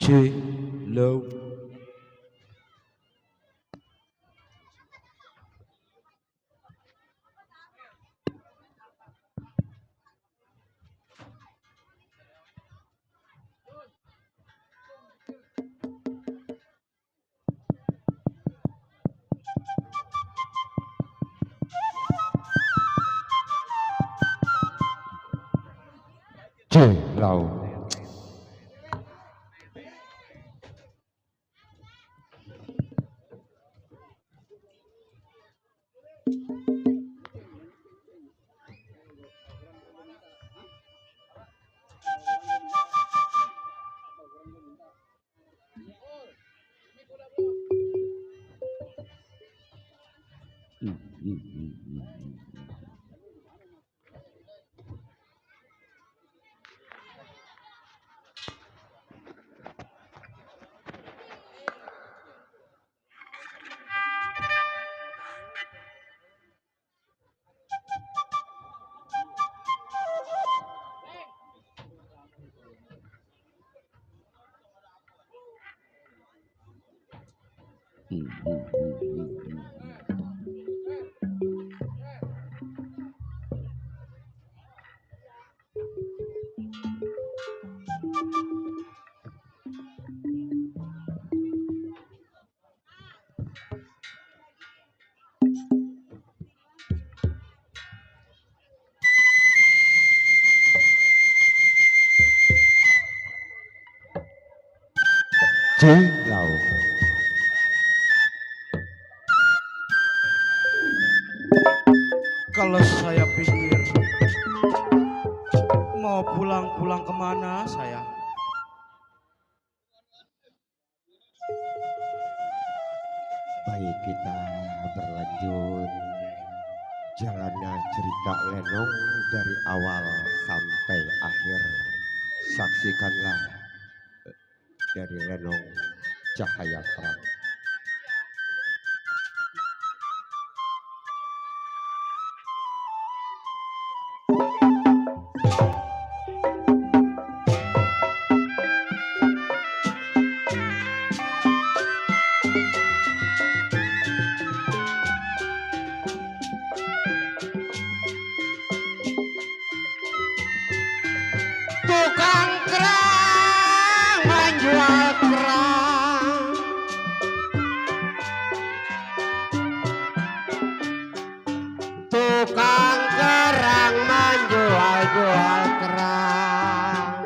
J Lo. J Lo. J Lo. Kalau saya pikir mau pulang-pulang kemana saya? Baik, kita berlanjut jalannya cerita Lenong dari awal sampai akhir. Saksikanlah dari Lenong Cahaya Terang. Tukang kerang menjual kerang, tukang kerang menjual kerang,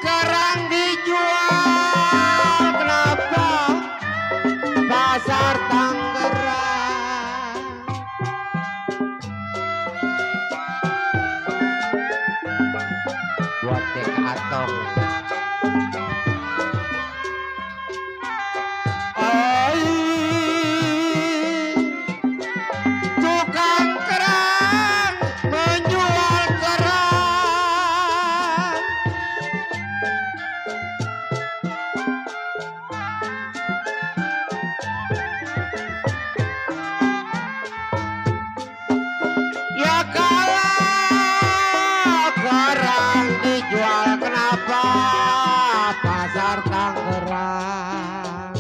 kerang dijual kenapa pasar Tangerang? Buat cek atong. Tukang kerang menjual kerang, ya kalau kerang dijual kenapa pasar Tangerang?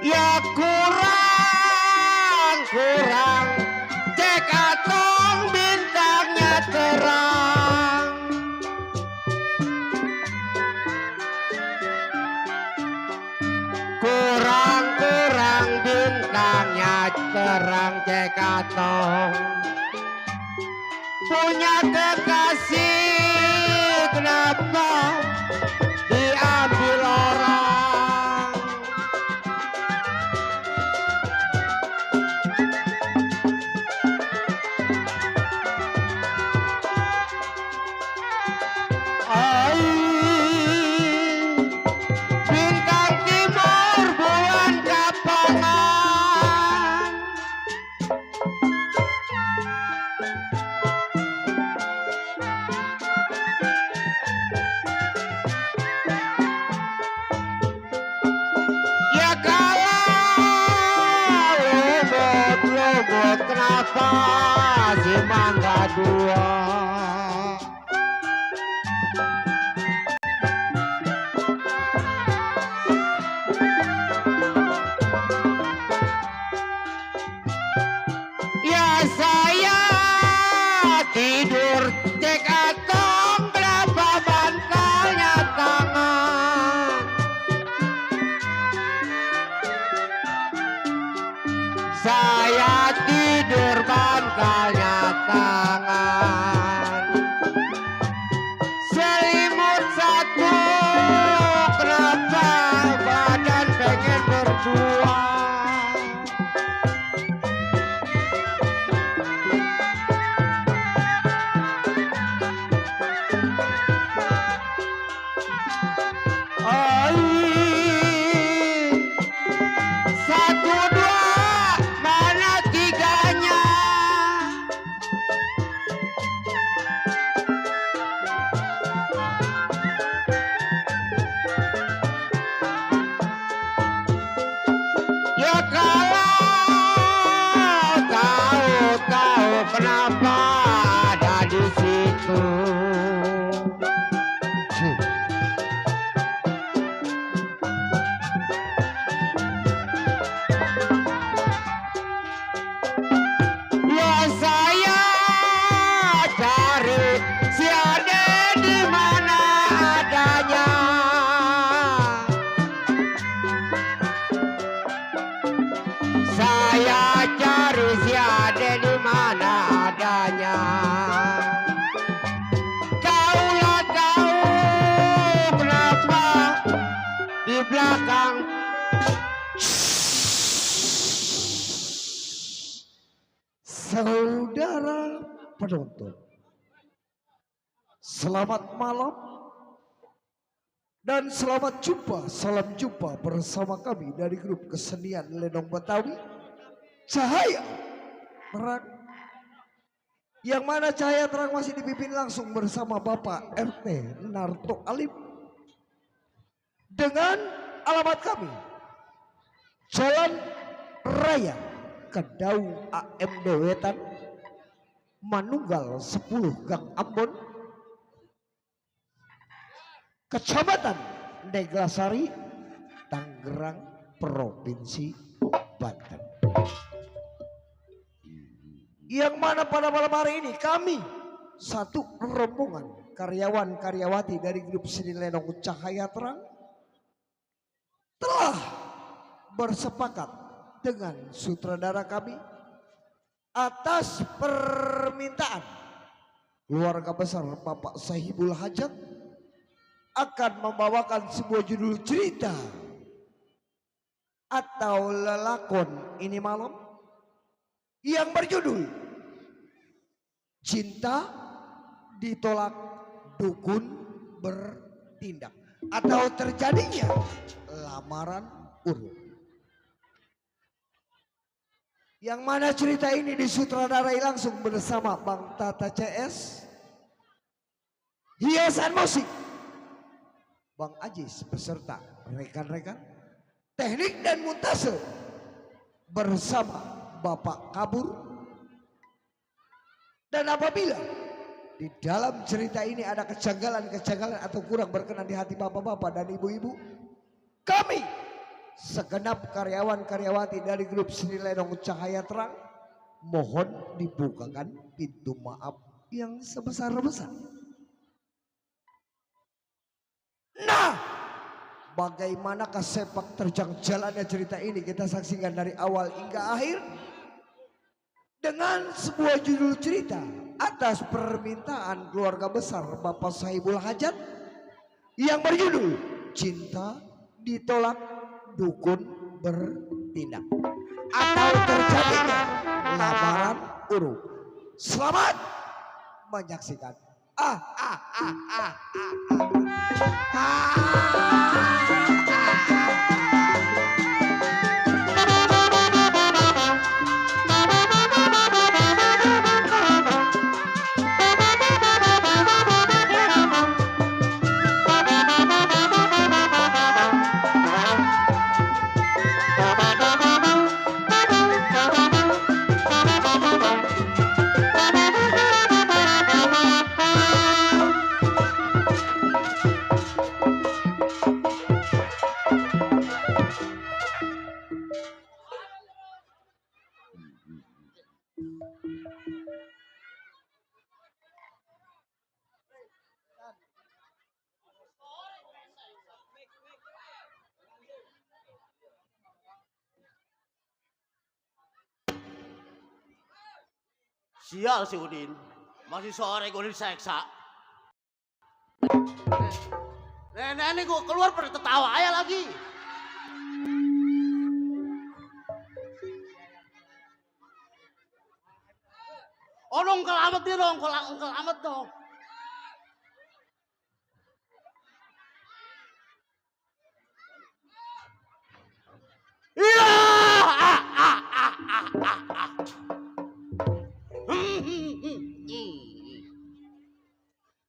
Ya kurang cek atong bintangnya terang, kurang bintangnya terang cek atong punya kekasih kenapa diambil orang? Bintang timur bulan kapangan, saya tidur bantalnya tangan, selimut satu, kenapa badan pengen berdua. Satu dua mana tiganya? Ya kalau tahu kenapa ada di situ. Ya saya cari si Ade di mana adanya. Saya cari si Ade di mana adanya. Kaulah tahu kenapa di belakang. Saudara penonton, selamat malam dan selamat jumpa, salam jumpa bersama kami dari grup kesenian Lenong Betawi Cahaya Terang, yang mana Cahaya Terang masih dipimpin langsung bersama Bapak RT Narto Alim, dengan alamat kami Jalan Raya Kedau AMD Wetan, Manunggal 10 Gang Ambon, Kecamatan Neglasari, Tangerang, Provinsi Banten. Yang mana pada malam hari ini kami satu rombongan karyawan-karyawati dari grup seni Lenong Cahaya Terang telah bersepakat dengan sutradara kami atas permintaan keluarga besar Bapak Sahibul Hajat akan membawakan sebuah judul cerita atau lelakon ini malam yang berjudul Cinta Ditolak Dukun Bertindak, atau terjadinya lamaran urut. Yang mana cerita ini disutradarai langsung bersama Bang Tata CS, hiasan musik Bang Ajis beserta rekan-rekan teknik dan montase bersama Bapak Kabur. Dan apabila di dalam cerita ini ada kejanggalan-kejanggalan atau kurang berkenan di hati bapak-bapak dan ibu-ibu, kami segenap karyawan-karyawati dari grup seni Lenong Cahaya Terang mohon dibukakan pintu maaf yang sebesar-besar. Nah, bagaimanakah sepak terjang jalannya cerita ini kita saksikan dari awal hingga akhir dengan sebuah judul cerita atas permintaan keluarga besar Bapak Sahibul Hajat yang berjudul Cinta Ditolak Dukun Bertindak, atau terjadinya lamaran urut. Selamat menyaksikan. Sial si Udin. Masih sore gue diseksa. Nenek ini gue keluar pada tertawa aja lagi. Oh dong, kelamat dia dong, kelamat dong. Iya.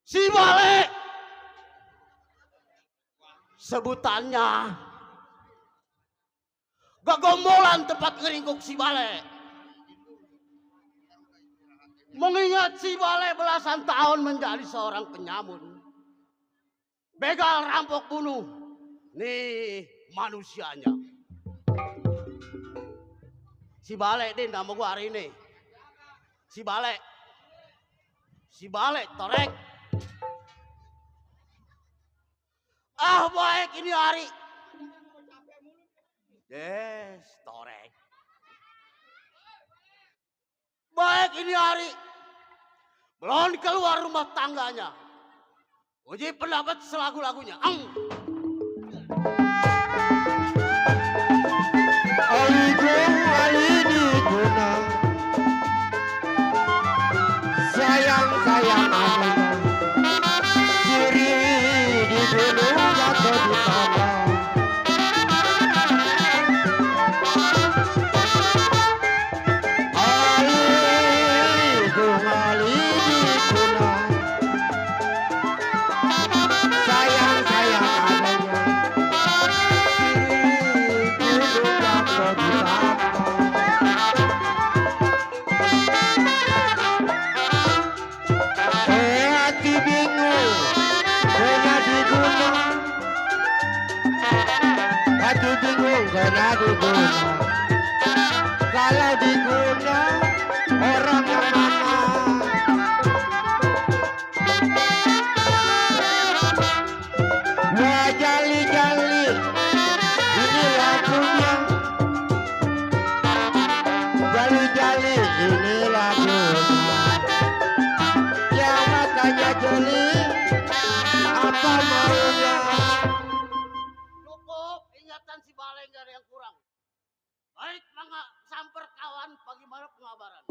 Si Bale. Sebutannya Gegombolan tempat ngeringkuk si Bale. Mengingat si Bale belasan tahun menjadi seorang penyamun. Begal, rampok, bunuh. Nih manusianya. Si Bale deh nama gua hari ini. Si Bale. Si Bale torek. Ah baik ini hari. Yes, torek. Baik ini hari. Belum keluar rumah tangganya. Uji pendapat selagu-lagunya. Alijung alidi guna sayang-sayang adanya ciri di gunung atau di tanah. Alijung alidi guna sayang-sayang adanya hati bingung kena diguna, hati bingung kena diguna. Kalau diguna orang yang mana? Wah jali-jali ini lagunya, jali-jali ini lagunya. Yang matanya jeli apa maunya? Cukup ingatan si Bale nggak ada yang kurang. Baik mangga samper kawan bagaimana pengabaran.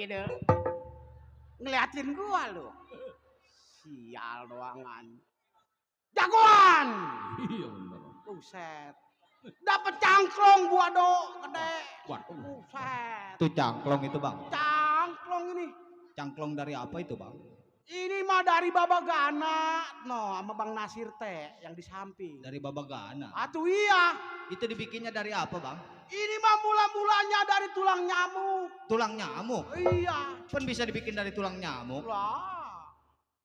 Gitu. Ngeliatin gua lu. Sial doangan. Jagoan. Iya bener. Buset. Dapat cangklong gua do gede. Waduh. Buset. Itu cangklong itu bang. Cangklong ini. Cangklong dari apa itu bang? Ini mah dari Babagana. No, sama Bang Nasir teh yang di samping. Dari Babagana. Atuh iya. Itu dibikinnya dari apa bang? Ini mah mula-mulanya dari tulang nyamuk. Tulang nyamuk. Iya. Kan bisa dibikin dari tulang nyamuk. Lah.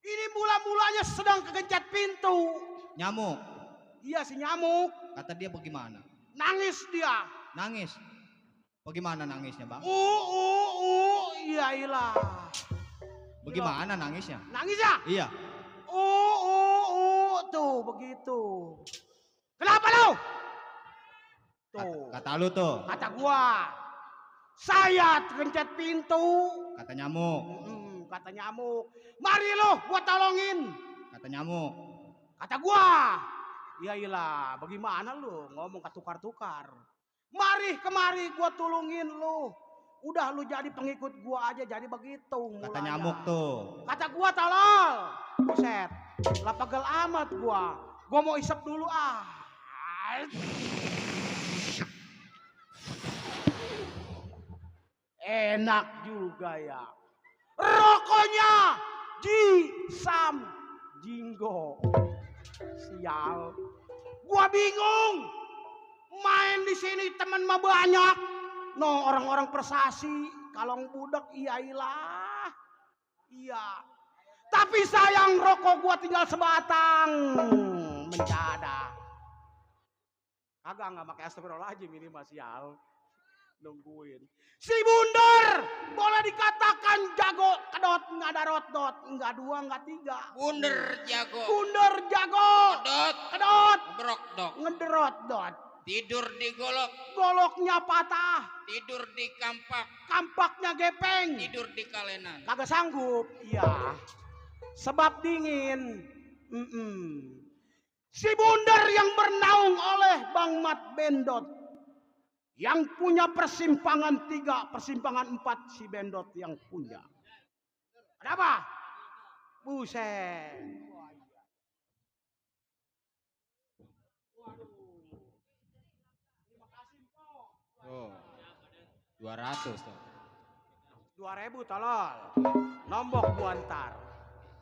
Ini mula-mulanya sedang kegencet pintu. Nyamuk. Iya si nyamuk. Kata dia bagaimana? Nangis dia. Nangis. Bagaimana nangisnya bang? Iya ilah. Bagaimana nangisnya? Nangis ya? Iya. Tuh begitu. Kenapa lo? Tuh. Kata lu tuh. Kata gua. Saya kegencet pintu. Kata nyamuk. Kata nyamuk. Mari lo gua tolongin. Kata nyamuk. Kata gua. Ya iyalah, bagaimana lu ngomong ketukar-tukar. Mari kemari gua tulungin lu. Udah lu jadi pengikut gua aja jadi begitu. Kata mulanya. nyamuk tuh. Kata gua tolol. Buset. Lah pegel amat gua. Gua mau isep dulu ah. Enak juga ya. Rokoknya Ji Sam Jinggo. Sial. Gua bingung. Main di sini teman mah banyak. No, orang-orang prestasi, kalong budak iyalah. Iya. Tapi sayang rokok gua tinggal sebatang. Menjadah. Kagak nggak pakai astagfirullahaladzim ini Mas Yal. Nungguin. Si Bundar boleh dikatakan jago kedot, nggak ada rot-dot, nggak dua, nggak tiga. Bunder jago. Bundar jago. Kedot. Brok dok. Ngederot-dot. Tidur di golok. Goloknya patah. Tidur di kampak. Kampaknya gepeng. Tidur di kalenan. Kagak sanggup. Iya. Sebab dingin. Si Bundar yang bernaung oleh Bang Mat Bendot. Yang punya persimpangan 3, persimpangan 4 si Bendot yang punya. Ada apa? Buset. Tuh. 200 tuh. 2000 tolol. Nombok buantar.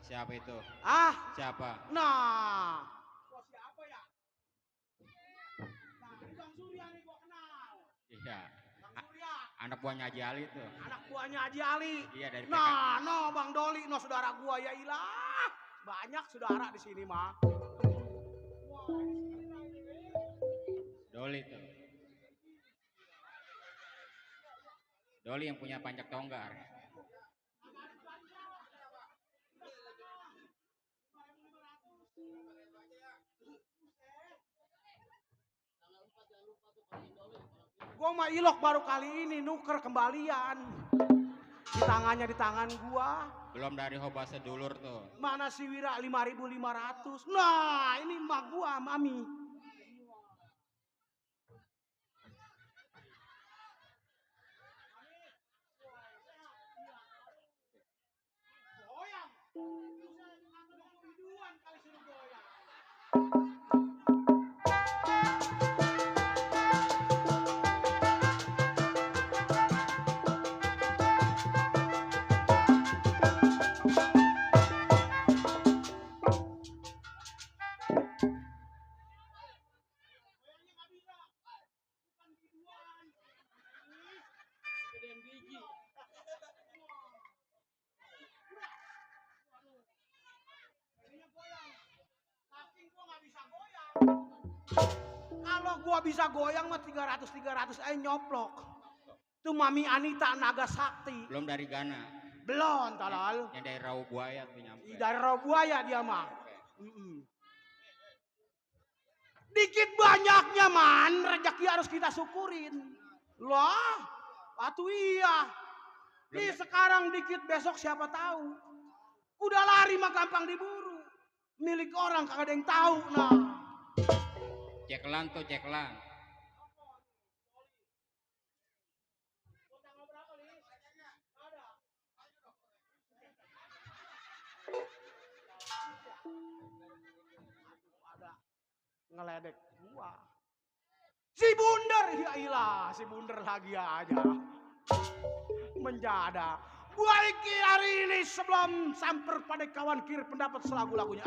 Siapa itu? Ah, Siapa? nah. Kok siapa ya? Nah, ini Bang Surya nih gua kenal. Iya. Bang Surya, Anak buahnya Haji Ali tuh. anak buahnya Haji Ali. Iya dari PK. Nah, no Bang Doli, no saudara gua ya ilah. Banyak saudara di sini mah. Doli tuh. Doli yang punya panjak tonggar. Gua mah ilok baru kali ini nuker kembalian. Di tangannya di tangan gua. Belum dari hoba sedulur tuh. Mana si Wira 5.500. Nah, ini mah gua, Mami. Goyang. Kali suruh goyang. Kalau gua bisa goyang mah 300 aja nyoplok. Itu Mami Anita Naga Sakti. Belum dari Ghana. Belum tolol. Yang dari Rawa Buaya tuh nyampe. Dari Rawabuaya dia mah. Dikit banyaknya man, rezeki harus kita syukurin. Lah, atuh iya. Nih sekarang dikit besok siapa tahu. Udah lari mah gampang diburu. Milik orang kagak ada yang tahu. Nah. Ceklan tuh ceklan. Ngeledek gua. Si Bundar, ya ilah, si Bundar lagi aja. Menjada. Gua iki hari ini sebelum samper pada kawan kir pendapat selagu-lagunya.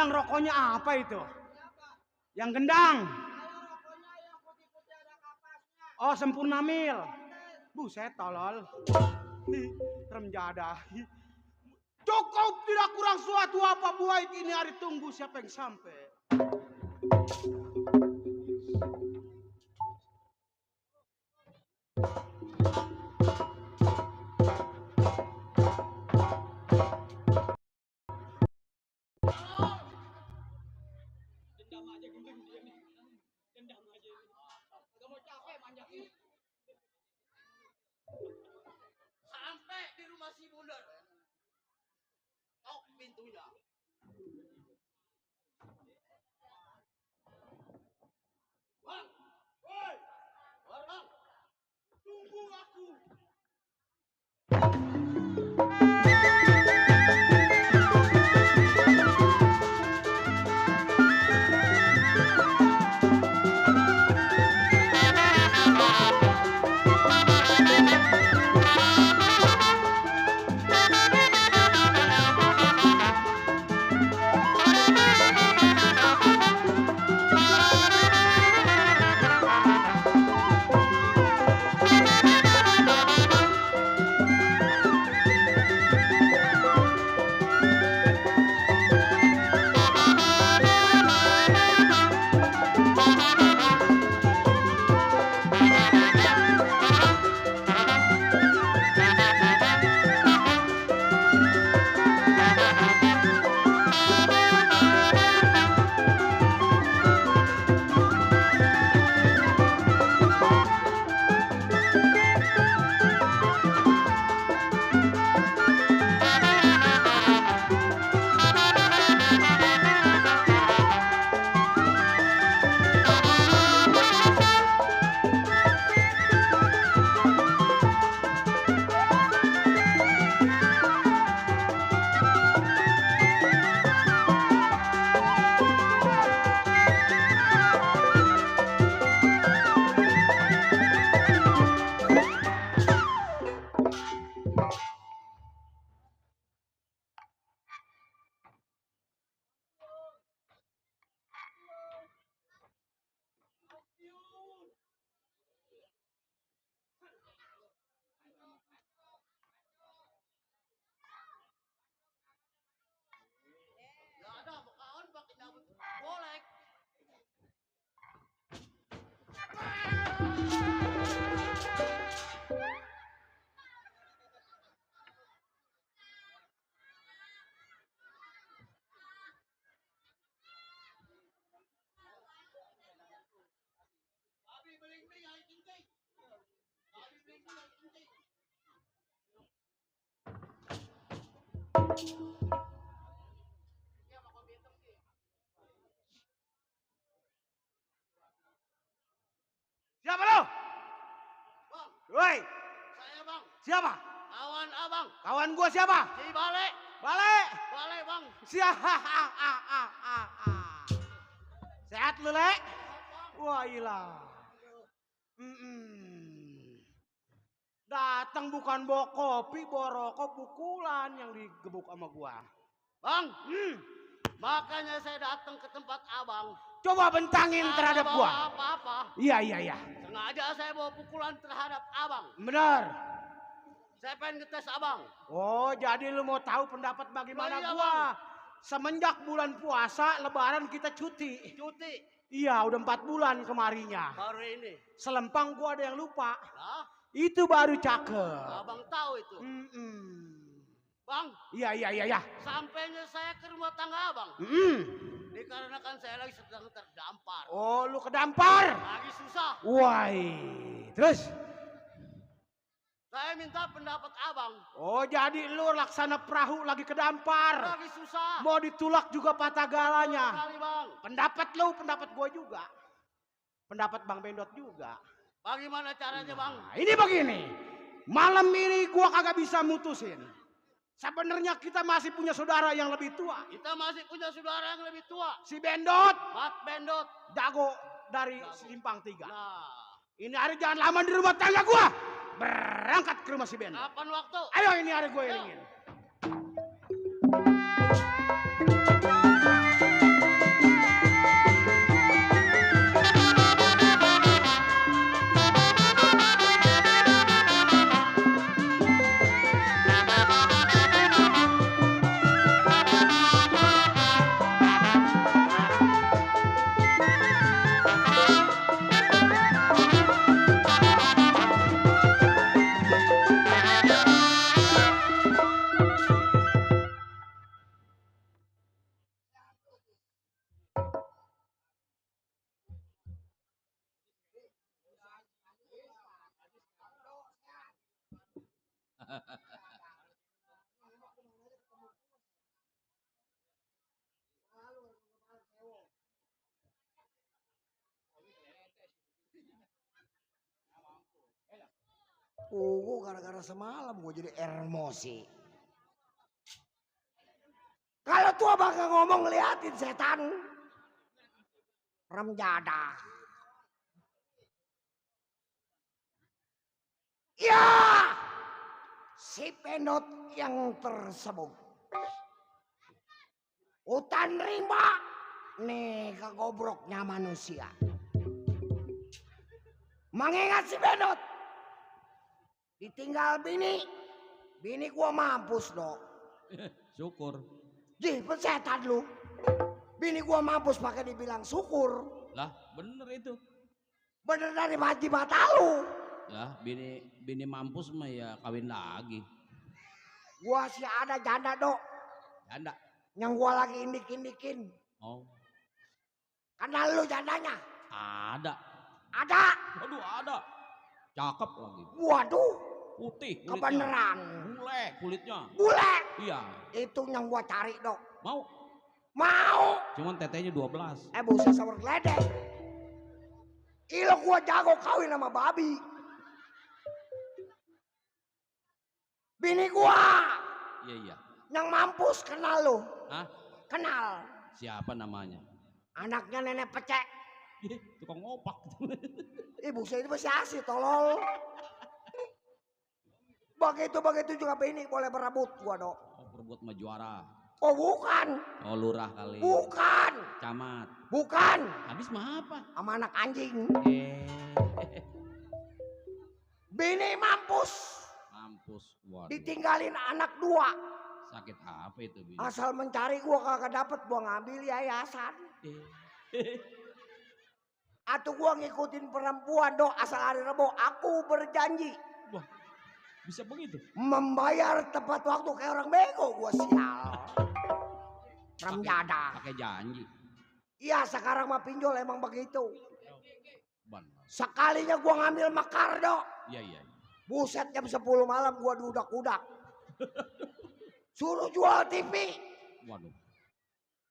Gendang rokoknya apa itu? Yang gendang. Oh, Sempurna Mil. Buset tolol. Rem jadah. Cukup, tidak kurang suatu apa buat ini hari tunggu siapa yang sampai. Sampai di rumah si Bundar. Tok pintunya. Bang, woi, bang, tunggu aku. Siapa lo? Bang, Woi, saya bang, siapa? kawan abang, Kawan gua siapa? si Bale, Balik. Bale bang. Siapa? Sehat lu, Le? Wah, ilah. Datang bukan bawa kopi, bawa rokok pukulan yang digebuk sama gua. Bang, makanya saya datang ke tempat abang. Coba bentangin Nggak terhadap bawa gua. apa-apa. Iya. Sengaja saya bawa pukulan terhadap abang. Benar. Saya pengen ngetes abang. Oh, jadi lu mau tahu pendapat bagaimana Oh, iya, gua? Semenjak bulan puasa, lebaran kita cuti. Cuti Iya, udah 4 bulan kemarinya. baru ini. Selempang gua ada yang lupa. Nah, Itu baru cakep. abang tahu itu. Bang, Iya. sampainya saya ke rumah tangga abang. Dikarenakan saya lagi sedang terdampar. Oh, lu kedampar. Lagi susah. Woi. Terus? Saya minta pendapat abang. Oh, jadi lu laksana perahu lagi kedampar. Lagi susah. Mau ditulak juga patah galanya. Kali bang. Pendapat lu, pendapat gua juga. Pendapat Bang Bendot juga. Bagaimana caranya bang? Nah, ini begini. Malam ini gua kagak bisa mutusin. Sebenarnya kita masih punya saudara yang lebih tua. Kita masih punya saudara yang lebih tua. Si Bendot, Mat Bendot. jago dari Simpang 3. Nah, Ini hari jangan lama di rumah tangga gua. Berangkat ke rumah si Bendot. kapan waktu? Ayo ini hari gue ilingin. Gara-gara semalam gue jadi emosi. Kalau tua bakal ngomong ngeliatin setan. Remjada. Ya, si penot yang tersebut. Hutan rimba nih kegobroknya manusia. Mengingat si penot ditinggal bini gua mampus dong. Syukur. Jih, setan lu. Bini gua mampus pakai dibilang syukur. Lah, bener itu. Bener dari mata lu. Lah, bini mampus mah ya kawin lagi. Gua sih ada janda dok. Janda. Yang gua lagi indik-indikin. Oh, Kenal lu jandanya? ada. Ada. Waduh, ada. Cakep lagi. Waduh, Putih kulitnya. kebeneran. Bule kulitnya. Bule. Iya. Itu yang gua cari dok. Mau. Mau. Cuman tetenya 12. Buset sama geledek. Ilo gua jago kawin sama babi. Bini gua. Iya. Yang mampus kenal lu. Hah? Kenal. Siapa namanya? Anaknya nenek pecek. Ih, tukang ngopak. Buset itu masih asli tolol. Begitu juga bini boleh berebut gua dok. Oh, berbuat sama juara. Oh bukan. Oh, lurah kali. Bukan. Camat. Bukan. Habis mah apa? Sama anak anjing. Bini mampus. Waduh. Ditinggalin anak 2. Sakit apa itu, bini? Asal mencari gua kagak dapet gua ngambil yayasan. Atau gua ngikutin perempuan dok asal hari Rebo. Aku berjanji. Wah, bisa begitu? Membayar tepat waktu kayak orang bego gua sial. Remjada. Pakai janji. Iya sekarang mah pinjol emang begitu. Benar. Sekalinya gua ngambil mekar dok. Iya. Buset jam 10 malam gua dudak-dudak. Suruh jual TV. Waduh.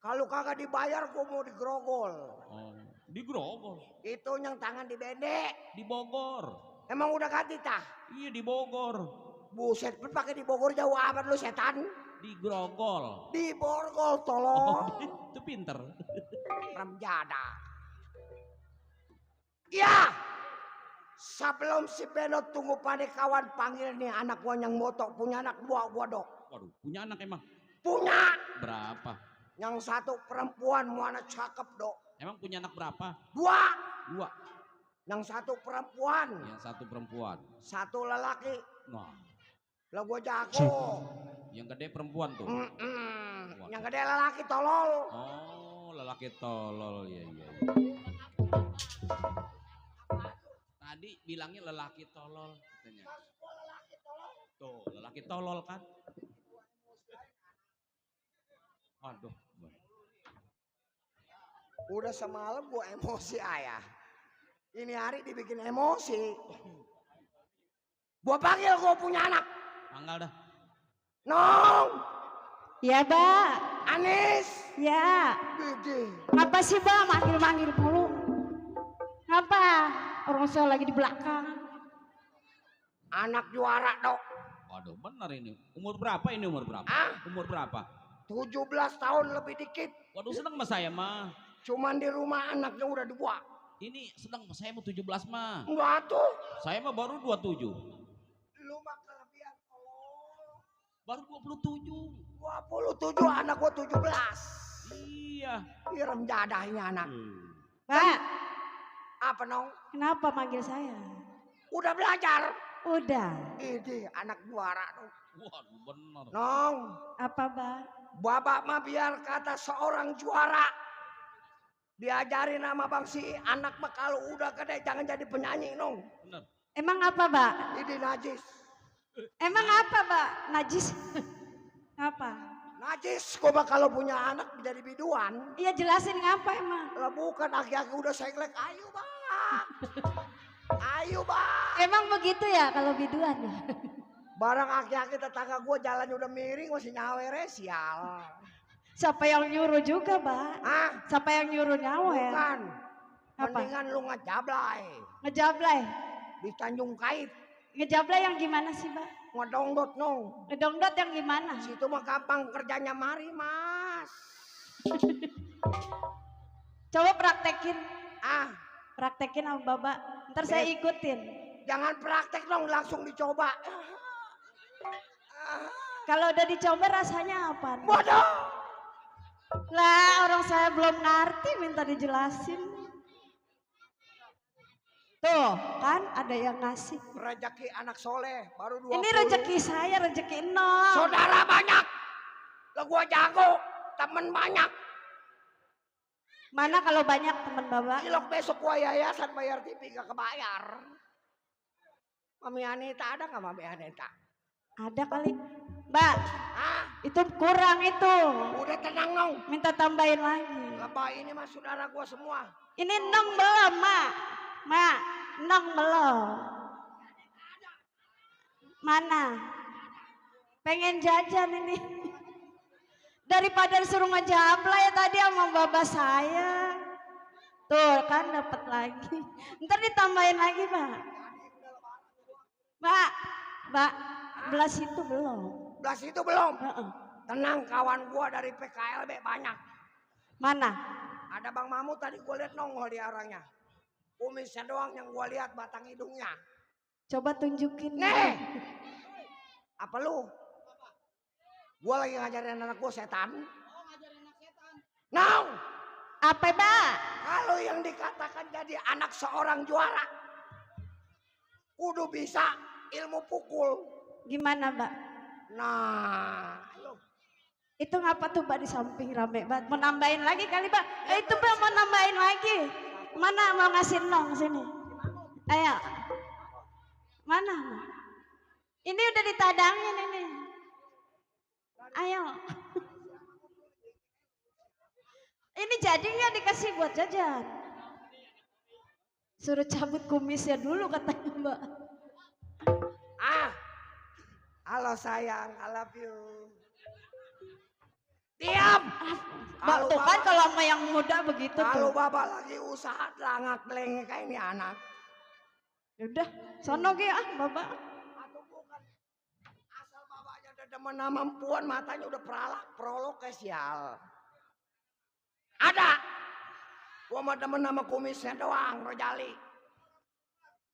Kalau kagak dibayar gua mau digrogol. Oh, di Grogol. Itu yang tangan di Bendek. Di Bogor. Emang udah ganti tah? Iya, di Bogor. Buset pun pakai di Bogor jauh amat lu setan. Di Grogol. Di Borgol Oh, tolong. itu pinter. Remjada. Ya. Sebelum si Benot tunggu pada kawan panggil nih anak gua yang motok punya anak gua dok. Waduh, punya anak emang? Punya. Berapa? Yang satu perempuan mau anak cakep dok. Emang punya anak berapa? 2. 2. Yang satu perempuan. Yang satu perempuan. Satu lelaki. Nah, Lah gua jago. yang gede perempuan tuh. Yang gede lelaki tolol. Oh, lelaki tolol. Iya. Tadi bilangnya lelaki tolol katanya. Tuh, lelaki tolol kan? Aduh. Udah semalam gua emosi ayah. Ini hari dibikin emosi. Gua panggil gua punya anak. Tanggal dah. Nong. Ya, Mbak. Anis. Ya. Gede. Apa sih, Mbak? Manggil-manggil mulu. Ngapa? Orang saya lagi di belakang. Anak juara dok. Waduh, benar ini. Umur berapa ini? Umur berapa? Umur berapa? 17 tahun lebih dikit. Waduh, seneng sama saya mah. Cuman di rumah anaknya udah 2. Ini seneng saya mau 17 mah. Enggak tuh. Saya mah baru 27. Lu mah kelebihan tolong. Baru 27. 27 anak gua 17. Iya. Irem dadahnya anak. Mbak, Apa nong? kenapa manggil saya? Udah belajar. Udah. Ini anak juara dong. Waduh, bener. Nong. Apa, Mbak? Bapak mah biar kata seorang juara. Diajarin sama Bang Si anak mah kalau udah gede jangan jadi penyanyi nong. Bener. Emang apa, Mbak? Ini najis. Emang apa, Mbak? Najis. Apa? Najis kok kalau punya anak jadi biduan. Iya jelasin ngapa emang? Lah bukan aki-aki udah senglek. Ayo bang. Ayo bang. Emang begitu ya kalau biduan ya? Barang aki-aki tetangga gue jalannya udah miring masih nyawer sial. Siapa yang nyuruh juga, Mbak? Ah, Siapa yang nyuruh nyawer? bukan. Apa? Mendingan lu ngejablay Ngejablay. di Tanjung Kait. Ngejablay yang gimana sih, Mbak? Ngedongdot no. Ngedongdot yang gimana? Situ mah gampang kerjanya mari mas. Coba praktekin. Ah, Praktekin sama Bapak. Ntar saya ikutin. jangan praktek dong langsung dicoba. Kalau udah dicoba rasanya apa? Bodoh. Lah orang saya belum ngerti minta dijelasin. Tuh kan ada yang ngasih. Rezeki anak soleh baru 20. Ini rezeki saya, rezeki nol. Saudara banyak. Lah gua jago, temen banyak. Mana kalau banyak teman Bapak? Cilok besok gua yayasan bayar TV gak kebayar. Mami Anita ada gak Mami Anita? Ada kali. Mbak, Ah, itu kurang itu. udah tenang nong. Minta tambahin lagi. Apa ini mah saudara gua semua. Ini nong belum, Mak. Mak, nong belum. Mana? Pengen jajan ini. Daripada disuruh ngejablay tadi sama bapak saya. Tuh kan dapat lagi. Ntar ditambahin lagi, Pak. Mbak, belas itu belum. Belas itu belum. Heeh. Tenang kawan gua dari PKLB banyak. Mana? Ada Bang Mahmud tadi gua lihat nongol dia orangnya. Kumisnya doang yang gua lihat batang hidungnya. Coba tunjukin. Nih. Apa lu? Gua lagi ngajarin anak gua setan. Now, Apa, Mbak? kalau yang dikatakan jadi anak seorang juara, kudu bisa ilmu pukul. Gimana, Mbak? Nah, ayo. Itu ngapa tuh, Mbak, di samping rame banget? Mau nambahin lagi kali, Mbak? Itu Mbak mau nambahin lagi. Mana mau ngasih nong sini? Ayo. Mana? Ini udah ditadangin ini. Ayo. Ini jadi nggak dikasih buat jajan? Suruh cabut kumisnya dulu katanya, Mbak. Ah, halo sayang, I love you. Diam. Mbak, tuh kan kalau sama yang muda begitu Kalau tuh. bapak lagi usaha langak lengek kayak ini anak. Udah, sono ge ah, Bapak. Atau bukan asal bapaknya ada demen sama empuan matanya udah prolog ke sial. Ada. Gua mah demen sama kumisnya doang, Rojali.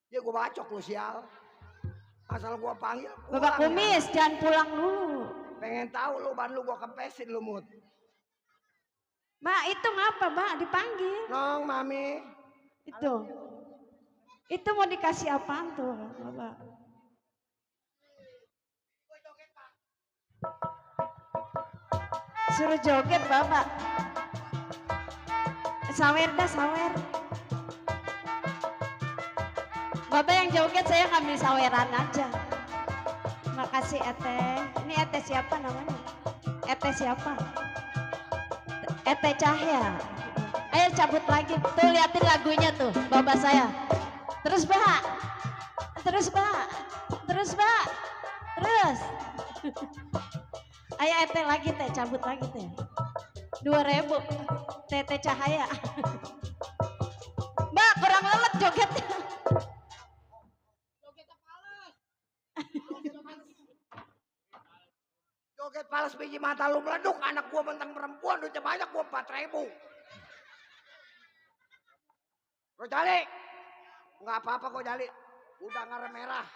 Ya gua bacok lu sial. Asal gua panggil Bapak pulang ya. kumis, jangan pulang dulu. Pengen tahu lu ban lu gua kempesin lu mut. Mbak, itu ngapa, Mbak? Dipanggil. Nong mami. Itu mau dikasih apaan tuh, Bapak? Suruh joget, Bapak. Sawer dah, sawer. Bapak yang joget, saya ngambil saweran aja. Makasih, Ete. Ini Ete siapa namanya? Ete siapa? Ete Cahya. Ayo cabut lagi. Tuh liatin lagunya tuh, Bapak saya. Terus, Mbak. Terus, Mbak. Terus, Mbak. Terus. Ayo Ete lagi, Teh. Cabut lagi, Teh. 2.000. Tete Cahaya. Mbak, kurang lelet jogetnya. Joget pales biji mata lu meleduk, anak gua mentang perempuan duitnya banyak gua 4.000. Rojali, nggak apa-apa kok Jali, udah ngarep merah.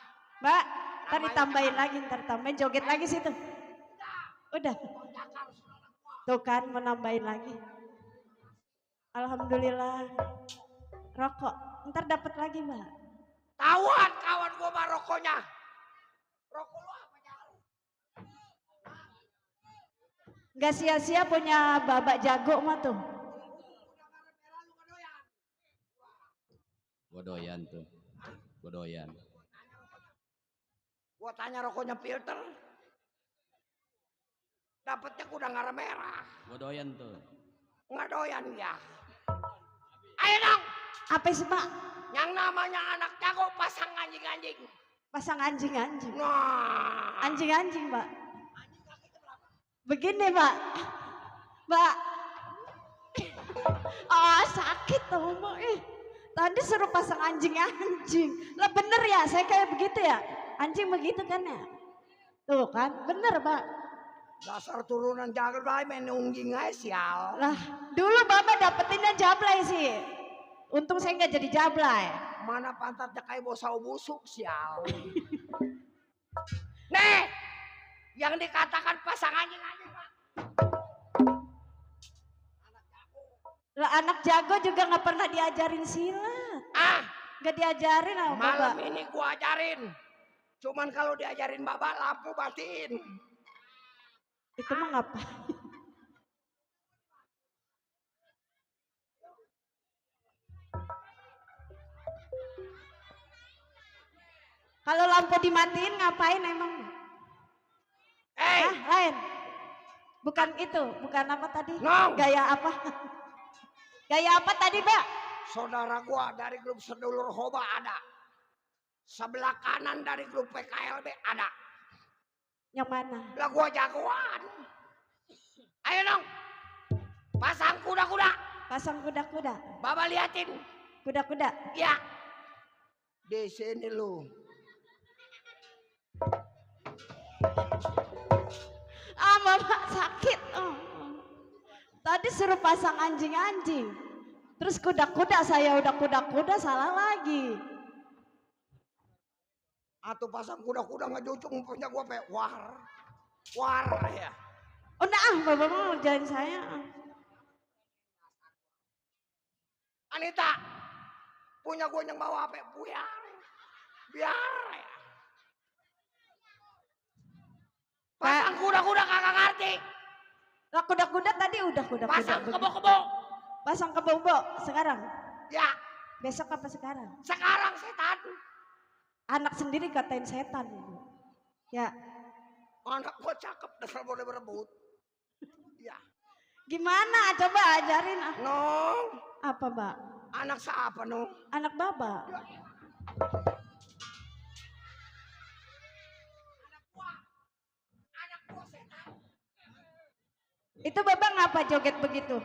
Mbak, tadi tambahin lagi, ntar tambahin joget lagi situ. Udah. Tuh kan mau nambahin lagi. Alhamdulillah. Rokok, ntar dapat lagi, Mbak. Tawan kawan gua mah rokoknya. Rokok lu apa jauh? Gak sia-sia punya babak jago mah tuh. Godoyan tuh. Godoyan. Gua tanya rokoknya filter. Dapatnya udah ngarep merah. Godoyan tuh. Nggak doyan ya. Ayo dong, Apa sih, Mbak? yang namanya anak jago pasang anjing-anjing. Pasang anjing-anjing. Nah, Anjing-anjing, Mbak. Begini, Mbak. Mbak. Sakit tau, Mbak. Tadi suruh pasang anjing-anjing. Lah bener ya, saya kayak begitu ya? Anjing begitu kan ya? Tuh kan, bener, Mbak. dasar turunan jaglay main ungging aja sial. Lah, dulu Bapak dapetinnya jablay sih. Untung saya nggak jadi jablay. Mana pantatnya kayak bosau busuk sial. Nih, yang dikatakan pasang anjing-anjing, Pak. Lah anak jago juga nggak pernah diajarin silat. Nggak diajarin sama Malam Bapak. ini gua ajarin. Cuman kalau diajarin Bapak lampu matiin. Itu mah ngapa? Kalau lampu dimatiin ngapain emang? Lain. Bukan itu, bukan apa tadi? No. Gaya apa? Gaya apa tadi, Mbak? Saudara gua dari grup sedulur Hoba ada. Sebelah kanan dari grup PKLB ada. Yang mana? Lah gua jagoan. Ayo dong. Pasang kuda-kuda. Pasang kuda-kuda. Bapak liatin. Kuda-kuda. Ya. Di sini lu. Bapak sakit. Tadi suruh pasang anjing-anjing. Terus kuda-kuda, saya udah kuda-kuda salah lagi. Atau pasang kuda-kuda ngejucung punya gua pe war. War ya. Udah Bapak mau ngerjain saya. Anita. Punya gua yang bawa apa? Biar. Biar ya. Pasang kuda-kuda kagak ngerti. Lah kuda-kuda tadi udah kuda-kuda. Pasang kebo-kebo. Pasang kebo-kebo sekarang. Ya. Besok apa sekarang? Sekarang setan. Anak sendiri katain setan. Ya. Anak gua cakep dasar boleh berebut. Ya. Gimana? Coba ajarin. Nong. Apa, Mbak? Anak siapa nong? Anak Bapak. Itu Bapak ngapa joget begitu?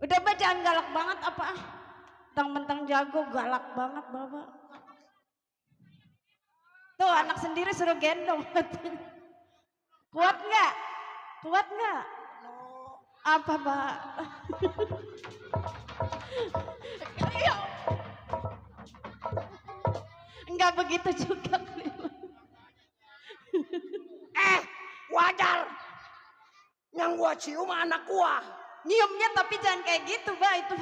Udah Mbak jangan galak banget apa? Mentang-mentang jago galak banget Bapak. Tuh anak sendiri suruh gendong. Kuat nggak? Kuat nggak? Apa Mbak? Enggak begitu juga. Wajar. Yang gua cium anak gua. Nyiumnya tapi jangan kayak gitu, Mbak. Itu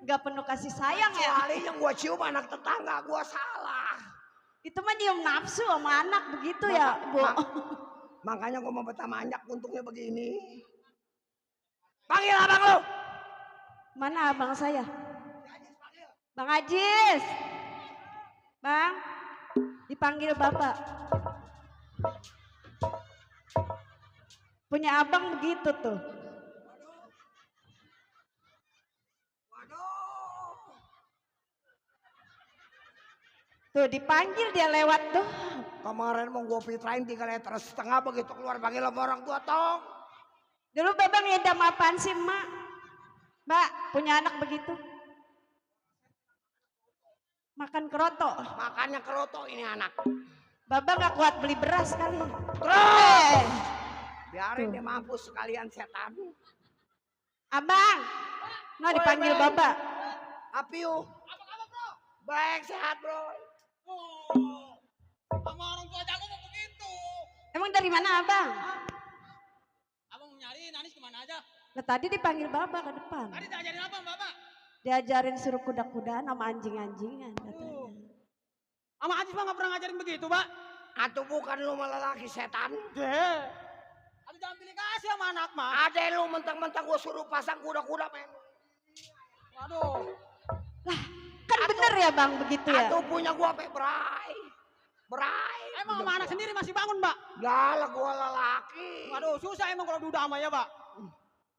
enggak penuh kasih sayang ya. Kecuali yang gua cium anak tetangga, gua salah. Itu mah nyium nafsu sama anak begitu ya, Bu. Makanya gua mau betah manjak untungnya begini. Panggil abang lu. Mana abang saya? Bang Ajis. Bang, dipanggil Bapak. Punya abang begitu tuh. Tuh dipanggil dia lewat tuh. Kemarin mau gua fitrain 3,5 liter begitu keluar panggil sama orang tua tong. Dulu Bapak ngedam apaan sih, Mak? Mbak, punya anak begitu? Makan keroto. Makannya keroto ini anak. Bapak gak kuat beli beras kali. Terus. Biarin dia mampus sekalian setan. Abang, no dipanggil Bang. Bapak. Apiu. Apa kabar bro? Baik sehat bro. Sama orang tua jago kok begitu. Emang dari mana Abang? Abang mau nyariin Anis kemana aja? Nah, tadi dipanggil Bapak ke depan. Tadi diajarin apa Bapak? Diajarin suruh kuda-kudaan sama anjing-anjingan katanya. Sama Anis mah gak pernah ngajarin begitu Pak. Atau bukan lu malah laki setan? Aduh jangan pilih kasih sama anak mah. Ada lu mentang-mentang gua suruh pasang kuda-kuda men. Waduh. Lah, kan bener ya Bang begitu ya? Atau punya gua pe berai. Berai. Emang sama anak sendiri masih bangun Pak? Lah gua lelaki. Waduh susah emang kalau duda sama ya Pak.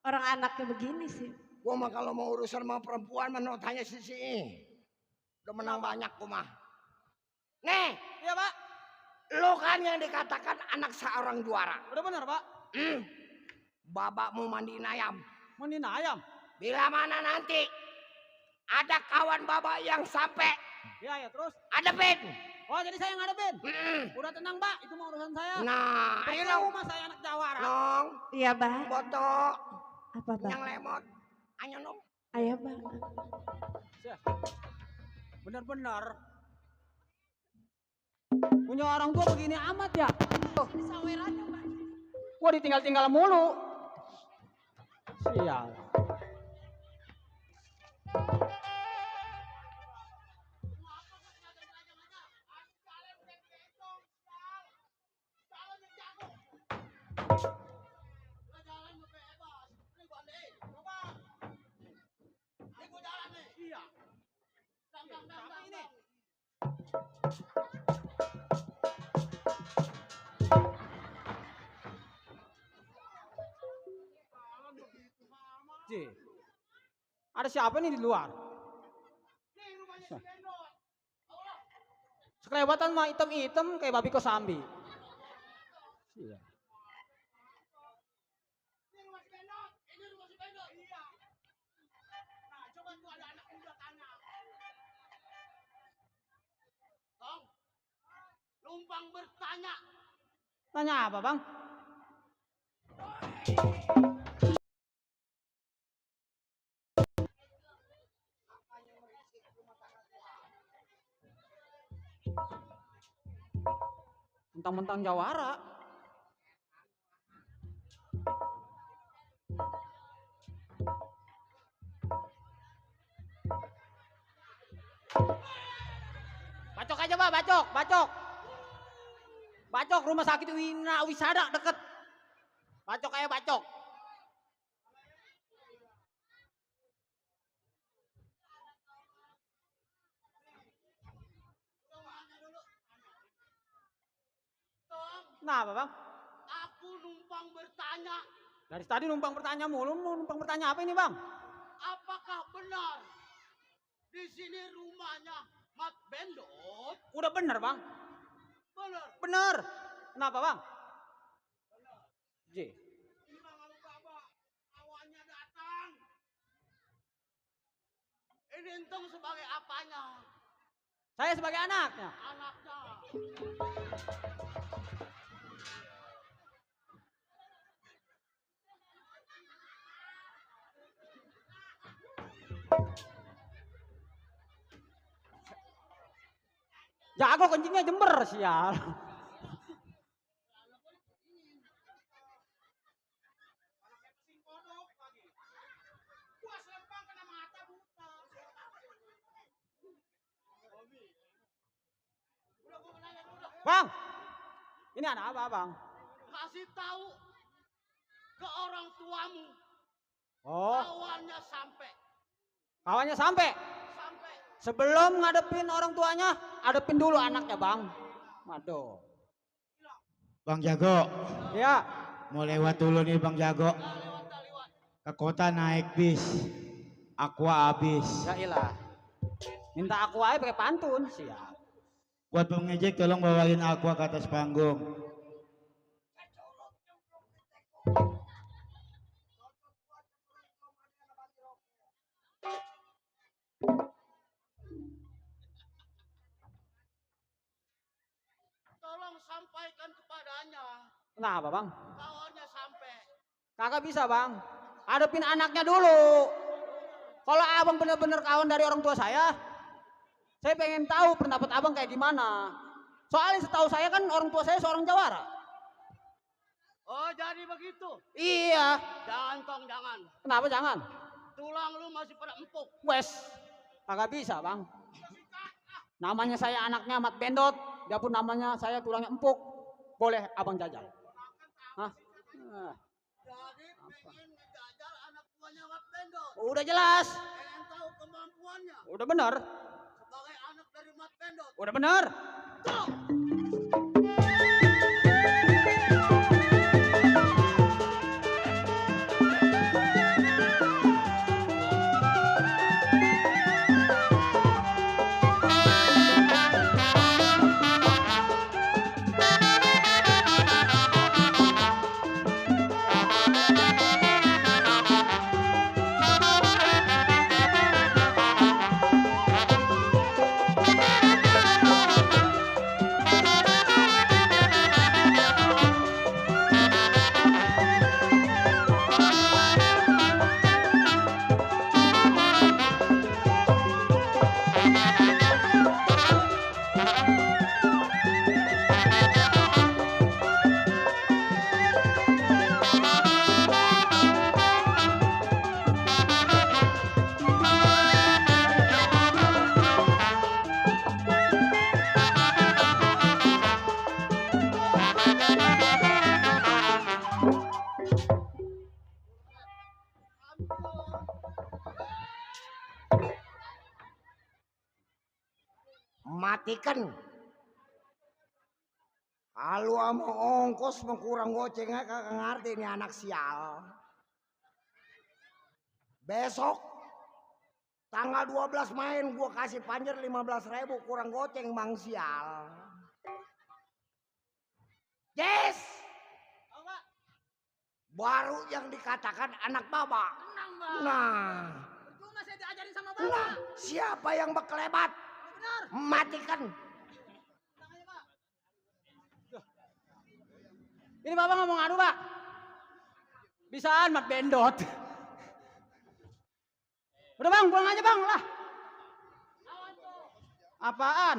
Orang anaknya begini sih. Gua mah kalau mau urusan sama perempuan mah tanya si udah menang banyak gua mah. Nih, Iya Pak. lu kan yang dikatakan anak seorang juara. Udah benar Pak. Babak mau mandiin ayam. Mandiin ayam. Bila mana nanti ada kawan babak yang sampai Iya ya terus. adepin. Oh jadi saya ngadepin. Udah tenang Pak. Itu mau urusan saya. Nah, ayo dong. Rumah saya anak jawara. Nong, Iya, Bang. foto Apa, Bang? yang lemot. Ayo nong. Ayo, Bang. Bener-bener. Punya orang tua begini amat ya. Sawerannya, Bang. Gua ditinggal-tinggal mulu. Sial. Ji, ada siapa nih di luar? Sekelebatan mah hitam-hitam kayak babi kosambi. Iya. Numpang bertanya. Tanya apa Bang? Mentang-mentang jawara. Bacok aja Pak, bacok, bacok. Bacok rumah sakit Wina Wisada deket. Bacok aja bacok. Nah, apa Bang? Aku numpang bertanya, Dari tadi numpang bertanya mulu, mau numpang bertanya apa ini Bang? apakah benar di sini rumahnya Mat Bendot? Udah bener Bang? Benar. Bener. Kenapa Bang? J. Gimana Bapak? Awalnya datang. Ini entung sebagai apanya? Saya sebagai anaknya. Anaknya. Jago kencingnya Jember sial. Bang, ini ada apa Bang? Kasih tahu ke orang tuamu. Oh, Kawannya sampai. kawannya sampai. Sampai. Sebelum ngadepin orang tuanya, adepin dulu anaknya Bang. Waduh. Bang Jago, Ya, mau lewat dulu nih Bang Jago. Ke kota naik bis, aqua habis. ya ilah. Minta aku aja pakai pantun sial. Buat pengejek tolong bawain aqua ke atas panggung. Tolong sampaikan kepadanya. Kenapa Bang? Kawannya sampai. Kagak bisa Bang. Adepin anaknya dulu. Kalau abang bener-bener kawan dari orang tua saya pengen tahu pendapat abang kayak gimana. Soalnya setahu saya kan orang tua saya seorang jawara. Oh jadi begitu. Iya. Jangan tong jangan. Kenapa jangan? Tulang lu masih pada empuk. Wes, kagak bisa Bang. Namanya saya anaknya Mat Bendot, dia pun namanya saya tulangnya empuk. Boleh abang jajal. Hah? Nah, Jadi pengen ngejajal anak tuanya Mat Bendot. udah jelas. Pengen tahu kemampuannya Udah bener. sebagai anak dari Mat Bendot. Udah bener. matikan. Kalau ama ongkos mau kurang gocengnya kagak ngerti ini anak sial. Besok tanggal 12 main gua kasih panjer 15.000 kurang goceng mang sial. Yes. Baru yang dikatakan anak baba. Tenang, Bang. Nah, Cuma saya diajarin sama nah, Bapak. siapa yang berkelebat? Benar. Matikan. Ini Bapak ngomong adu, Pak. Bisaan mat bendot. Udah Bang, pulang aja Bang lah. Apaan?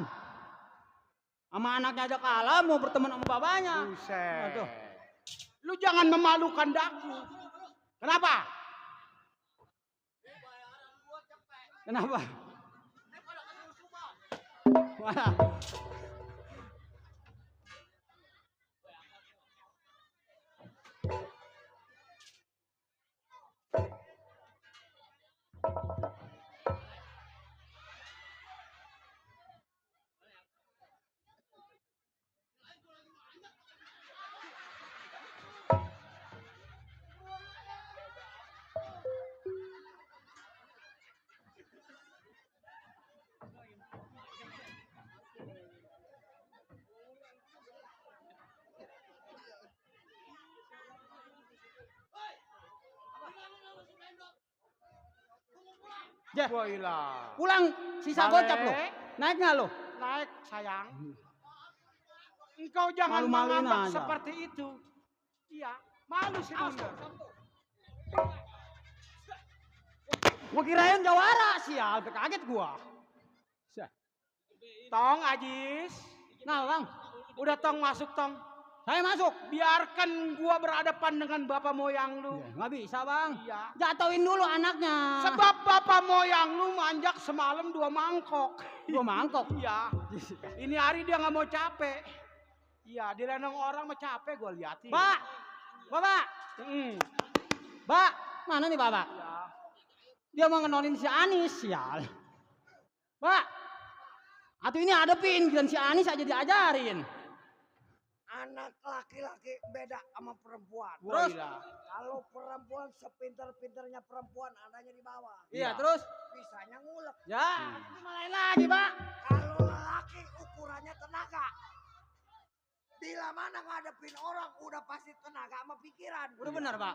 Sama anaknya aja kalah mau berteman sama babanya. Buset. Aduh. Lu jangan memalukan daku. Kenapa? Kenapa? Mana? Jah, Wailah. pulang sisa Balik. gocap lo. Naik nggak lo? Naik sayang. Engkau jangan Malu-maluin mengambek aja. seperti itu. Iya, malu sih bener. Gua kirain jawara sial, kaget gua. Tong Ajis. Nah Bang, Udah tong masuk tong. saya masuk. Biarkan gua berhadapan dengan bapak moyang lu. Nggak bisa Bang. Iya. Jatuhin dulu anaknya. Sebab bapak moyang lu manjak semalam 2 mangkok. Gua mangkok. Iya. Ini hari dia nggak mau capek. Iya, dilenong orang mah capek gua liatin. Pak, Bapak, Pak, mana nih Bapak? Ya. Dia mau ngenolin si Anis, sial. Pak, atau ini adepin, dan si Anis aja diajarin. Anak laki-laki beda sama perempuan. Terus? Wailah. Kalau perempuan sepinter-pinternya perempuan adanya di bawah. Iya, terus? Bisanya ngulek. Ya, itu malah lain lagi, Pak. Kalau lelaki ukurannya tenaga. Bila mana ngadepin orang udah pasti tenaga sama pikiran. Udah benar, Pak.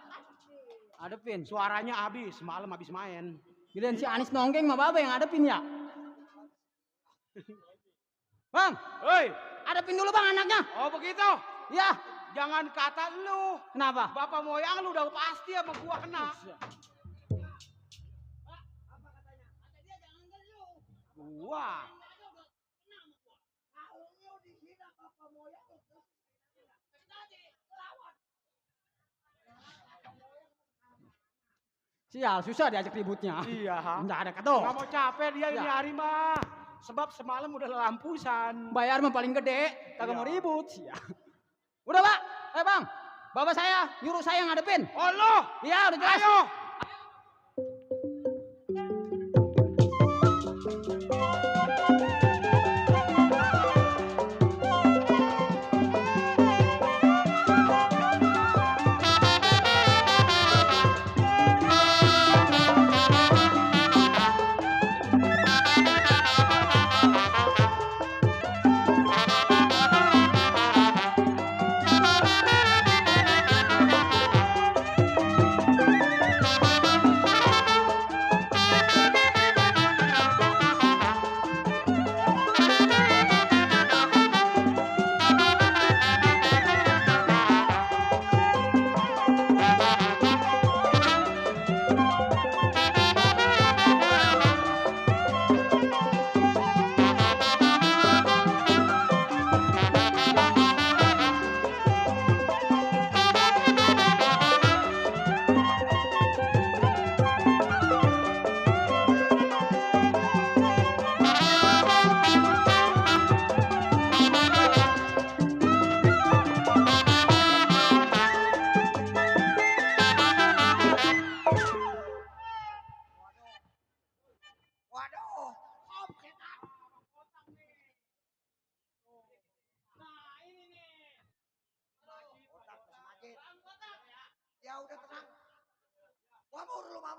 Adepin. Suaranya habis, semalam habis main. Giliran si Anis nonggeng sama Bapak yang adepin ya. Bang, Hei, adepin dulu Bang anaknya. oh begitu? Ya, Jangan kata lu. kenapa? Bapak moyang lu udah pasti sama gua kena. Gua. Sial, susah diajak ributnya. Iya. Nggak ada kato. Gak mau capek dia ini Ya. hari mah. Sebab semalam udah lampusan. Bayar mah paling gede, kagak Iya. mau ribut. Sial. Udah Pak, Bang, Bapak saya nyuruh saya ngadepin. Oh lo, Iya, udah jelas. ayo.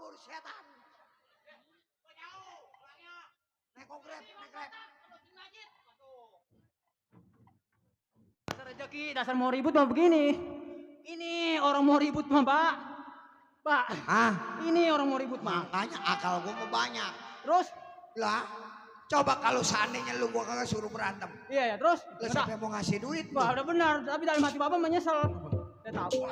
kabur setan. Naik konkret, naik grab. Dasar rezeki, dasar mau ribut mah begini. Ini orang mau ribut mah, Pak. Pak, ini orang mau ribut mah. Makanya akal gua mau banyak. Terus? Lah, coba kalau seandainya lu gua kagak suruh berantem. Iya ya, terus? Lu sampai mau ngasih duit lu. Wah, udah benar, tapi dalam hati Bapak menyesal. Saya tahu.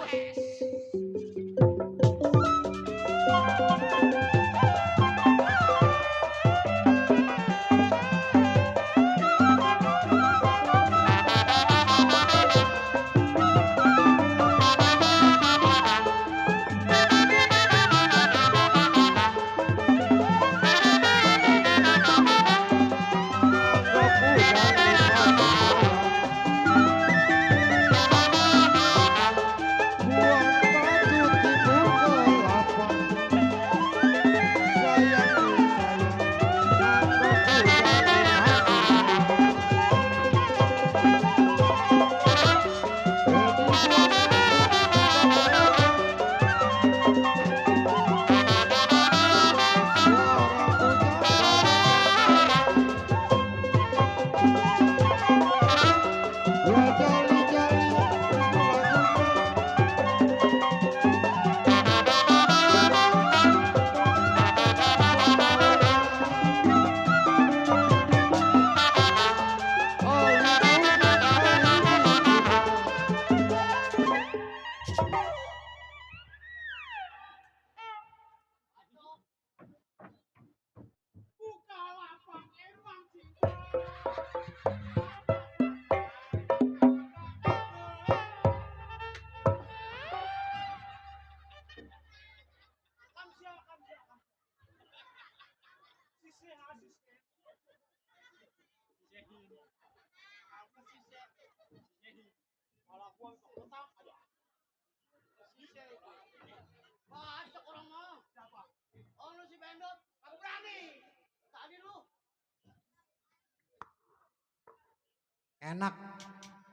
Enak.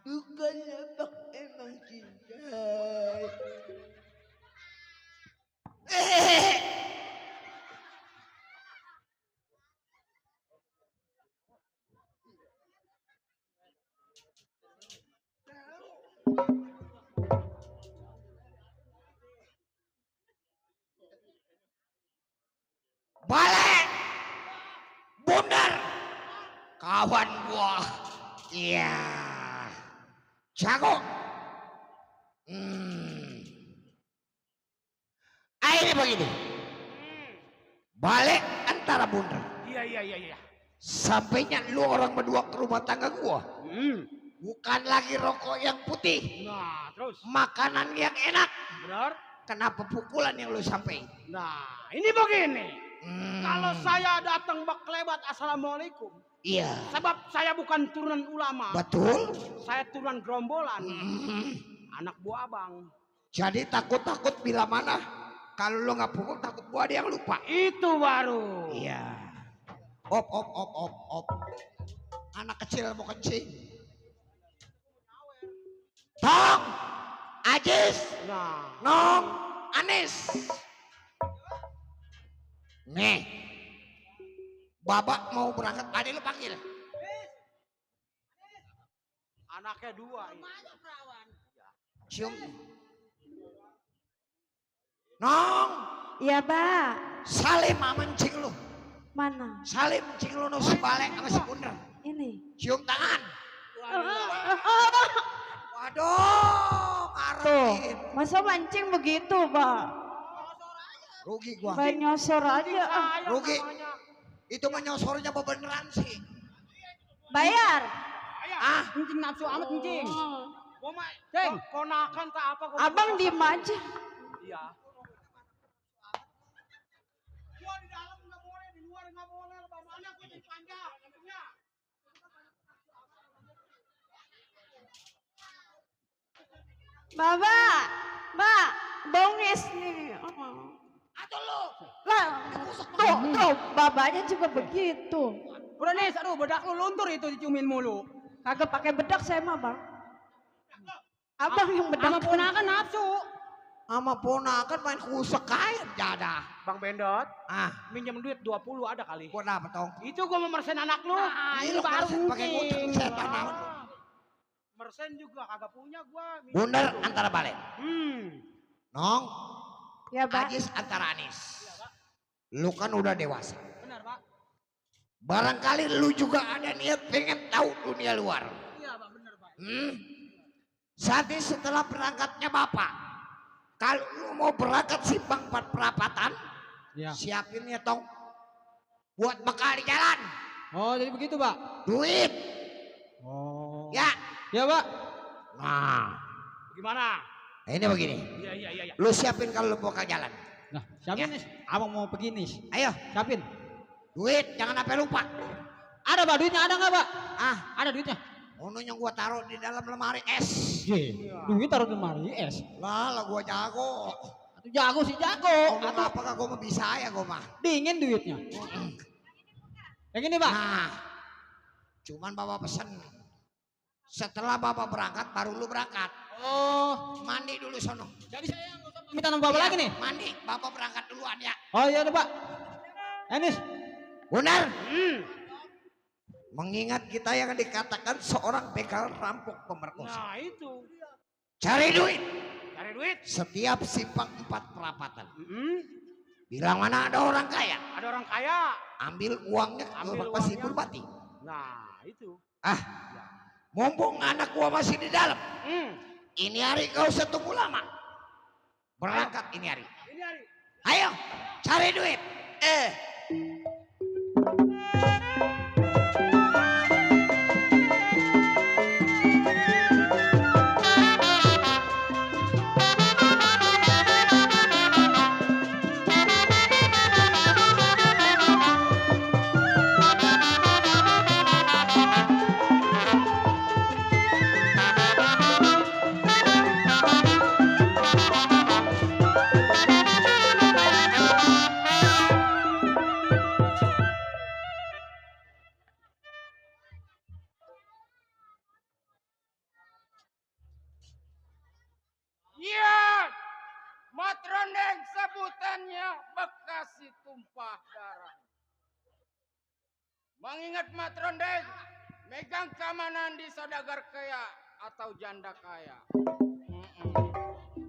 Bukannya bak emang cinta. Balik, bundar, kawan gua. Iya, jago. Akhirnya begini. Balik antara bundar. Iya. Sampainya lu orang berdua ke rumah tangga gua. Bukan lagi rokok yang putih. Nah, terus? Makanan yang enak. Benar? Kenapa pukulan yang lu sampai? Nah, ini begini. Kalau saya datang bak lebat assalamualaikum. Iya. Sebab saya bukan turunan ulama. Betul. Saya turunan gerombolan. Anak buah abang. Jadi takut-takut bila mana? Kalau lu nggak pukul takut gua ada yang lupa. Itu baru. Iya. Op. Anak kecil mau kencing. Tong, Ajis, Nong, Anis. Nih, Babak mau berangkat, pade lu panggil. Anaknya dua. Cium. Nong. Iya, Pak. Salim mencing lu. Mana? Salim mencing lu no si Balek sama si Bundar. Ini. Cium tangan. Waduh, Tuh, Arvin. masa mancing begitu, Pak? Rugi gua. Kayak nyosor aja. Rugi. Itu mah nyosornya beneran sih. Bayar. Kencing nafsu amat kencing. Gua mah Ceng. konakan tak apa. Abang diem aja. Iya. Gua di dalam nggak boleh, di luar nggak boleh. Bapaknya gua jadi panjang. Mbak, bongis nih. Atau lu. Lah, tuh, babanya juga begitu. Udah nih, aduh bedak lu luntur itu diciumin mulu. Kagak pakai bedak saya mah, Bang. Abang yang bedak. Sama ponakan nafsu. Sama ponakan main kusek aja jadah. Bang Bendot, Ah, minjem duit 20 ada kali. gua dapat tong. Itu gua mau mersen anak lu. Ini baru pakai ngutang setan naon. Mersen juga kagak punya gua. Bundar antara balik. Nong, Ya, Pak. Ajis antara Anis. Lu kan udah dewasa. Benar, Pak. Barangkali lu juga ada niat pengen tahu dunia luar. Iya, Pak, benar, Pak. Saat ini setelah berangkatnya Bapak, kalau lu mau berangkat simpang 4 perapatan, Iya. siapin ya tong buat bekal di jalan. Oh, jadi begitu, Pak. Duit. Oh. Ya. Ya, Pak. Nah, Gimana? ini begini. Iya. Lu siapin kalau lu mau ke jalan. Nah, siapin nih. Abang mau pergi nih. Ayo, Siapin. duit jangan sampai lupa. Ada, Pak, duitnya ada nggak, Pak? Ah, Ada duitnya. yang gua taruh di dalam lemari es. Duit taruh di lemari es. Lah gua jago. Atau jago sih jago. Ngomong Atau apa kagak gua mah bisa ya gua mah. dingin duitnya. Yang ini, Pak. Nah, cuman Bapak pesen. Setelah Bapak berangkat, baru lu berangkat. Oh, Mandi dulu sono. jadi saya nggak usah minta nama Bapak Iya, lagi nih. Mandi, Bapak berangkat duluan ya. Oh iya udah, Pak. Enis. Benar. Mengingat kita yang dikatakan seorang begal rampok pemerkosa. Nah itu. Cari duit. Cari duit. Setiap simpang 4 perapatan. Bilang mana ada orang kaya. Ada orang kaya. Ambil uangnya Ambil ke Pasir uangnya. Purbati. Nah itu. Ah, mumpung anak gua masih di dalam. Ini hari kau usah tunggu lama. Berangkat ini hari. Ini hari. Ayo, cari duit. Iya, Matrondeng sebutannya Bekasi tumpah darah. Mengingat Matrondeng megang keamanan di saudagar kaya atau janda kaya.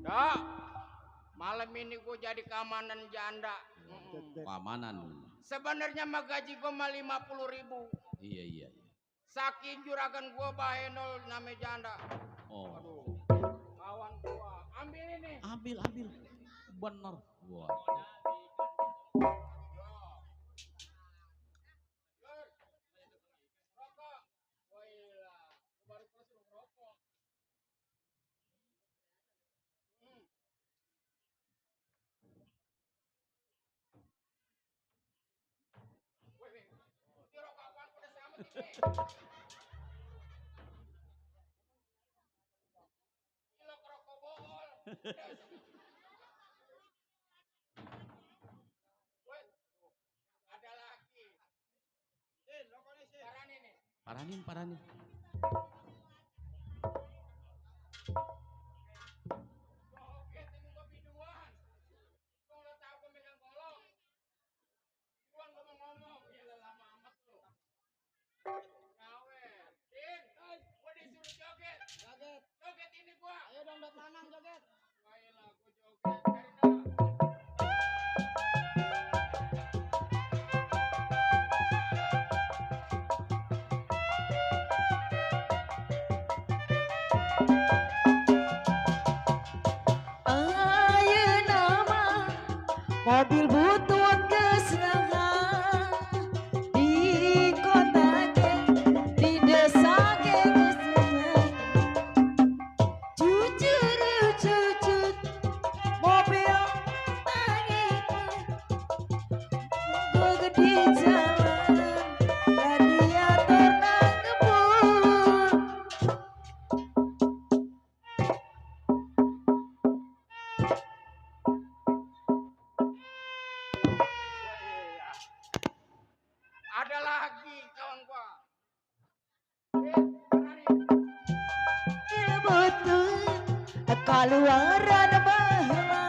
Dak, malam ini gue jadi keamanan janda. Keamanan. Sebenarnya mah gaji gue mah 50.000. Iya. Saking juragan gue bahenol namanya janda. Oh. Aduh, kawan gue. Ambil ini. Ambil. Bener. Wah. Ada lagi. Paranin nih. Paranin. Oke, temu gua biduan. Gua nggak tahu gua megang golong. Gua nggak mau ngomong. Gila lama amat lu. Ngawer. Din, gua disuruh joget. Joget ini gua. Ayo dong, Dat Manang joget. Baiklah, gua joget. Biarin dah. Ayeuna mah mobil butut kesenangan di kota ge di desa ge kesenangan cucut mobil tangitna gue di jalan radiator ngebul. Ada lagi kawan gua. Paranin. Betul keluaran baheula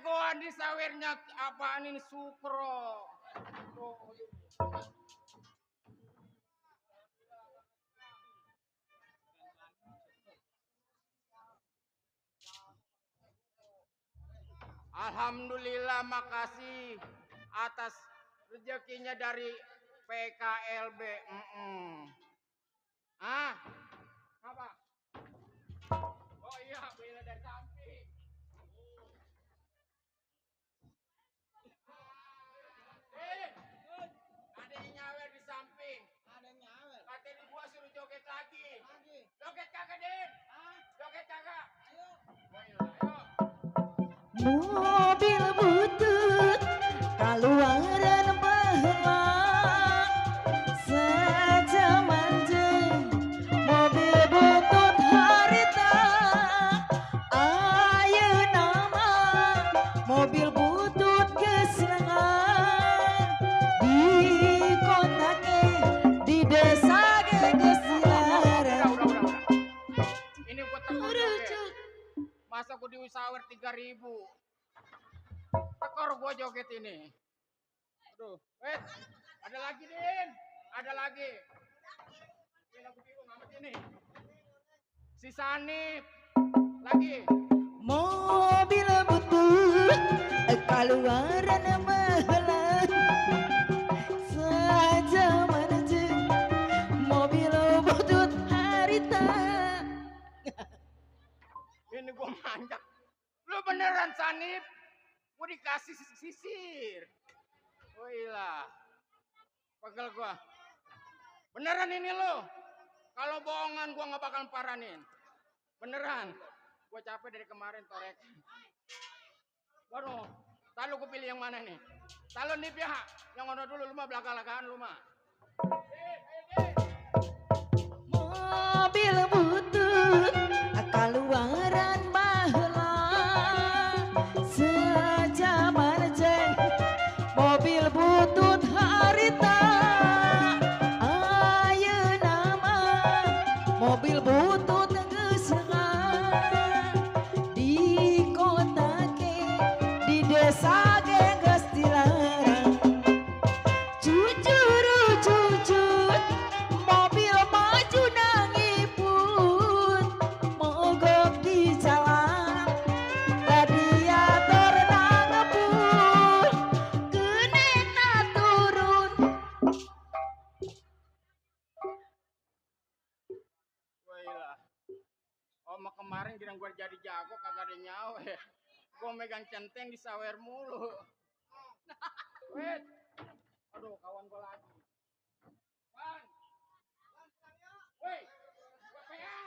gua di sawernya apaan ini sukro. Alhamdulillah, makasih atas rezekinya dari PKLB. Apa? Oh iya, bela dari samping. Ada yang nyawer di samping. Ada yang nyawer. Katanya gua suruh joget lagi. Joget kagak, Den? Joget kagak? Ayo. Oh iya, ayo. Mobil butut kaluaran baheula sajaman jeung mobil butut harita ayeuna mah mobil butut geus lengan di kota ge di desa ge geus dilarang. Ini gua tekor joget. Masa gua diusawer 3.000. Tekor gua joget ini. Aduh, ada lagi, Din. Ada lagi. Ini lagu bingung amat ini. Si Sanip. Lagi. Mobil butut kaluaran baheula sajaman jeung mobil butut harita. Ini gua manjak. Lu beneran, Sanip? Gua dikasih sisir. Oh iya. Pegel gua. Beneran ini lu. Kalau bohongan gua nggak bakal paranin. Beneran. Gua capek dari kemarin torek. Baru. Lalu gua pilih yang mana nih? Talon nih pihak. Yang mana dulu lu mah belakang-belakangan lu mah. Mobil butut kaluaran baheula sajaman jeung mobil butut harita ayeuna mah mobil butut geus lengan di kota ge di desa ge geus dilarang. Jujur mobil maju nangipun mogok di jalan radiator nangepul keunena turun. Wailah. Oh, mah kemarin kira gua jadi jago kagak ada nyawa ya. Gua megang centeng di sawer mulu. Wait. Aduh, kawan gua lagi. Wan. Woi. Apa ya?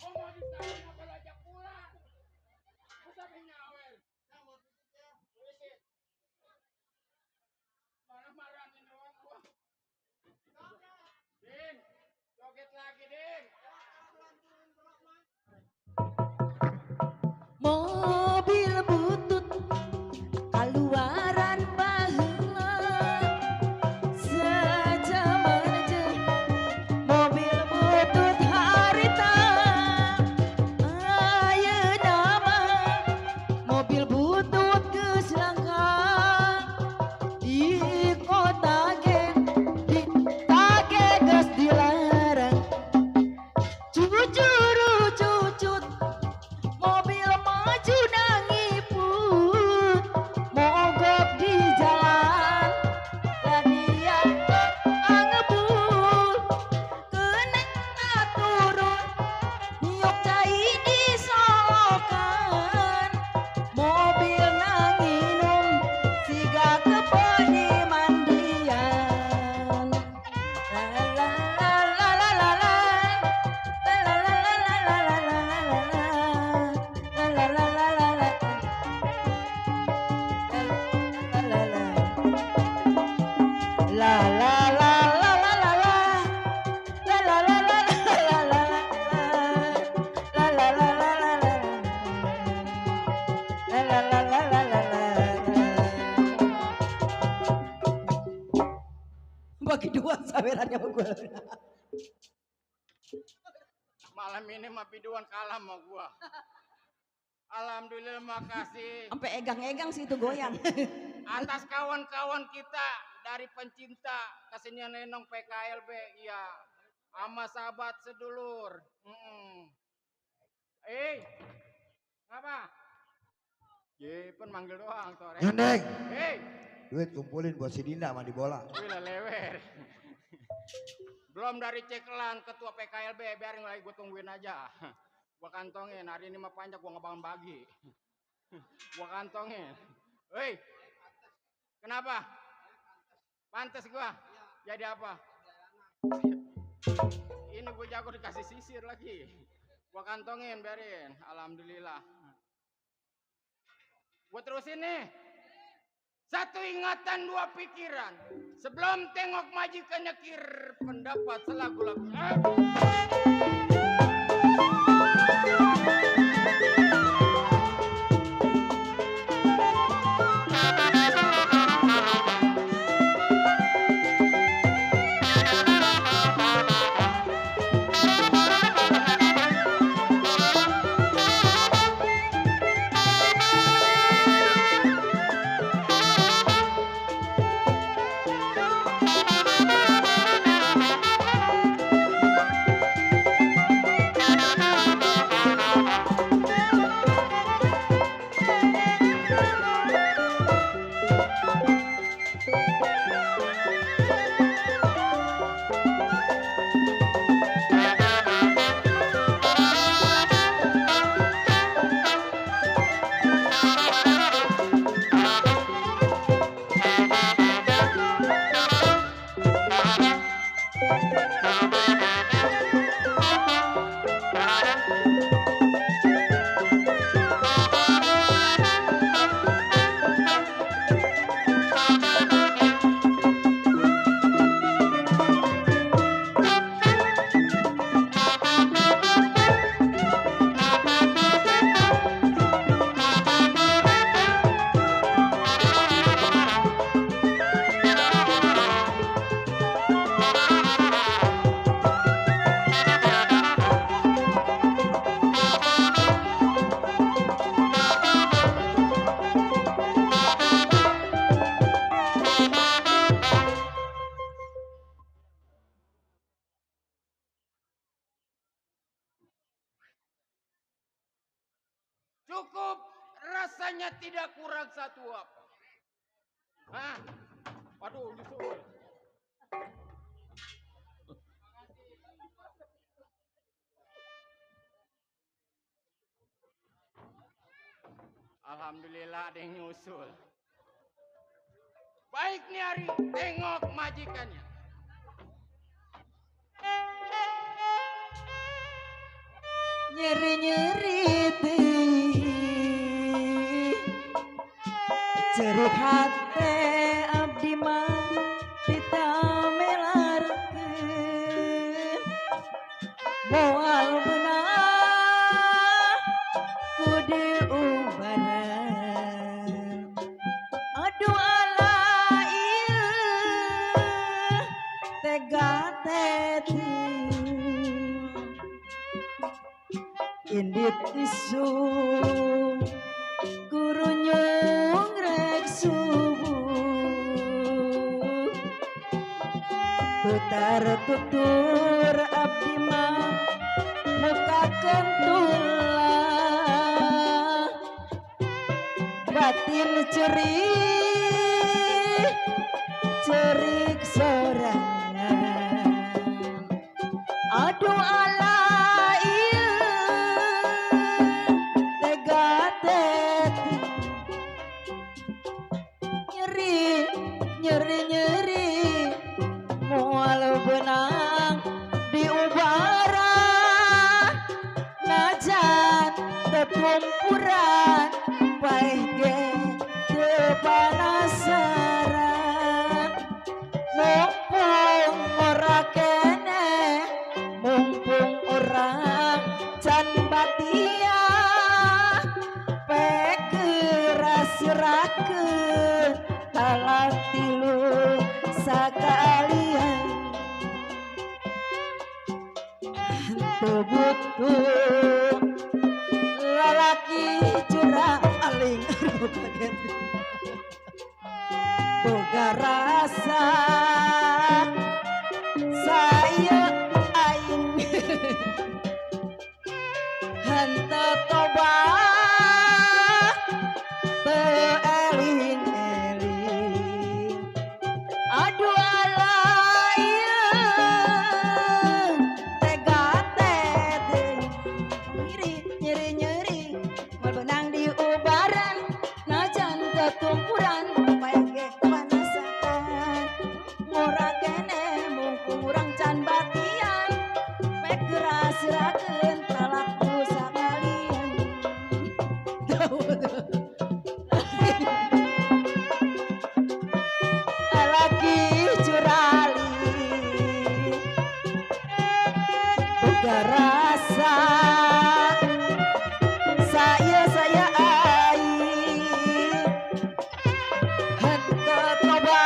Gua mau di sawer apa lu ajak pulang? Gua sampai nyawer. Wisit. Marah-marahin doang gua. Din, joget lagi, Din. Mobil butut kaluaran baheula sajaman jeung mobil butut harita ayeuna mah mobil butut geus langka di kota ge di tage geus dilarang. Jujur cucut mobil maju nangipun mogok di jalan radiator angebul keunena turun niuk cai disolokan mobil nanginum siga kepedi mandian. La la la la la la la. Bagi dua sawerannya sama gue. Malam ini mah biduan kalah sama gua. Alhamdulillah makasih. Sampai egang-egang sih itu goyang. Atas kawan-kawan kita dari pencinta kesenian lenong PKLB, iya, sama sahabat sedulur. Apa? Pun manggil doang tuh. Nyondeng. Duit kumpulin buat si Dinda mandi bola. Wih lewer. Belum dari cekelan ketua PKLB, biarin lagi gue tungguin aja. Gua kantongin, hari ini mah panjang gua ngebangun bagi. Gua kantongin. Hei, kenapa? Pantes gua. Jadi apa? Ini gue jago dikasih sisir lagi. Gua kantongin, biarin. Alhamdulillah. Gua terusin nih. Satu ingatan, dua pikiran. Sebelum tengok majikan nyekir, pendapat selagu-lagu. Cukup, rasanya tidak kurang satu apa. Hah? Waduh, nyusul. Alhamdulillah ada yang nyusul. Baik nih Ari, tengok majikannya. Nyeri-nyeri cerik hati abdi mah ditamelarkeun moal beunang ku diubaran aduh ala ieu tega teti indit isu guru nyung rek subuh putar tutur abdi mah muka kentulah batin cerik sorangan aduh ala nyeri mual benang diubara najan tetumpuran baik ge teu rasa saya aing henteu toba teu eling-eling aduh alaieuh tega teh nyeri moal benang di ubaran najan ketumpuran payage panasan ngora kene mung urang can batian pek geras sirakeun talaku sakalian lagi curali boga rasa saya aing henteu toba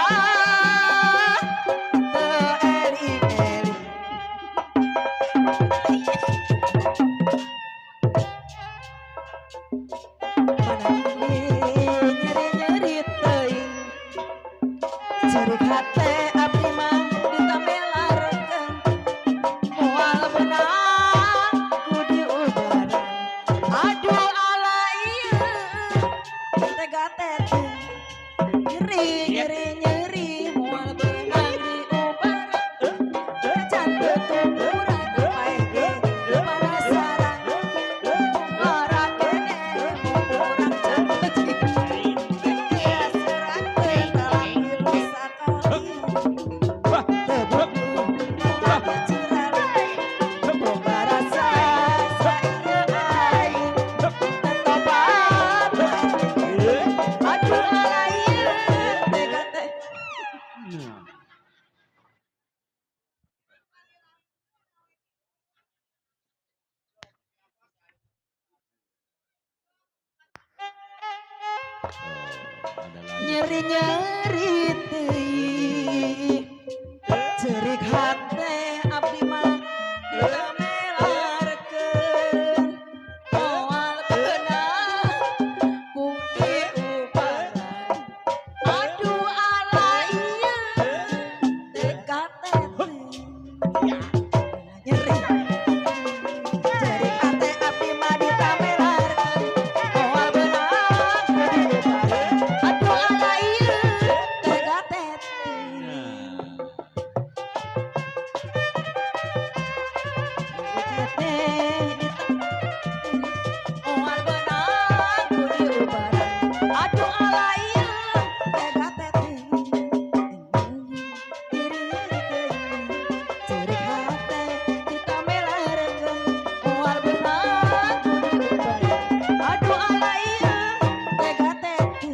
teu eling-eling nyeri-nyeri teuing cerik hate abdi mah ditamelarkeun moal benang ku diubaran aduh alaieuh tega teteh nyeri moal benang diubaran can ketumpuran payage panasaran ngora kene urang can batian geus sirakeun talaku sakalian nyeri-nyeri teuing cerik hate abdi mah ditamelarkeun moal benang ku diubaran aduh alaieuh tega teteh nyeri cerik hate abdi mah ditamelarkeun moal benang ku diubaran aduh alaieuh tega teteh moal benang ku diubaran aduh alaieuh tega teteh cerik hate ditamelarkeun moal benang ku diubaran aduh alaieuh tega teteh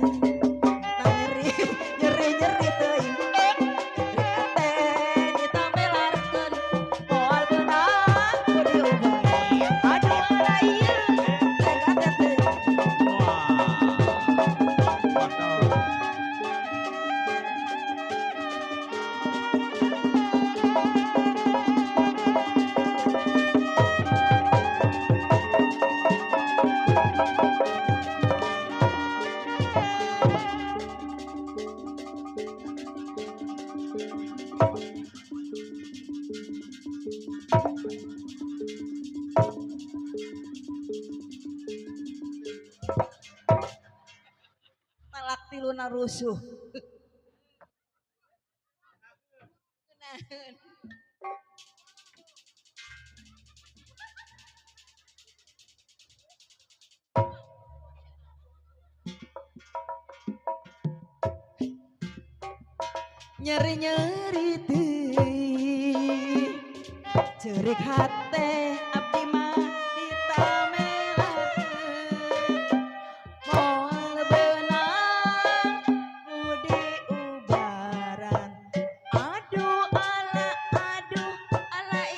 nyeri teuing cerik hate ditamelarkeun moal benang ku diubaran aduh alaieuh tega teteh talak tiluna rusuh nyeri-nyeri teuing cerik hate abdi mah ditamelarkeun moal benang ku diubaran aduh alai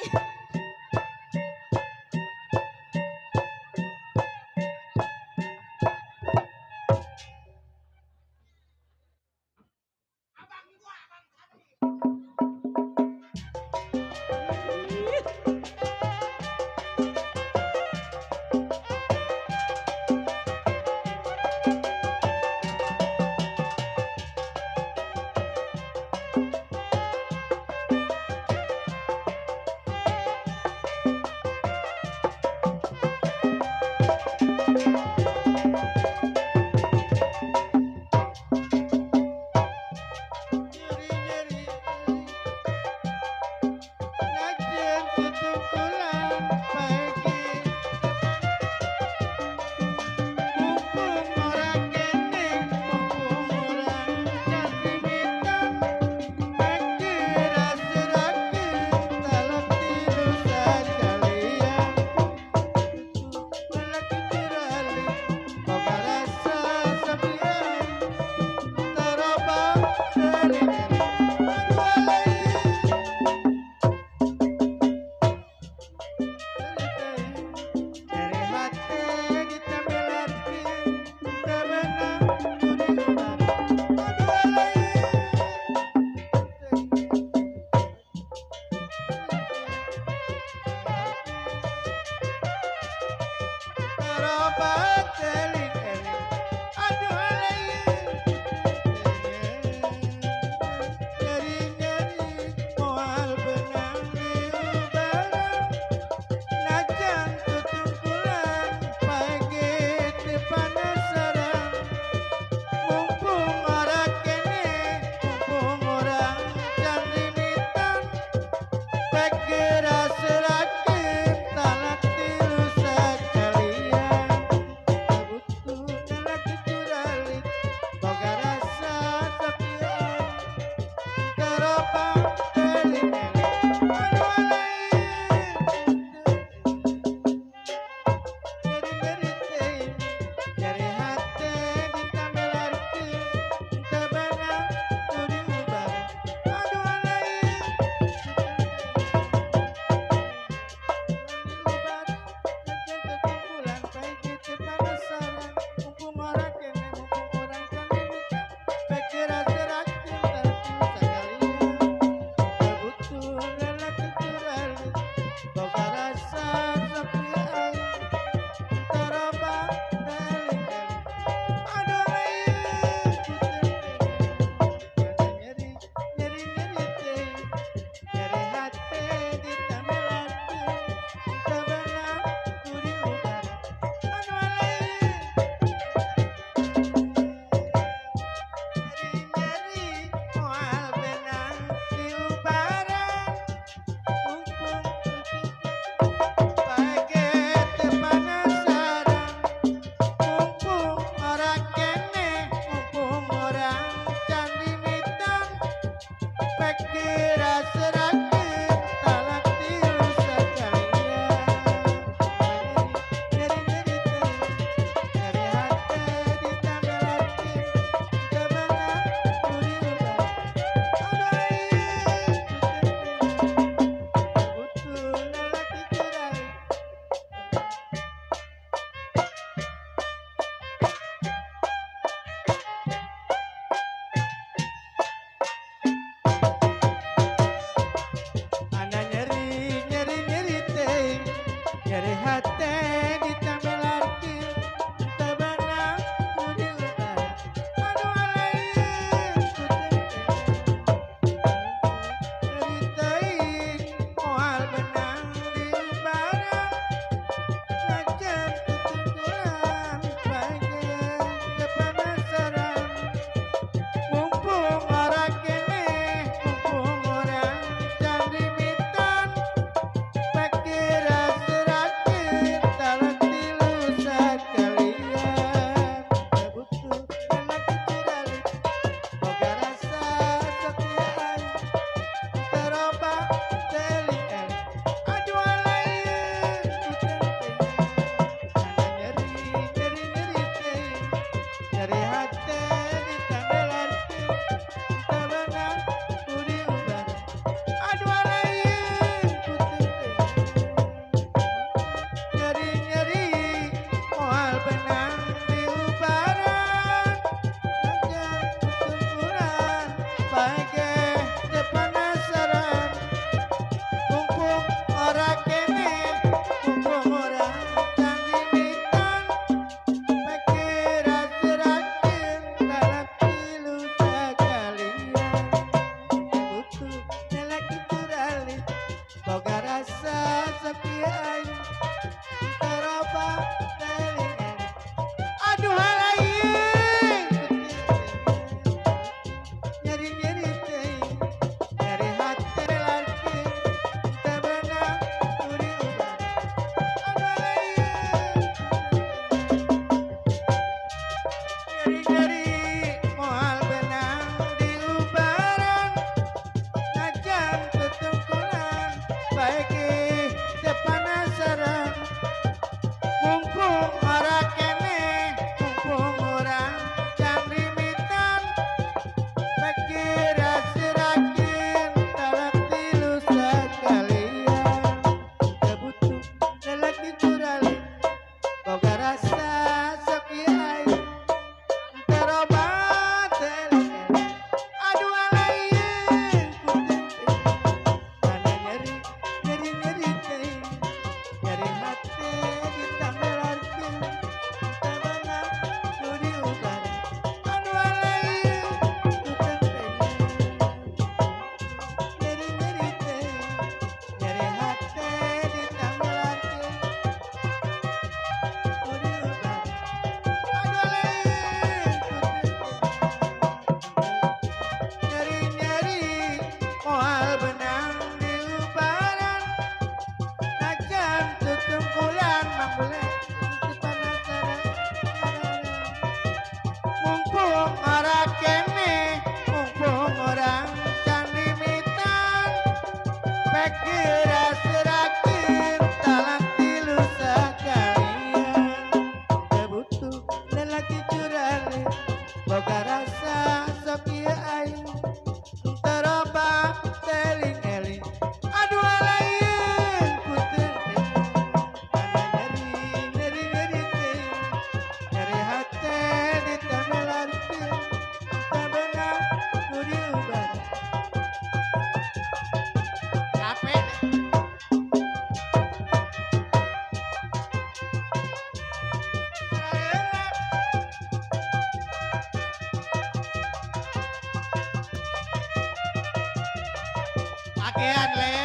Bagian le,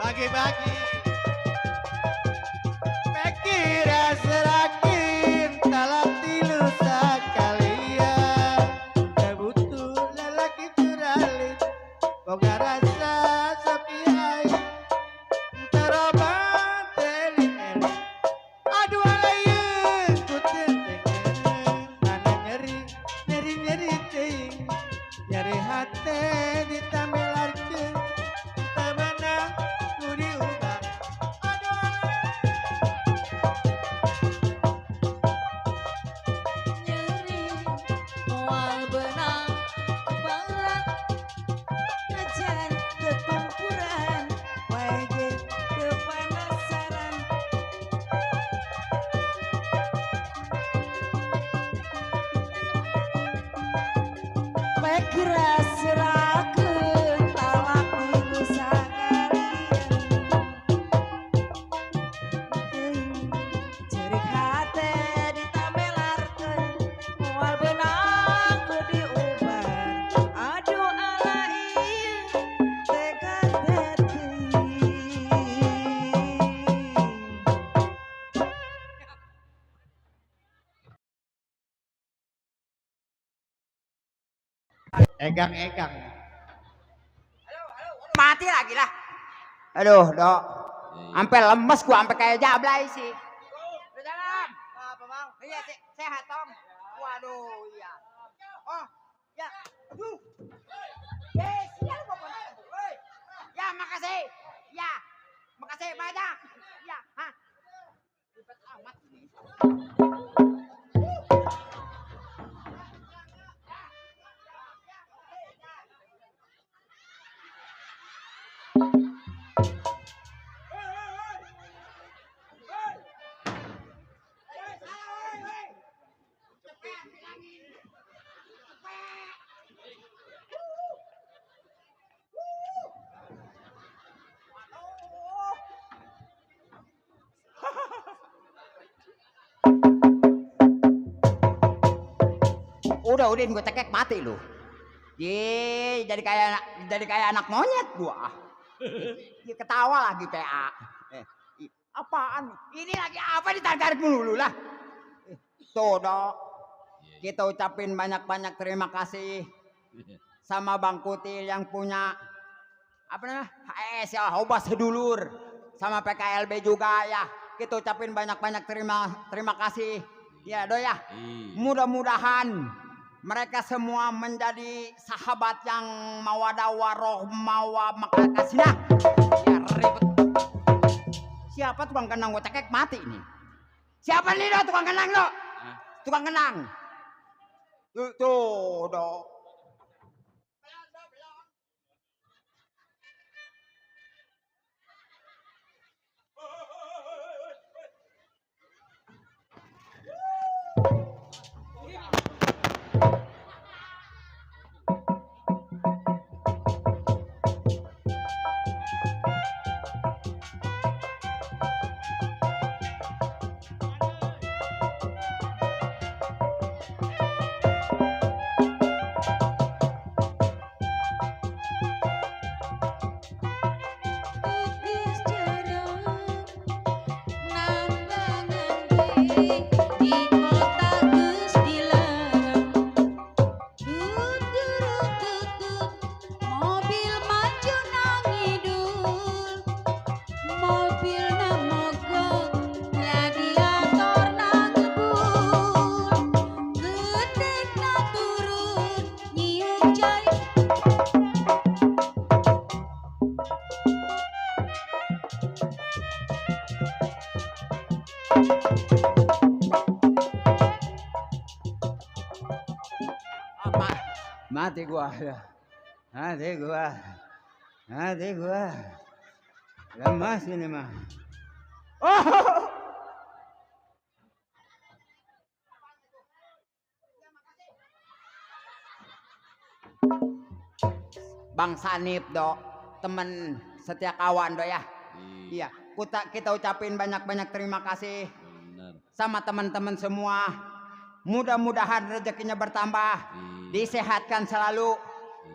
bagi-bagi. Pekira serakin talat tilu sakalian. Kebutuh lelaki curalit, boga rasa sepi air. Terobat teling eling, aduh alayun ku tenteng. Mana nyeri, nyeri ting. nyeri hati ditamelarkeun teu beunang ku diubar. Nyeri moal benang berat najan ketumpuran wae ge teu panasaran. Pekras serahkeun talak di sangalian. Cerik hate ditamelarkeun moal beunang ku diubar. Aduh ala ieu tega teuing. Egang-egang. Mati lagi lah. Aduh, Dok. Sampai lemes gua sampai kayak jablay sih. Udah dalam. Apa, Bang? Iya, sehat, Tong. Waduh, iya. Oh, ya. Aduh. Yes, ya lu bapak. Woi. Ya, makasih. Ya. Makasih banyak. Ya, ha. Ribet amat ini. Udah gue cekek mati lu. Ye, jadi kayak anak monyet gua. Ya ketawa lagi PA. Apaan? Ini lagi apa ditarik mulu lah. Tuh, Dok. Kita ucapin banyak-banyak terima kasih sama Bang Kutil yang punya apa namanya? HS ya, Hobas Sedulur sama PKLB juga ya. Kita ucapin banyak-banyak terima kasih. Ya, Do ya. Mudah-mudahan mereka semua menjadi sahabat yang mawadah warohmah makasih. Ya ribet. Siapa tukang kenang gue cekek mati ini? Siapa nih, Do, tukang kenang, Do? Tukang kenang. Tuh, Do. Geus jarang nambangan deui di kota geus dilarang. Tutut mobil maju nang ngidul, mobilna mogok radiator nang ngebul, geutekna turun nyiuk jari. Apa? Mati gua. Mati gua. Lemas ini mah. Oh. Bang Sanip, Do, temen setia kawan, Do ya. Iya, kita ucapin banyak-banyak terima kasih sama teman-teman semua. Mudah-mudahan rezekinya bertambah, disehatkan selalu.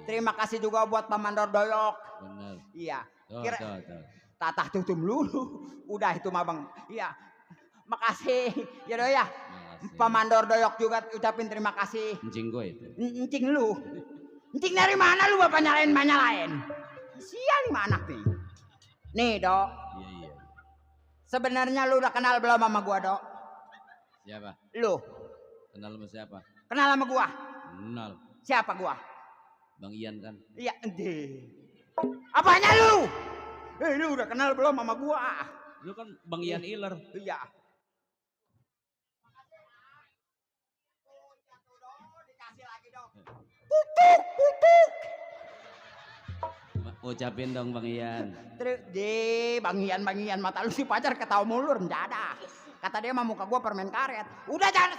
Terima kasih juga buat Pak Mandor Doyok. Iya. Tatah tutum dulu. Udah itu mah, Bang. Iya. Makasih. Ya, Do ya. Pak Mandor Doyok juga ucapin terima kasih. Encing gue itu. Encing lu. Encing dari mana lu bapak nyalain? Sial nih anak nih. Nih, Dok. Iya. Sebenarnya lu udah kenal belum sama gua, Dok? Siapa? Lu. Kenal sama siapa? Kenal sama gua? Kenal. Siapa gua? Bang Ian kan. Iya, ente. Apanya lu? Lu udah kenal belum sama gua? Lu kan Bang Ian Iler. Iya. Putuk. Ucapin dong Bang Ian. Terus Bang Ian mata lu si pacar ketawa mulur enggak ada. Kata dia mah muka gua permen karet. Udah jangan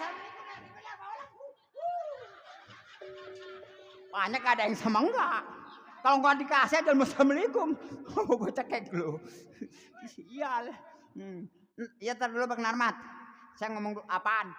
banyak ada yang sama enggak. Kalau enggak dikasih aja assalamualaikum. Gue cekek lu. Iya. Iya tar dulu Bang Narmat. Saya ngomong dulu apaan?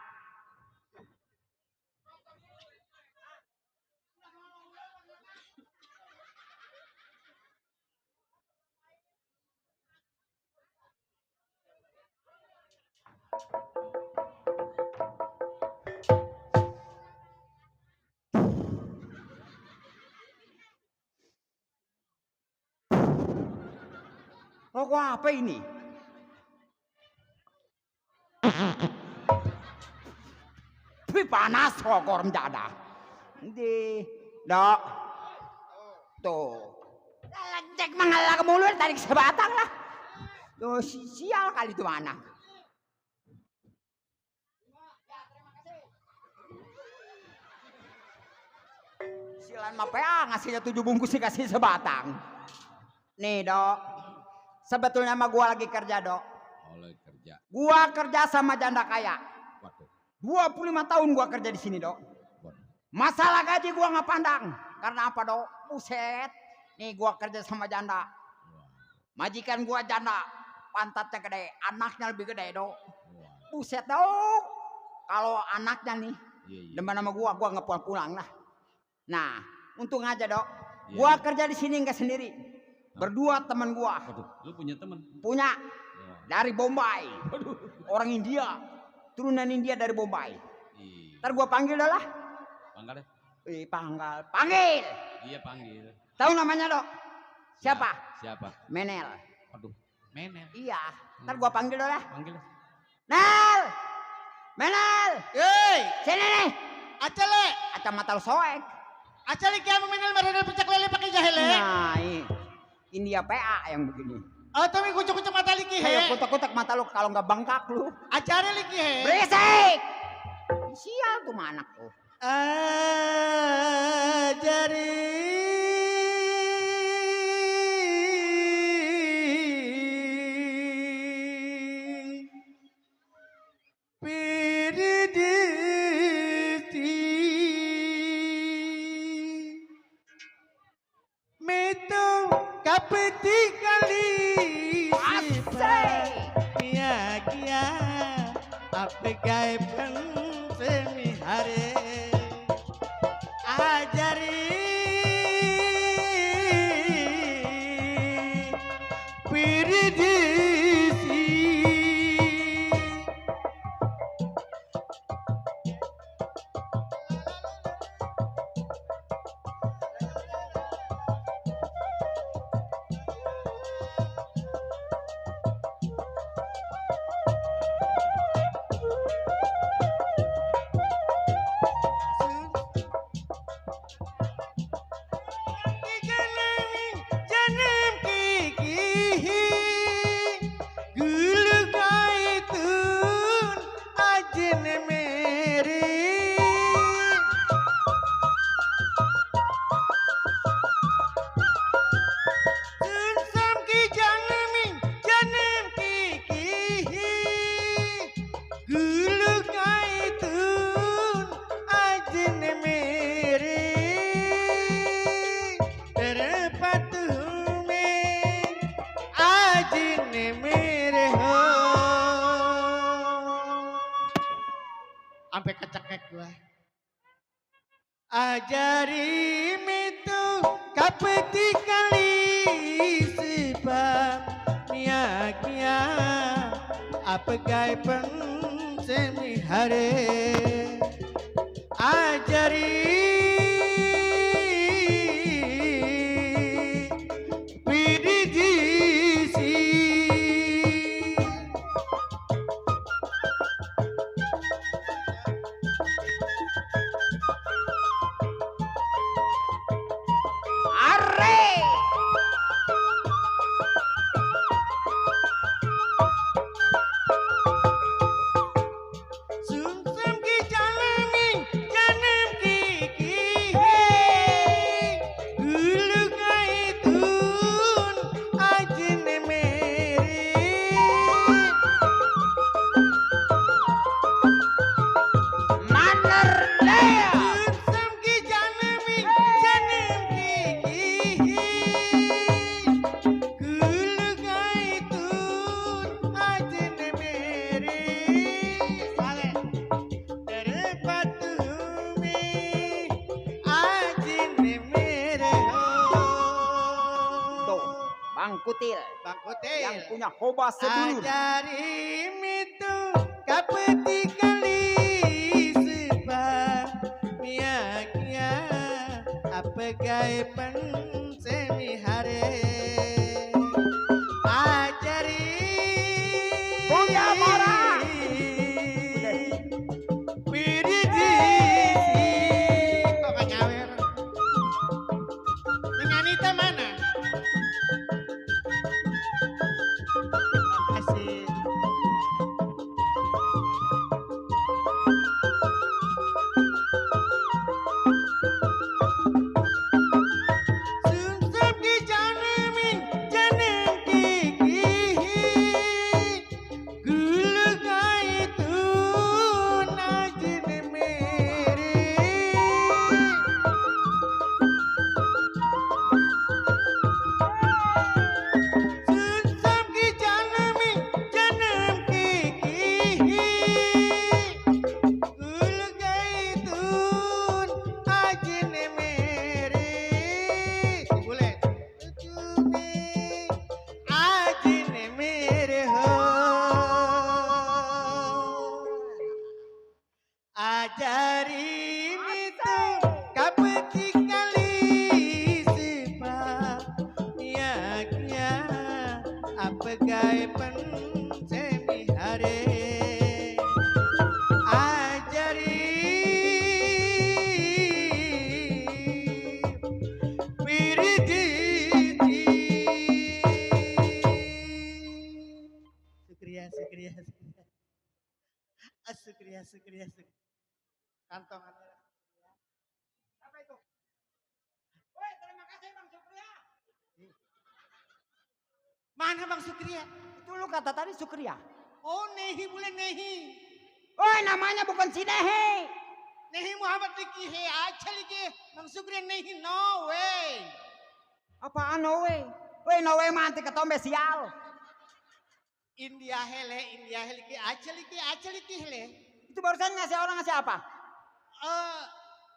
Rokok apa ini? Tapi panas rokok orang dada. Nanti, dok. Tuh. Cek mengalah ke mulut tarik sebatang lah. Tuh sial kali itu anak. Sialan mah PA ngasihnya 7 bungkus dikasih sebatang. Nih dok. Sebetulnya mah gua lagi kerja, Dok. Oleh kerja. Gua kerja sama janda kaya. Waduh. 25 tahun gua kerja di sini, Dok. Waduh. Masalah gaji gua nggak pandang. Karena apa, Dok? Buset. Nih gua kerja sama janda. Majikan gua janda. Pantatnya gede, anaknya lebih gede, Dok. Buset, Dok. Kalau anaknya nih, demen sama gua nggak pulang lah. Nah, untung aja, Dok. Gua kerja di sini nggak sendiri. Berdua teman gua. Waduh, lu punya teman? Punya. Ya. Dari Bombay. Waduh. Orang India. Turunan India dari Bombay. Iya. Ntar gua panggil dah lah. Panggil deh. Panggil. Iya panggil. Tahu namanya, Dok? Siapa? Siapa? Menel. Waduh, Menel. Iya. Ntar gua panggil dah lah. Panggil deh. Nel. Menel. Yoi, Sini nih. acale, Kacamata lu soek. acale kiamu minal merenal puncak lele pakai jahele. Nah, India PA yang begini. Oh, tapi kucuk-kucuk mata liki Ayo he. kutek-kutek mata lu kalau nggak bengkak lu. Acara liki he. Berisik. Sial tuh mah anak tuh. Ajari piriditi meto kapeti kali Asik. kia apa gai semi hari ajari piridisi janam kiki gulu kaitun ajin mere sunsam ki janam kiki gulu kaitun ajin mere terpat में आज ने मेरे हो sampai kecekek gua ajari itu kapeti kali sebab mia kia apa gai peng semi hare ajari piridisi Bang Kutil. Bang Kutil. Yang punya hoba sedulur. Ajarim itu kapeti kali sebab miaknya apa gaya semi hari ajari Punya marah. Wiridi kok gak nyawer Neng Anita mana? Makasih. Sunsep di janemin janem kikihi Gula itu najine mere Sunsep di janemin janem kikihi Gula itu najine mere Boleh Ujune ajine mere ho Ajarim itu kapeti kali sebab niatnya apa gaya semi hari ajarim wiriditi Sukriya kantong apa itu? Woi, terima kasih Bang Sukriya. Mana Bang Sukriya? Itu lu kata tadi Sukriya. Oh, Nehi boleh Nehi. Woi, namanya bukan si Nehi. Nehi Muhammad Liki he aja lagi. Bang Sukriya Nehi no way. Apaan no way? Woi, no way mati ketombe sial. India hele ki aja liki hele. Itu barusan ngasih orang ngasih apa?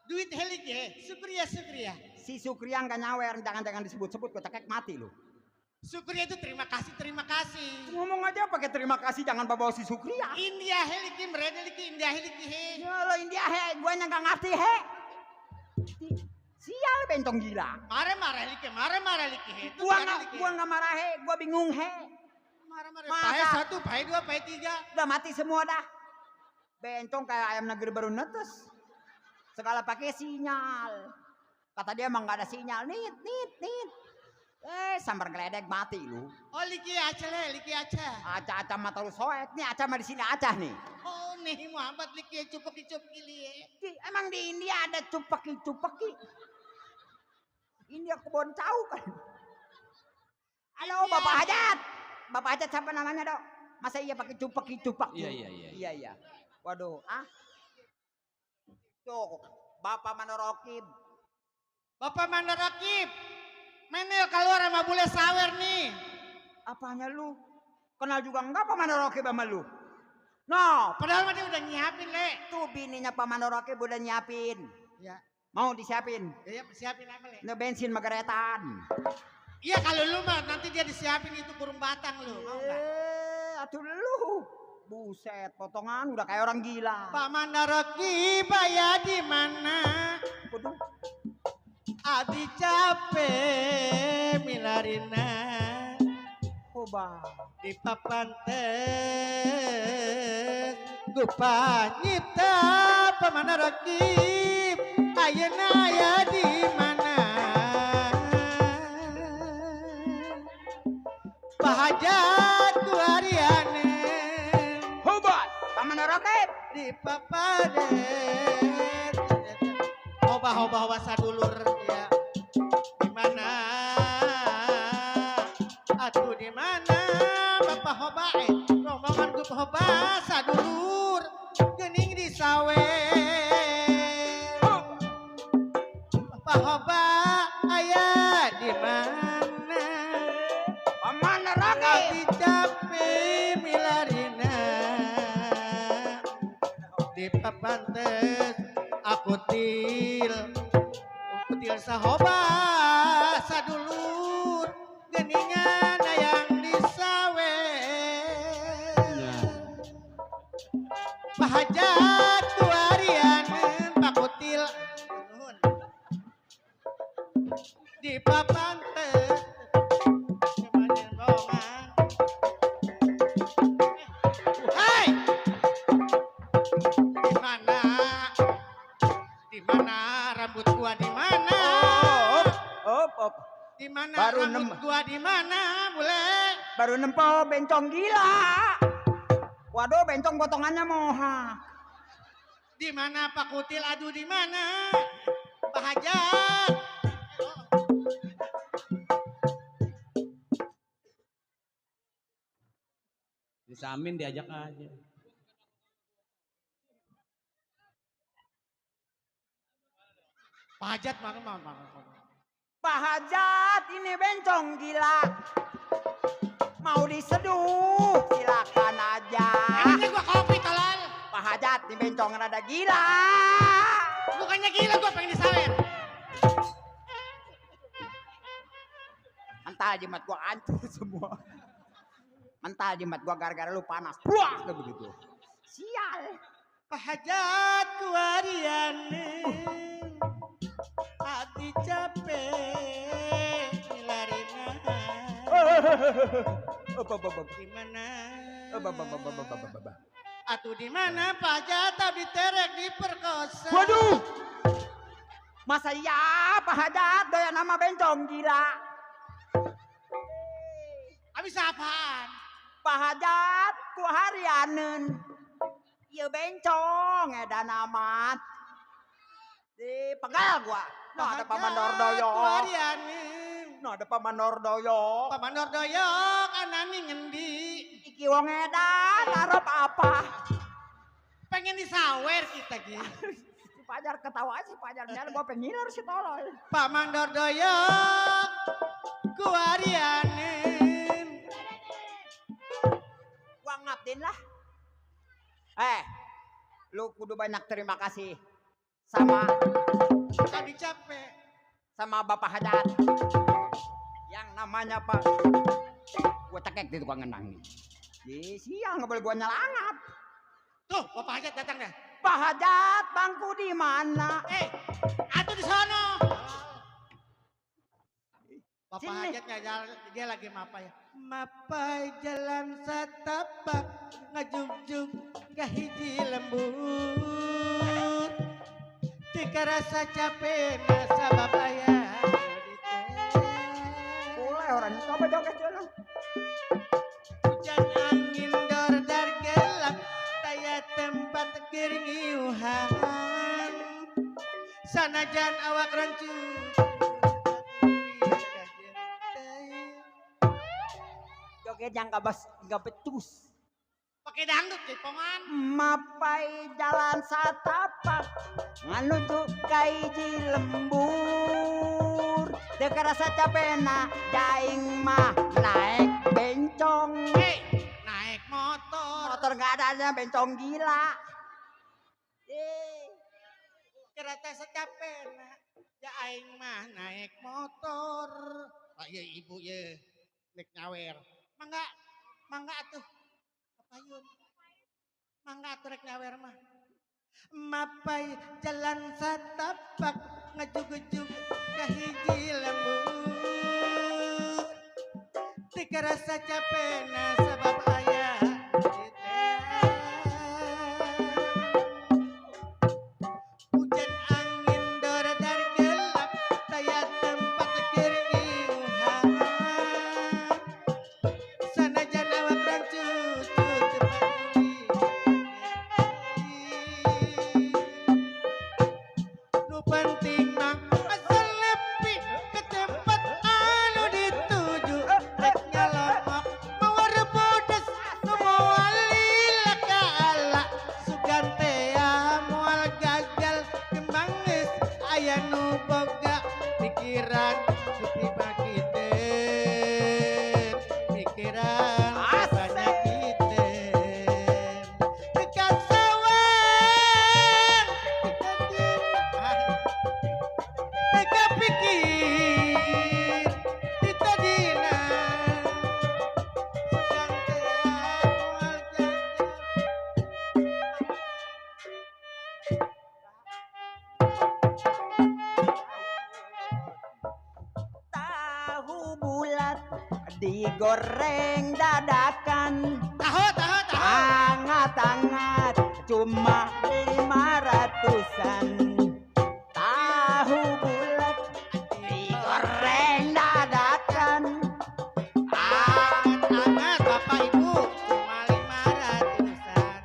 Duit hele ki, Sukriya. Si Sukriya nggak nyawer, jangan disebut-sebut, gue cekek mati lu. Sukriya itu terima kasih. Ngomong aja pakai terima kasih, jangan bawa si Sukriya. India hele ki, mereka liki India hele ki he. Ya lo India he, gue nggak ngerti he. Sial bentong gila. Marah liki he. Gua nggak marah he, gua bingung he. Marah. Masa? Pahe 1, pahe 2, pahe 3. Udah mati semua dah. Bencong kayak ayam negeri baru netes. Segala pakai sinyal. Kata dia emang gak ada sinyal. Nit. Sambar geledek mati lu. Oh, liki aja. Aca mata lu soek. Nih Aca mah di sini Aca nih. Oh, Nehi Muhammad liki cupaki li. Emang di India ada cupaki. India kebon tahu kan. Halo Bapak Hajat. Bapak Hajat siapa namanya dok? Masa iya pakai cupaki? Iya. Waduh, Tuh, Bapak Mandorokib. Mana keluar sama bule sawer nih? Apanya lu? Kenal juga enggak Pak Mandorokib sama lu? No, Padahal mah dia udah nyiapin, Le. tuh bininya Pak Mandorokib udah nyiapin. Ya. Mau disiapin? Ya, siapin apa, Le? Ini bensin magaretan. Iya, kalau lu mah nanti dia disiapin itu kurung batang lu. Mau enggak? Atuh lu. Buset, potongan udah kayak orang gila. Pak Mandorokib ya di mana? Waduh. Abi capek milarina. Coba. Di papantes gupanyita Pak Mandorokib ayeuna aya di mana? Pak Hajat Kuariane Hubat, Pak Mandorokib. di papadet hoba sadulur ya di mana atuh di mana Bapak hoba rombongan grup hoba sadulur geuning di sawe Bapak hoba aya di mana Pak Mandorokib. Abi capek milarina di papantes aku til sahoba sadulur geningan di papante kebanyakan bohongan. Hei, di mana? Di mana rambut gua di mana? Op. Di mana Baru rambut gua di mana? Bule. Baru nempo bencong gila. Waduh, bencong potongannya moha. Di mana Pak Kutil? Aduh di mana? Pak Hajat. Disamin diajak aja. Pak Hajat mana? Pak Hajat, ini bencong gila. Mau diseduh, silakan aja. Emangnya gua kopi tolol. Pak Hajat, ini bencong rada gila. Bukannya gila, gua pengen disawer. Mental jimat gua hancur semua. Mental jimat gua gara-gara lu panas. Buah, kayak begitu. Sial. Pak Hajat kuariane. Hati capek larina. Di mana? Atuh di mana Pak Hajat abdi terek diperkosa. Waduh. Masa iya Pak Hajat doyan nama bencong gila. Abis apaan? Pak Hajat ku harianeun. Ieu bencong edan amat. Di pegal gua. No ada pamandor doyok. Kuariane. No ada pamandor doyok. Pamandor doyok anani ngendi? Iki wong edan arep apa? Pengen disawer kita gitu. Si Pajar ketawa si Pajar nyala gua pengiler si tolol. Pak Mandor doyok kuariane. Gua ngabdin lah. Lu kudu banyak terima kasih sama Tadi capek. sama Bapak Hajat. Yang namanya Pak. Gua cekek di tukang ngenang nih. Siang nggak boleh gua nyelangap. Tuh, Bapak Hajat datang dah. Pak Hajat, bangku di mana? Atuh di sono. Bapak Sini. Hajatnya dia lagi mapai. Mapai jalan satapak ngajug-jug kahiji lembut. Tika rasa capek sabab ayah. Boleh orang coba joget dulu. Hujan angin dor-dar gelap, daya tempat keringiuhan. Sanajan awak rancu. Joget yang gak betus. Pakai dangdut cepongan. Mapai jalan satapak nganuju kaiji lembur. Teu karasa capena jaing mah naik bencong. Naik motor. Motor gak ada bencong gila. Kereta secapena. Ya aing mah naik motor. Pak ya ibu ya. Nek nyawer. Mangga atuh. Payun. Mangga atuh rek nyawer mah. Mapai jalan satapak ngajug-jug kahiji lembur. Tika rasa capena sabab ayah. Hujan angin dor-dar gelap, daya tempat keringiuhan. Sanajan awak rancu nu penting mah asal nepi ke tempat anu dituju. Rek nyalongok mawar bodas nu moal lila kaala. Sugantea moal gagal kembang geus aya nu boga pikiran supibakiteun. Pikiran banyak iteun. Dekat sawan Teka pikir Tita dina Sedang moal jajan. digoreng dadakan. Tahu, tahu, tahu. Hangat-hangat cuma 500-an. Tahu bulat digoreng dadakan. Hangat-hangat Bapak Ibu cuma 500-an.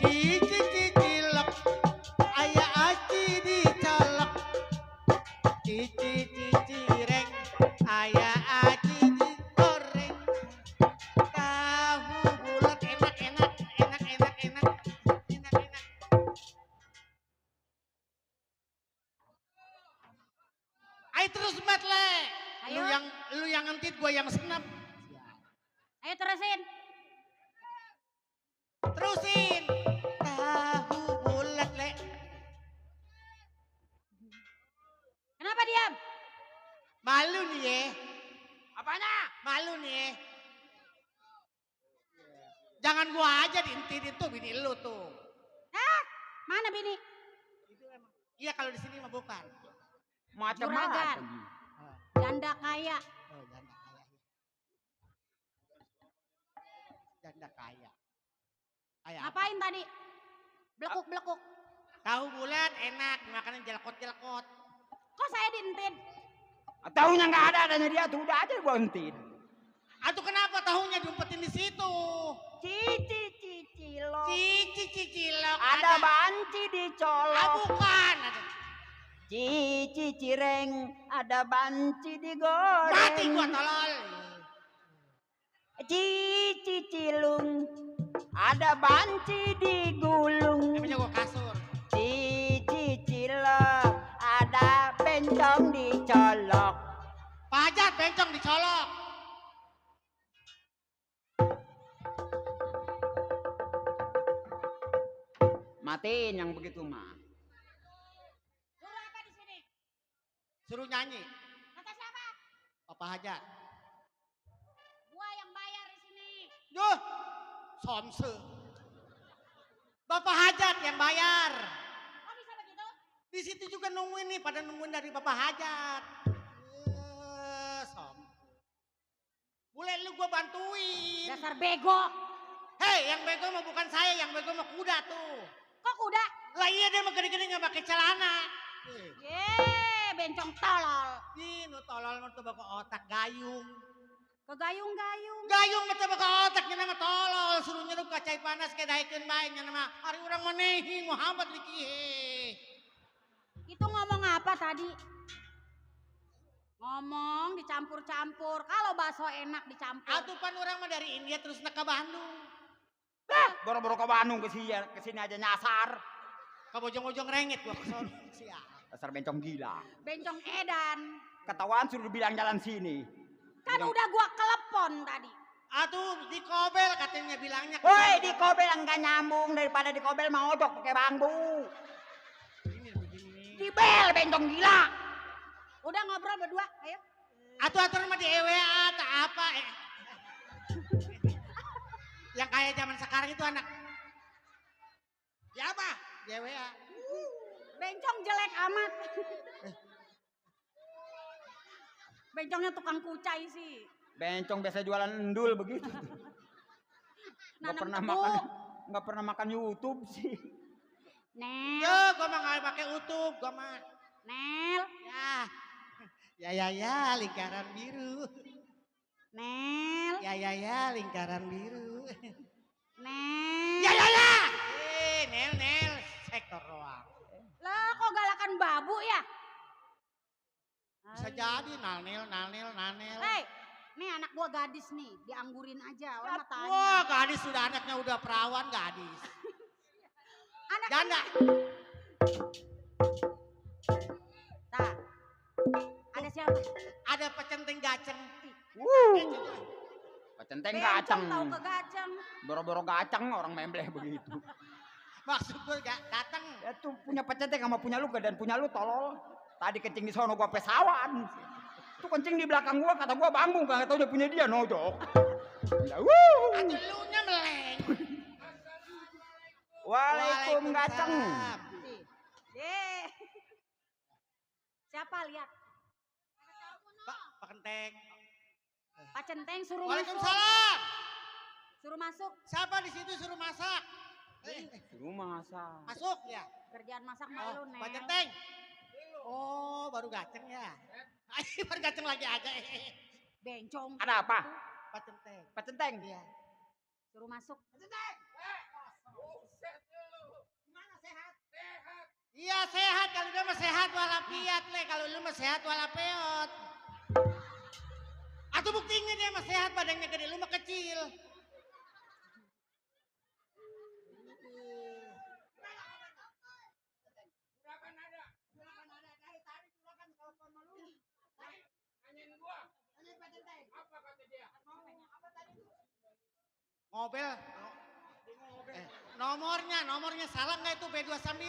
Cici-cicilek aya aci dicolok. Cici-cicireng aya aci digoreng. Tahu bulat enak-enak, enak-enak, enak, enak-enak. Ayo terus Mat Le. Ayo. Lu yang ngentit, gua yang senep. Ayo terusin. Terusin. Tahu bulat Le. Kenapa diam? Malu nih ya. Apanya? Malu nih ya. Jangan gua aja diintitin tuh bini lu tuh. Hah? Mana bini? Iya kalau di sini mah bukan. Juragan. Janda kaya. Oh, janda kaya. Janda kaya. Kayak apa? Ngapain tadi? Belekuk-belekuk. Tahu bulat enak, makanan jelekot-jelekot. Kok saya dientin? Tahunya nggak ada, adanya dia tuh udah aja gua entin. Aduh kenapa tahunya diumpetin di situ? Cici-cicilok. Cici-cicilok. Ada banci dicolok. Ah bukan. Cici-cireng ada banci digoreng. Mati gua tolol. Cici-cilung ada banci digulung. Namanya gua kasur. Cici-cilok ada bencong dicolok. Pajat bencong dicolok. Matiin yang begitu mah. Suruh apa di sini? Suruh nyanyi. Kata siapa? Papa Hajat. Gua yang bayar di sini. Yuh. Somse. Bapak Hajat yang bayar. Kok bisa begitu? Di situ juga nungguin nih, pada nungguin dari Bapak Hajat. Boleh lu gua bantuin. Dasar bego. Hei, yang bego mah bukan saya, yang bego mah kuda tuh. Kok kuda? Lah iya dia mah gede-gede nggak pakai celana. Ye, bencong tolol. Ih, nu tolol mah coba ke otak gayung. Kegayung-gayung. Gayung mah coba ke otaknya nama tolol. Suruh nyerup kacai panas kayak daikeun bae nya nama. Ari urang manehi Muhammad likihe. Itu ngomong apa tadi? Ngomong dicampur-campur. Kalau bakso enak dicampur. Atuh pan urang mah dari India terus ke Bandung. Boro-boro ke Bandung kesini aja nyasar. Ke bojong-bojong rengit gua kesono. Siap. Dasar bencong gila. Bencong edan. Ketahuan suruh bilang jalan sini. Kan udah gua kelepon tadi. Atuh di Kobel katanya bilangnya. Woi, di Kobel enggak nyambung, daripada di Kobel mau ojok pakai bambu. Di bel bencong gila. Udah ngobrol berdua, ayo. Atuh-atuh mah di EWA tak apa Yang kayak zaman sekarang itu anak. Ya apa? Di EWA. Bencong jelek amat. Bencongnya tukang kucai sih. Bencong biasa jualan endul begitu. Nggak Nanam pernah tebu. makan, nggak pernah makan YouTube sih. Nel, Yo, gua mah nggak pakai utuh, gua mah. Nel, Ya, lingkaran biru. Nel, Ya, lingkaran biru. Nel. Ya. Nel, sektor doang. Lah kok galakan babu ya? Bisa jadi nanel. Hei, nih anak gua gadis nih, dianggurin aja. Orang mah tanya. Wah, gadis sudah anaknya udah perawan gadis. Anak Janda. Nah, ada siapa? Ada pecenting gaceng. Pacenteng Bencong gaceng. tahu kegaceng. Boro-boro gaceng orang membleh begitu. Maksud gue datang. Ya tuh punya pacenteng sama punya lu dan punya lu tolol. Tadi kencing di sono gua pesawan. Tuh kencing di belakang gua kata gua banggung kagak tahu dia punya dia nojok. Ya, Ada lunya meleng. Waalaikum gaceng. Deh. Siapa lihat? Pak Kenteng. Pak Centeng suruh masuk. Waalaikumsalam. Suruh masuk. Siapa di situ suruh masak? Suruh masak. Masuk ya. Kerjaan masak malu nih. Pak Centeng. Oh, baru gaceng ya. Baru gaceng lagi aja. Bencong. Ada apa? Pak Centeng. Pak Centeng. Iya. Suruh masuk. Pak Centeng. Gimana sehat? Sehat. Iya sehat, kalau dia mah sehat walafiat le, kalau lu mah sehat walapeot. Atau buktinya dia mah sehat, badannya gede, lu mah kecil. Mobil. Nomornya salah nggak itu B29?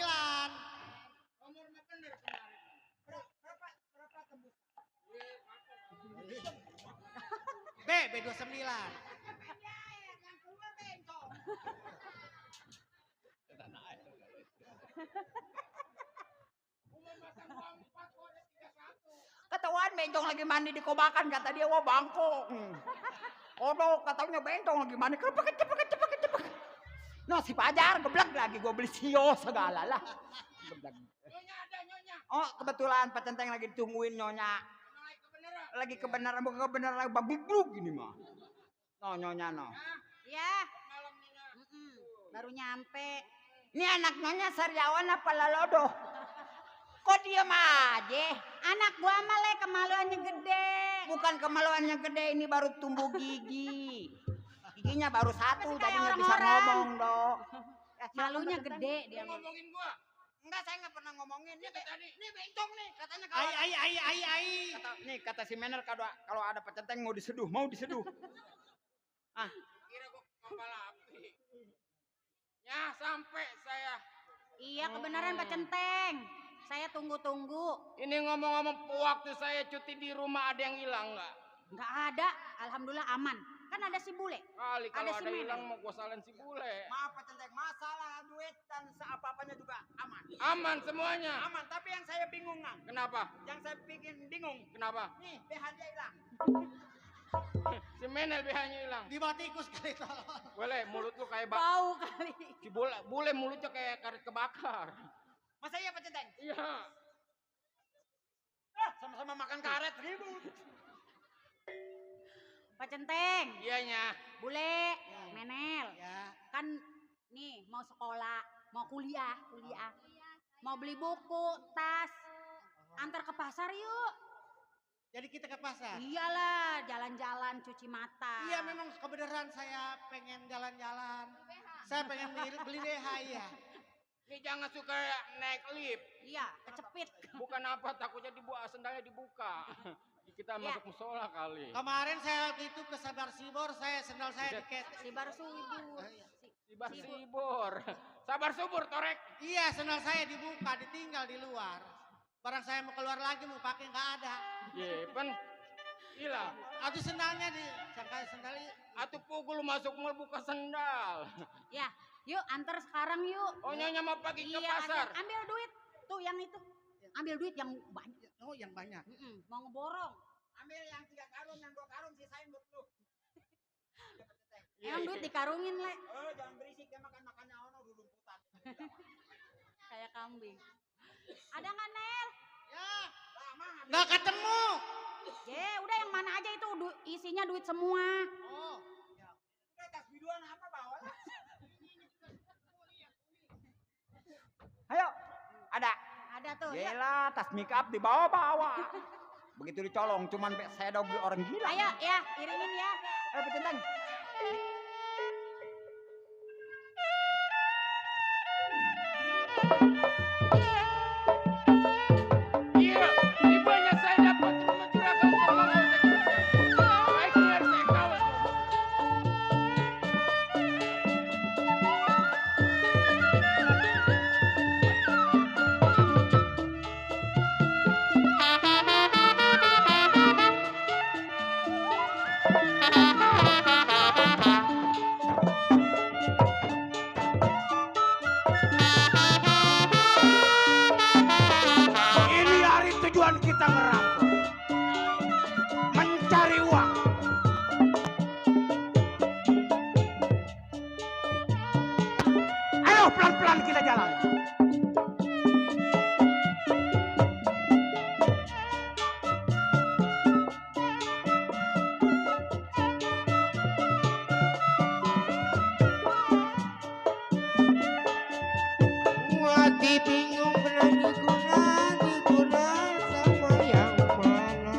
Nomornya bener kemarin. Berapa tembus? B29. Yang keluar bencong. Ketahuan bencong lagi mandi di kobakan, kata dia, wah bangkok. Kodok, katanya bencong lagi mandi, cepet. Nah si Pajar geblek lagi, gue beli sio segala lah. Geblek. Nyonya ada nyonya. Oh kebetulan Pak Centeng lagi ditungguin nyonya. Lagi kebenaran, bukan kebenaran lagi babluk gini mah. No nyonya no. Ya. Baru nyampe. Ini anak nyonya Saryawan apa Lalodo? Kok diem aja? Anak gua mah le kemaluannya gede. Bukan kemaluannya gede, ini baru tumbuh gigi. Giginya baru satu, Masih jadi kayak nggak bisa orang-orang. ngomong dong. Malunya gede dia. Ngomongin gua. Enggak, saya nggak pernah ngomongin. Ini bencong nih, katanya Ai. kata si Menel kalau ada Pak Centeng mau diseduh. Ah, Kira gua kepala api. Ya sampai saya. Iya kebenaran Pak Centeng. Saya tunggu-tunggu. Ini ngomong-ngomong waktu saya cuti di rumah ada yang hilang nggak? Nggak ada. Alhamdulillah aman. Kan ada si bule. Kali kalau Ada si ada Menel. hilang mau gua salahin si bule. maaf Pak Centeng, masalah duit dan apa-apanya juga aman. Aman semuanya. Aman, tapi yang saya bingungan. Kenapa? Yang saya bikin bingung. Kenapa? Nih, BH dia hilang. Si Menel BH-nya hilang. Di bawah tikus kali itu. Boleh, mulut lu kayak Bau kali. si bule mulutnya kayak karet kebakar. Masa iya Pak Centeng? Iya. Sama-sama makan karet ribut. Pak Centeng. Iyanya. Bule. Menel. Ya. Kan nih mau sekolah. Mau kuliah. Mau beli buku. Tas. Antar ke pasar yuk. Jadi kita ke pasar. Iyalah jalan-jalan cuci mata. Iya memang kebenaran saya pengen jalan-jalan. Saya pengen beli BH ya. Ini jangan suka naik lift. Iya kecepit. Bukan apa, takutnya sendalnya dibuka. Kita masuk musola kali. Kemarin saya waktu itu ke Sabar Sibor, sendal saya diket. Si Barsubur. Sibor. Sabar subur torek. Iya sendal saya dibuka, ditinggal di luar. Barang saya mau keluar lagi mau pakai nggak ada. Pen hilang. Atau sendalnya sendal Atuh pukul masuk mall buka sendal. Ya yuk antar sekarang yuk. Oh nyonya mau pergi ke Iya, pasar. ambil duit. Tuh yang itu. Ambil duit yang banyak. Oh yang banyak. Mau ngeborong. Ambil yang 3 karung, yang 2 karung sisain buat lu. Emang duit dikarungin le. Oh, jangan berisik ya makan-makannya ono rumputan. Kayak kambing. Ada nggak Nel? Ya, lama. Nggak ketemu. Udah yang mana aja itu isinya duit semua. Oh, ya. Udah tas biduan apa bawa lah. Ayo, ada. Ada tuh. Ya. Yelah, tas make up dibawa-bawa. Begitu dicolong, cuman saya udah beli orang gila. Ayo ya, kirimin ya. Ayo Pak Centeng. Iya, ini banyak saya dapat. Cuma juragan tolong baiknya saya kawal. Ini hari tujuan kita merampok. Mencari uang. Mati bingung benar diguna sama yang mana.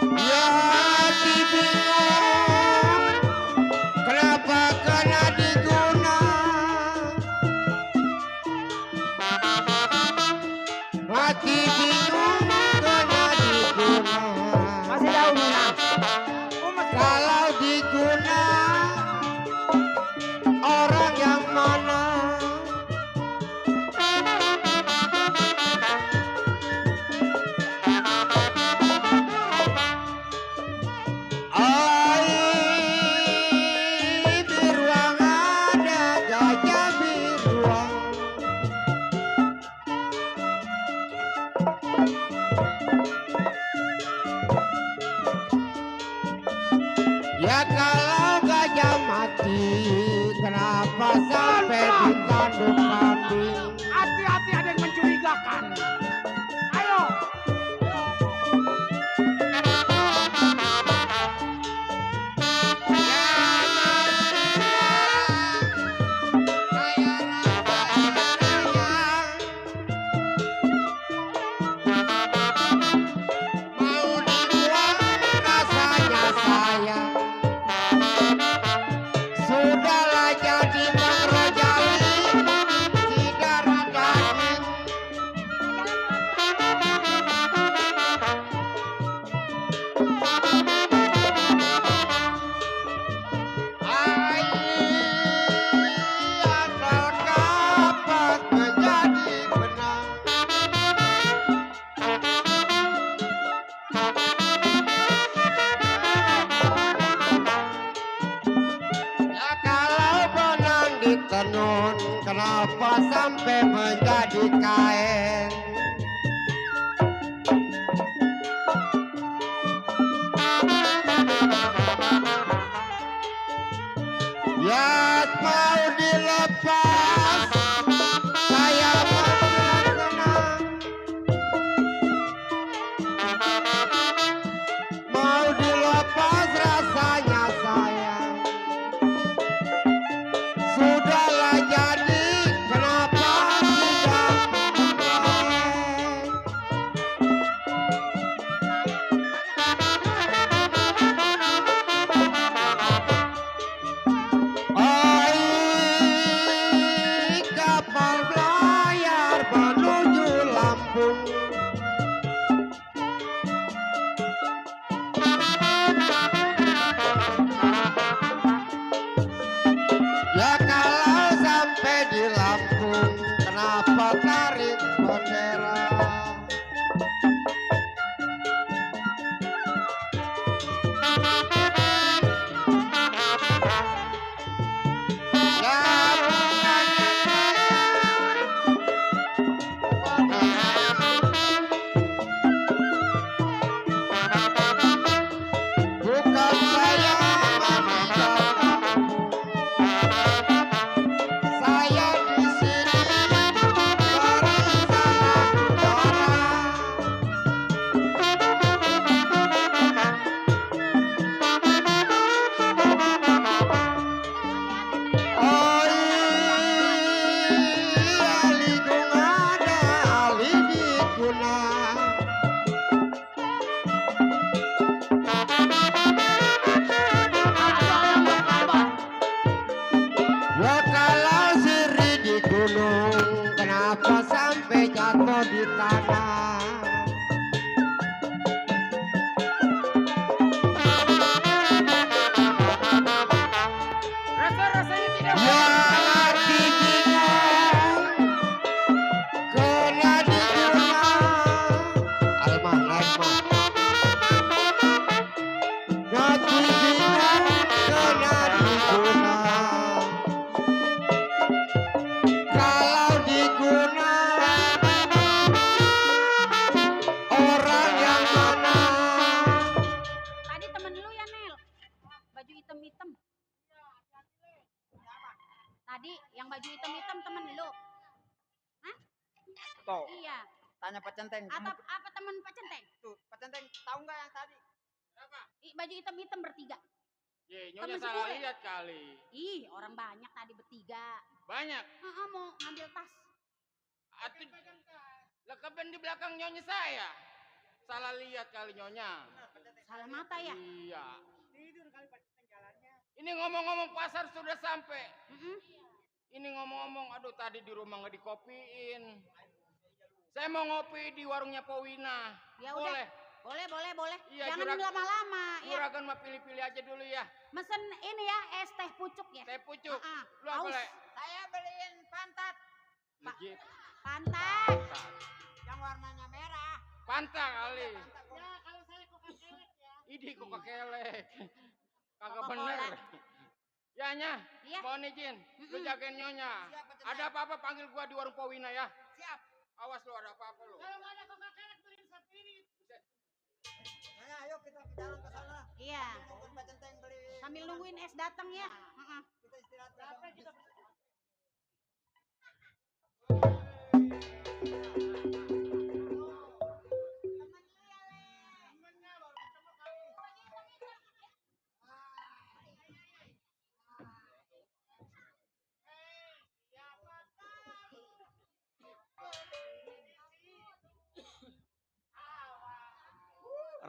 Ya hati bingung kenapa kena diguna. Hati bingung kena diguna. Masih jauh Nuna. Kalau diguna orang yang mana? Ai beruang ada gajah beruang. Ya kalau gajah mati, kenapa sampai ditanduk kambing? Hati-hati ada yang mencurigakan. Ayo. Mau dibuang rasanya sayang. Sudahlah jadi mengrojali si darah daging. Ai asal dapat menjadi benang. Ya kalau benang ditenun, kenapa sampai menjadi kain? Ya mau dilepas, saya senang. Mau dilepas rasanya sayang. Sudahlah jadi, kenapa tidak boleh? Oi, kapal belayar menuju Lampung. Ya kalau sampai di Lampung, kenapa tarik bendera? Ya bukannya bukan saya meninggalkan. Saya di sini bersama saudara. Oi, ali guna, ali diguna. Ya kalau siri di gunung, kenapa sampai jatuh di tanah? Rasa-rasanya tidak Ya hati bingung, kena diguna. Almah, naik mah. Hati bingung, kena diguna. Kalau diguna orang yang mana? Tadi temen lu ya Nel, baju hitam-hitam. Tadi yang baju hitam-hitam temen lu. Hah? Tuh, Iya. tanya Pak Centeng. Atau apa temen Pak Centeng? Tuh, Pak Centeng tahu nggak yang tadi? baju hitam-hitam bertiga. Ye, Nyonya Temen si salah gue. lihat kali. Ih, orang banyak tadi bertiga. Banyak. Mau ngambil tas. Atuh, lah keben di belakang Nyonya saya. Salah lihat kali Nyonya. Salah mata ya? Iya. Ini ngomong-ngomong pasar sudah sampai. Ini ngomong-ngomong, aduh tadi di rumah nggak dikopiin. Saya mau ngopi di warungnya Powina. Ya udah. Boleh. Iya, Jangan lama-lama ya. Juragan mah pilih-pilih aja dulu ya. Mesen ini ya, es teh pucuk ya. Teh pucuk. Lu apa, Haus. Le? Saya beliin pantat Legit. Pantat. yang warnanya merah. Panta kali. Ya, kalau saya Coca-Cola ya. Idi kok kelek. Kagak Coca-Cola. bener. Ya, Nya. Iya. Mohon izin. Lu jagain Nyonya. Ada apa-apa panggil gua di warung Powina ya. Siap. Awas lu ada apa-apa lu. Kalau nggak ada Coca-Cola beliin spirit. Nah, ayo kita ke dalam ke sana. Iya. Nungguin Pak Centeng beli. Sambil nungguin es datang ya. Kita istirahat. Kita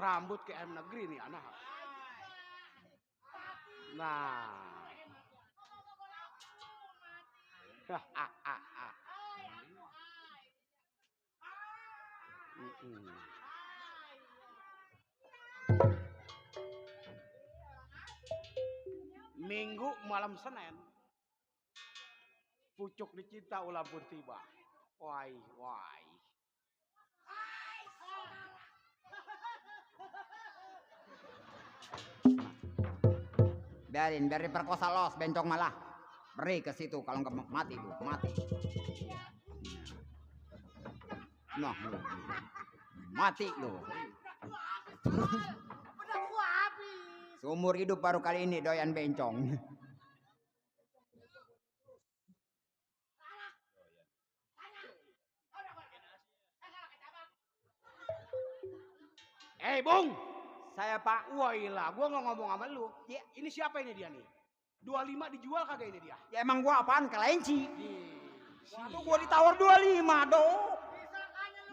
Rambut kayak ayam negeri nih anak. Nah. Minggu malam Senin. Pucuk dicinta ulah pun tiba. Wai. Biarin perkosa los, bencong malah. Beri ke situ kalau nggak mati lu, mati. Nah, lu. Mati lu. Seumur hidup baru kali ini doyan bencong. Bung. Saya Pak. Wailah, gua nggak ngomong sama lu. Ya, ini siapa ini dia nih? 25 dijual kagak ini dia? Ya emang gua apaan kelinci? Waduh, Gua ditawar 25 dong.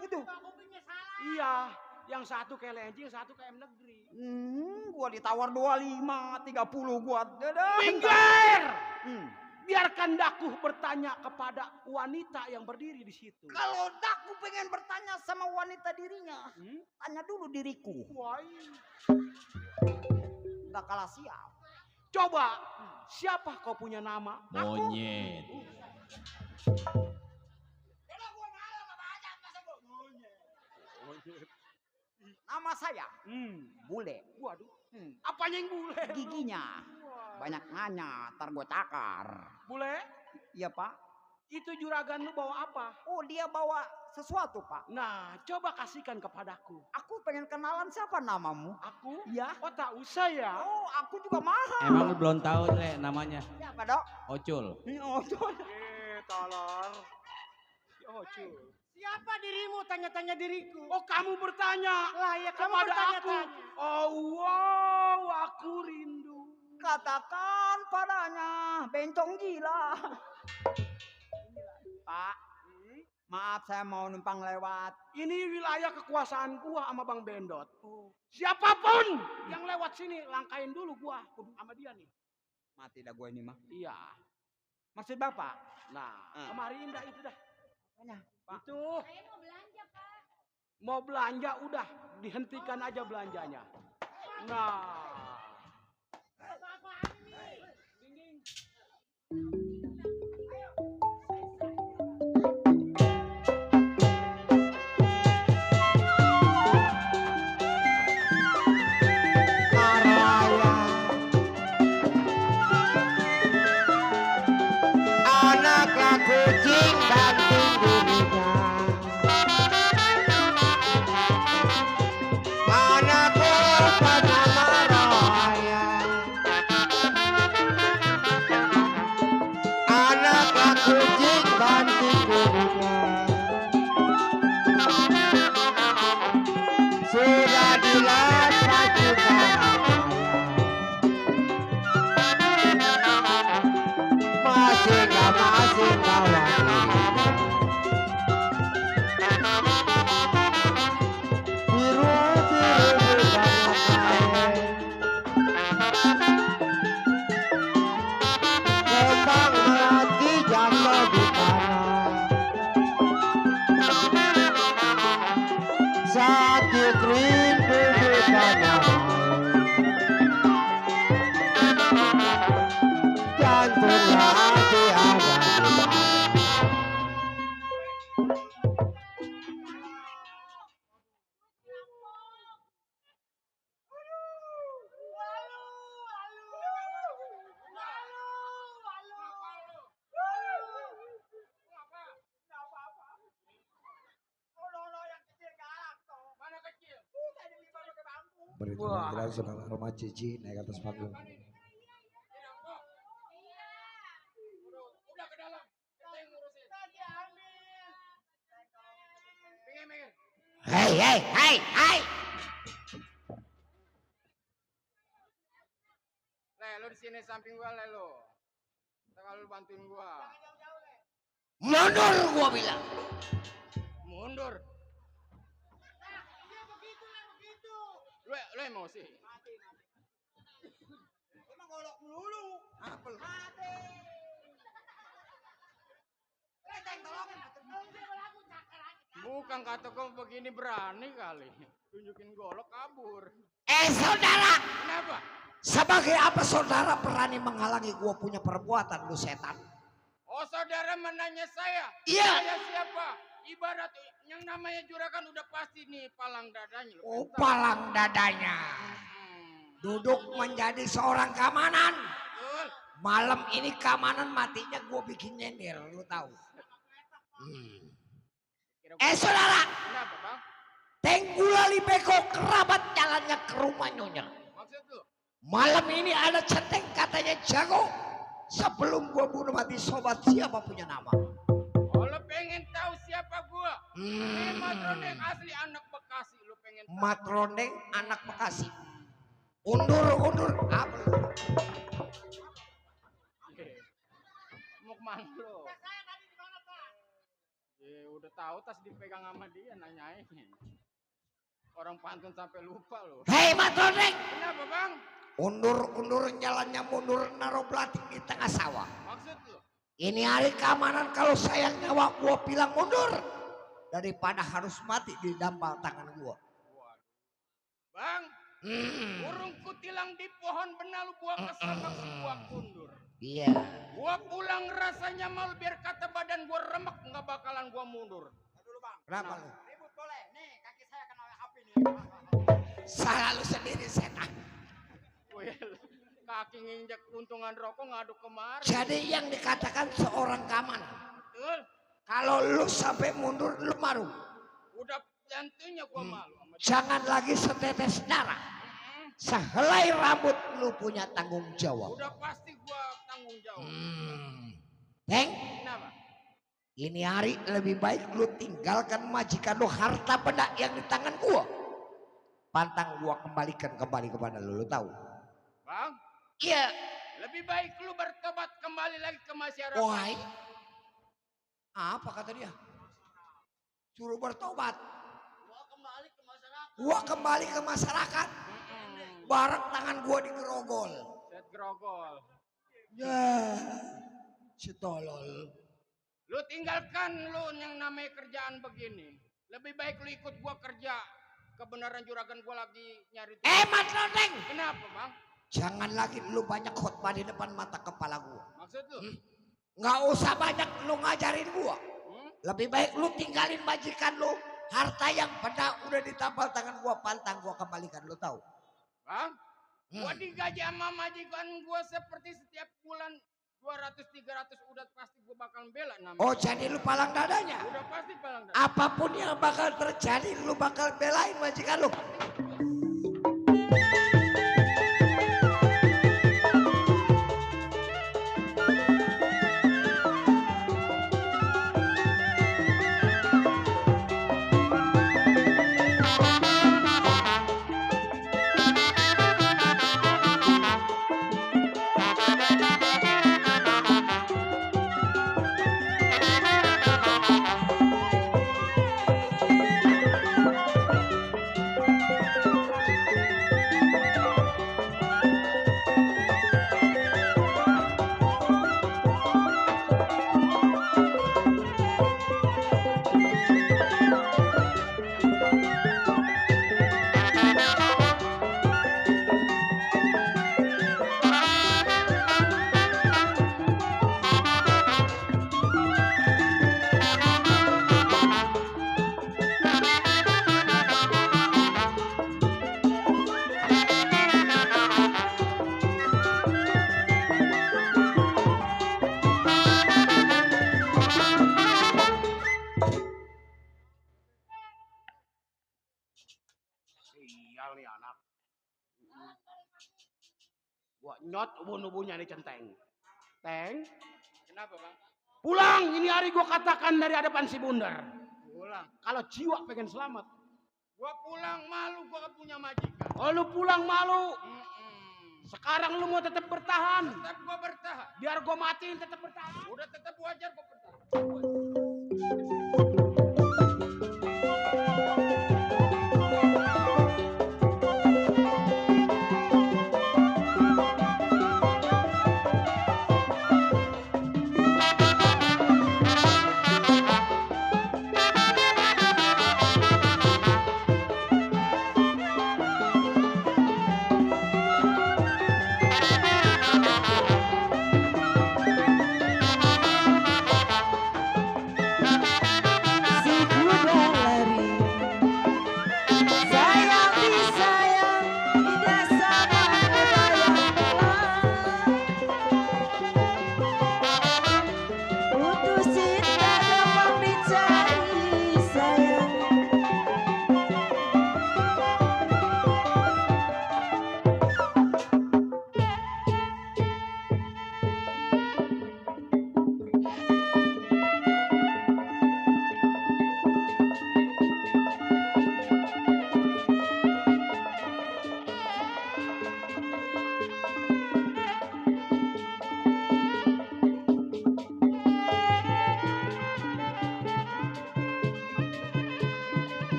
Gitu. Iya, yang satu kayak lenci, yang satu kayak negeri. Gua ditawar 25, 30 gua. Dadah. Minggir! Biarkan Daku bertanya kepada wanita yang berdiri di situ. Kalau Daku pengen bertanya sama wanita dirinya, tanya dulu diriku. Wah, Udah kalah siap. coba, siapa kau punya nama? Monyet. Nama saya Bule. Waduh, apanya yang bule? Giginya banyak nanya, ntar gue cakar. Bule, Iya Pak. itu juragan lu bawa apa? Oh dia bawa sesuatu Pak. Nah, coba kasihkan kepadaku. Aku pengen kenalan siapa namamu? Aku? Iya. Oh, tak usah ya. Oh aku juga mahal. Emang lu belum tahu Le namanya? Siapa dok? Ocul. Oh tuh. Tolong. Oh, cuy. Siapa dirimu? Tanya-tanya diriku. Oh, kamu bertanya Lah ya kamu kepada aku. bertanya-tanya. Oh, wow, aku rindu. Katakan padanya bencong gila. Pak, maaf saya mau numpang lewat. Ini wilayah kekuasaan gua sama Bang Bendot. Siapapun yang lewat sini, langkain dulu gua sama dia nih. Mati dah gue ini mah. Iya. Maksud Bapak? Nah, kemarin dah itu dah. Apanya? Itu Saya mau belanja, Pak. mau belanja udah dihentikan aja belanjanya. Nah. Anaklah kucing gantung dirinya. Anakku pada marah. masing-masing bawa biru-biru berbanyak kain tentang hati janda di tanah sakit rindu bukannya jantungnya hati ada di tanah. Berita saudara Roma Cici naik atas panggung. Udah ke dalam. Saya ngurusin. Minggir. Hei. Le, lu di sini samping gua, Le, lu. Ntar lu bantuin gua. Mundur gua bilang. Mundur. Lu emosi. Emang golok melulu. Apel. Bukan kata gua begini berani kali. Tunjukin golok kabur. Saudara, Kenapa? Sebagai apa saudara berani menghalangi gua punya perbuatan lu setan? Oh, saudara menanya saya. Iya. Saya siapa? Ibarat yang namanya juragan udah pasti nih palang dadanya. Lu Oh, kan tahu. palang dadanya. Duduk menjadi seorang kamanan. Betul. Malam ini kamanan matinya gua bikin nyender, lu tahu. Saudara, Kenapa, Bang? Tenggulali Beko kerabat jalannya ke rumah Nyonya. Maksud lu? Malam ini ada centeng katanya jago. Sebelum gua bunuh mati sobat siapa punya nama? Kalau pengen tahu siapa gua? Matrondeng asli anak Bekasi. Lu pengen tahu? Matrondeng anak Bekasi. Undur apa lu? Mau kemana lu? Udah tahu tas dipegang sama dia nanyain. Orang pantun sampai lupa lu. Hei Matrondeng, Kenapa, Bang? undur jalannya mundur naruh belatik di tengah sawah. Maksud lu? Ini hari keamanan kalau sayang nyawa gua bilang mundur daripada harus mati di dampal tangan gua. Bang, burung kutilang di pohon benar lu gua kesemak gua kundur. Iya. Gua pulang rasanya malu biar kata badan gua remek nggak bakalan gua mundur. Kenapa lu? Ribut boleh. Nih kaki saya kena api nih. Salah lu sendiri setan. Kaki nginjek untungan rokok ngaduk kemari. Jadi yang dikatakan seorang keamanan. Betul. Kalau lu sampai mundur lu malu. Udah tentunya gua malu. Sama dia. Jangan lagi setetes darah. Sehelai rambut lu punya tanggung jawab. Udah pasti gua tanggung jawab. Teng, Kenapa? ini hari lebih baik lu tinggalkan majikan lu harta benda yang di tangan gua. Pantang gua kembalikan kembali kepada lu tahu? Bang, Iya. lebih baik lu bertobat kembali lagi ke masyarakat. Why? Apa kata dia? Suruh bertobat. Gua kembali ke masyarakat. Barang tangan gua digerogol. Set grogol. Ya, cetolol. Lu tinggalkan lu yang namanya kerjaan begini. Lebih baik lu ikut gua kerja. Kebenaran juragan gua lagi nyari. Matrondeng, Kenapa, Bang? jangan lagi lu banyak khotbah di depan mata kepala gua. Maksud lu? Nggak usah banyak lu ngajarin gua. Lebih baik lu tinggalin majikan lu. Harta yang benda udah ditampal tangan gua, pantang gua kembalikan, lu tahu? Bang, gua digaji sama majikan gua seperti setiap bulan 200-300 udah pasti gua bakal bela namanya. Oh, jadi lu palang dadanya? Udah pasti palang dada. Apapun yang bakal terjadi lu bakal belain majikan lu. Nyot ubun-ubunnya nih centeng. Teng, Kenapa bang? pulang. Ini hari gue katakan dari hadapan si Bundar. Pulang. Kalau jiwa pengen selamat. Gua pulang malu, gua gak punya majikan. Oh lu pulang malu. Sekarang lu mau tetap bertahan. Tetap gua bertahan. Biar gue matiin tetap bertahan. Udah tetap wajar gua bertahan.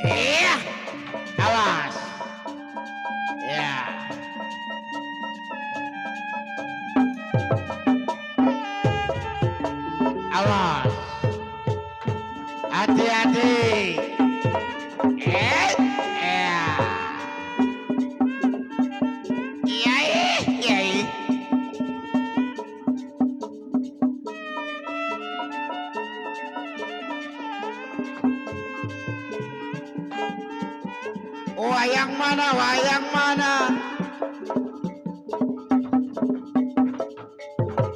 Iya, awas. Ya. Awas. Hati-hati. Ya. Iya, iya. Wayang mana, wayang mana?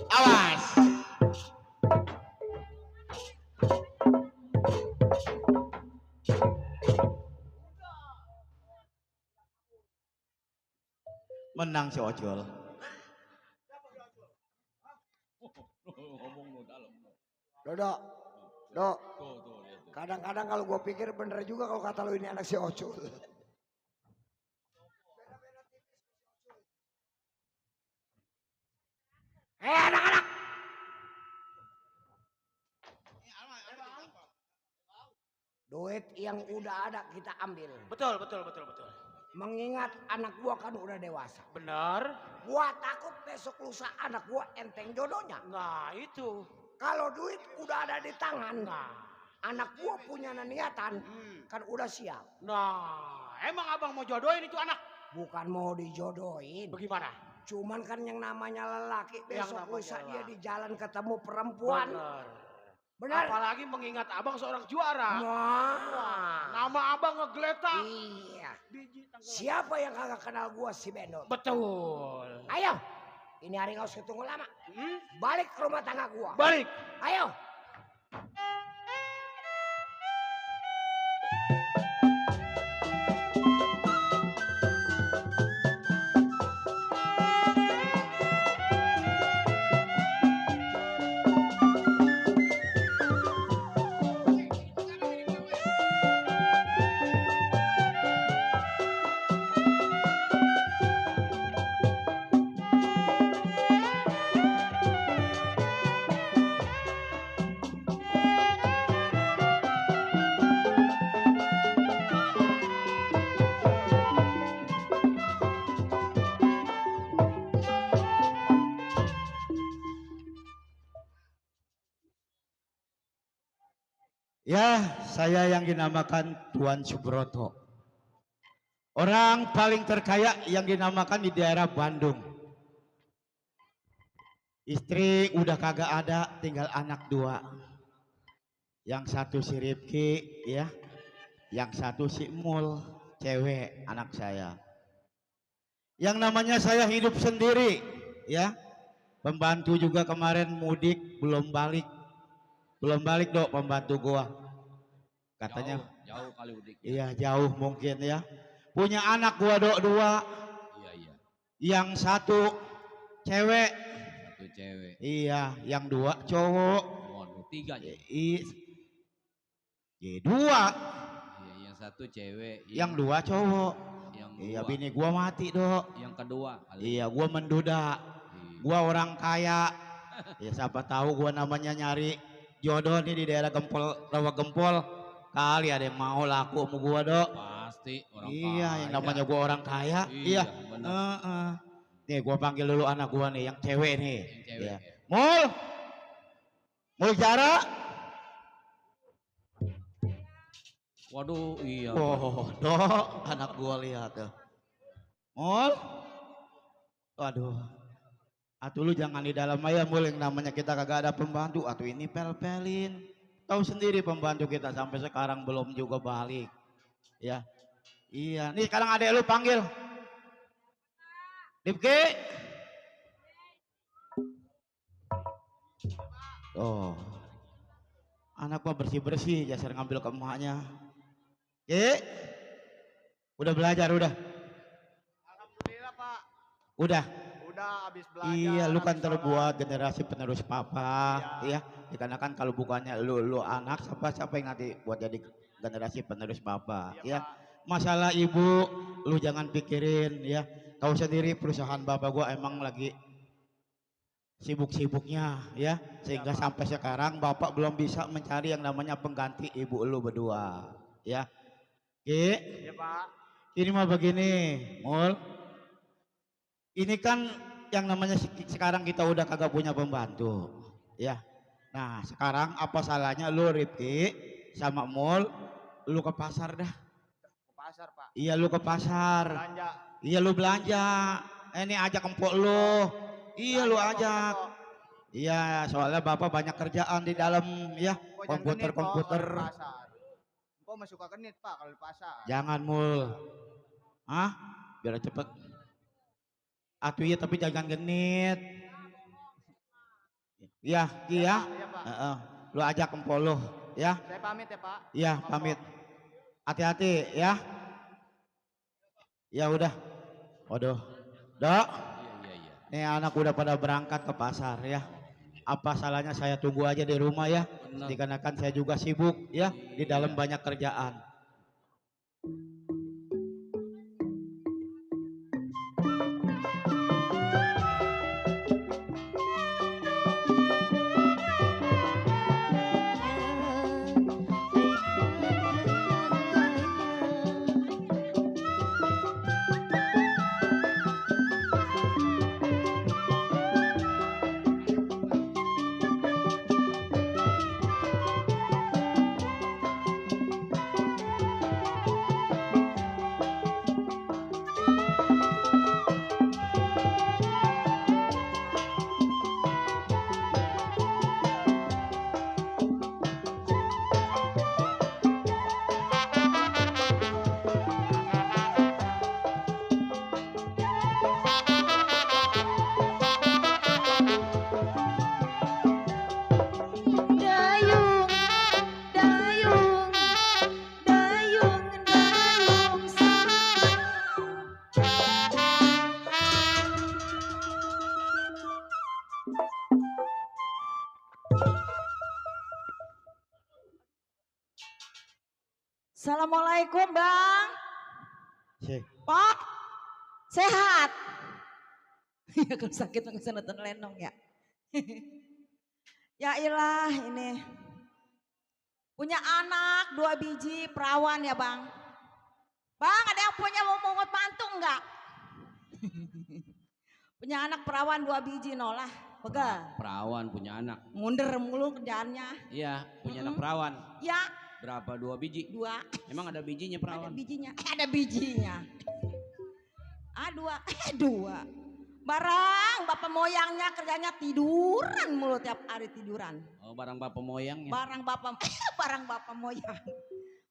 Awas. Menang si Ojol. Dodok, dok. Kadang-kadang kalau gue pikir bener juga kalau kata lo ini anak si Ojol. Anak-anak. Duit yang udah ada kita ambil. Betul, betul, betul, betul. Mengingat anak gua kan udah dewasa. Bener. Gua takut besok lusa anak gua enteng jodohnya. Nah itu. Kalau duit udah ada di tangan, Nah. anak gua punya niatan, kan udah siap. Nah, emang abang mau jodohin itu anak? Bukan mau dijodohin. Bagaimana? Cuman kan yang namanya lelaki Yang besok namanya lusa dia lelaki. di jalan ketemu perempuan. Bener. Benar. Apalagi mengingat abang seorang juara. Nah, Nama abang ngegeletak. iya. Biji tenggelam. Siapa yang kagak kenal gua si Bendol? Betul. Ayo, ini hari nggak usah tunggu lama. Balik ke rumah tangga gua. Balik. Ayo. Ya, saya yang dinamakan Tuan Subroto. Orang paling terkaya yang dinamakan di daerah Bandung. Istri udah kagak ada, tinggal anak 2. Yang satu si Rifki, ya. Yang satu si Mul, cewek anak saya. Yang namanya saya hidup sendiri, ya. Pembantu juga kemarin mudik, belum balik. Belum balik dok pembantu gua. Katanya jauh kali udik. iya jauh mungkin ya. Punya anak gua dok 2. Iya. Yang satu cewek. Satu cewek. Iya, yang 2 cowok. Waduh, 3 aja. Iya 2. Iya, yang satu cewek. Yang 2 cowok. Yang Iya, dua. bini gua mati dok. Yang kedua. Iya, gua menduda. Gua orang kaya. Ya siapa tahu gua namanya nyari jodoh nih di daerah Rawa Gempol. Kali ada yang mau laku sama gua dok. Pasti orang Iya, kaya. yang namanya gua orang kaya. Iya, Iya. benar. Nih gua panggil dulu anak gua nih, yang cewek nih. Yang cewek, Iya. ya. Mul Jara. Waduh, iya. Oh, dok, anak gua lihat tuh. Mul. Waduh. Atuh lu jangan di dalam aja Mul, yang namanya kita kagak ada pembantu. Atuh ini pel-pelin. Tahu sendiri pembantu kita sampai sekarang belum juga balik. Ya. Iya, nih sekarang adek lu panggil. Rifki. Oh. Anak gua bersih-bersih, jasar ngambil ke emaknya. Udah belajar udah. Alhamdulillah Pak. Udah. Udah habis belajar. Iya, lu kan habis terbuat generasi penerus papa, ya. Dikarenakan kalau bukannya lu anak, siapa yang nanti buat jadi generasi penerus papa, ya. Masalah ibu, lu jangan pikirin, ya. Tahu sendiri perusahaan bapak gua emang lagi sibuk-sibuknya, ya. Sehingga sampai sekarang bapak belum bisa mencari yang namanya pengganti ibu lu berdua, ya. Oke. Iya Pak. Ini mah begini, Mul. Ini kan yang namanya sekarang kita udah kagak punya pembantu, ya. Nah sekarang apa salahnya lu Rifki sama Mul, lu ke pasar dah. Ke pasar Pak. Iya lu ke pasar. Belanja. Iya lu belanja. Ini ajak empok lu. Iya lu ajak. Iya soalnya bapak banyak kerjaan di dalam ya, komputer. Kok masih suka genit Pak kalau di pasar. Jangan Mul. Hah? Biar cepet. Atuh iya tapi jangan genit. Iya, iya. Iya Pak. Lu ajak empok lu, ya. Saya pamit ya Pak. Iya, pamit. Hati-hati ya. Ya udah. Waduh. Dok. Iya. Nih anak udah pada berangkat ke pasar ya. Apa salahnya saya tunggu aja di rumah ya. Benar. Dikarenakan saya juga sibuk ya. Di dalam banyak kerjaan. Assalamualaikum Bang. Sih. Pak, sehat? Ya kalau sakit nggak bisa nonton lenong ya. Ya ilah ini. Punya anak 2 biji perawan ya Bang. Bang ada yang punya mau mungut mantu enggak? Punya anak perawan 2 biji nolah. Pegal. Perawan punya anak. Mundur mulu kerjaannya. Iya, punya anak perawan. Ya. Berapa? 2 biji? 2. Emang ada bijinya Ada perawan? bijinya. Ada bijinya. 2. Barang bapak moyangnya kerjanya tiduran mulu tiap hari tiduran. Oh, barang bapak moyangnya. Barang bapak moyang.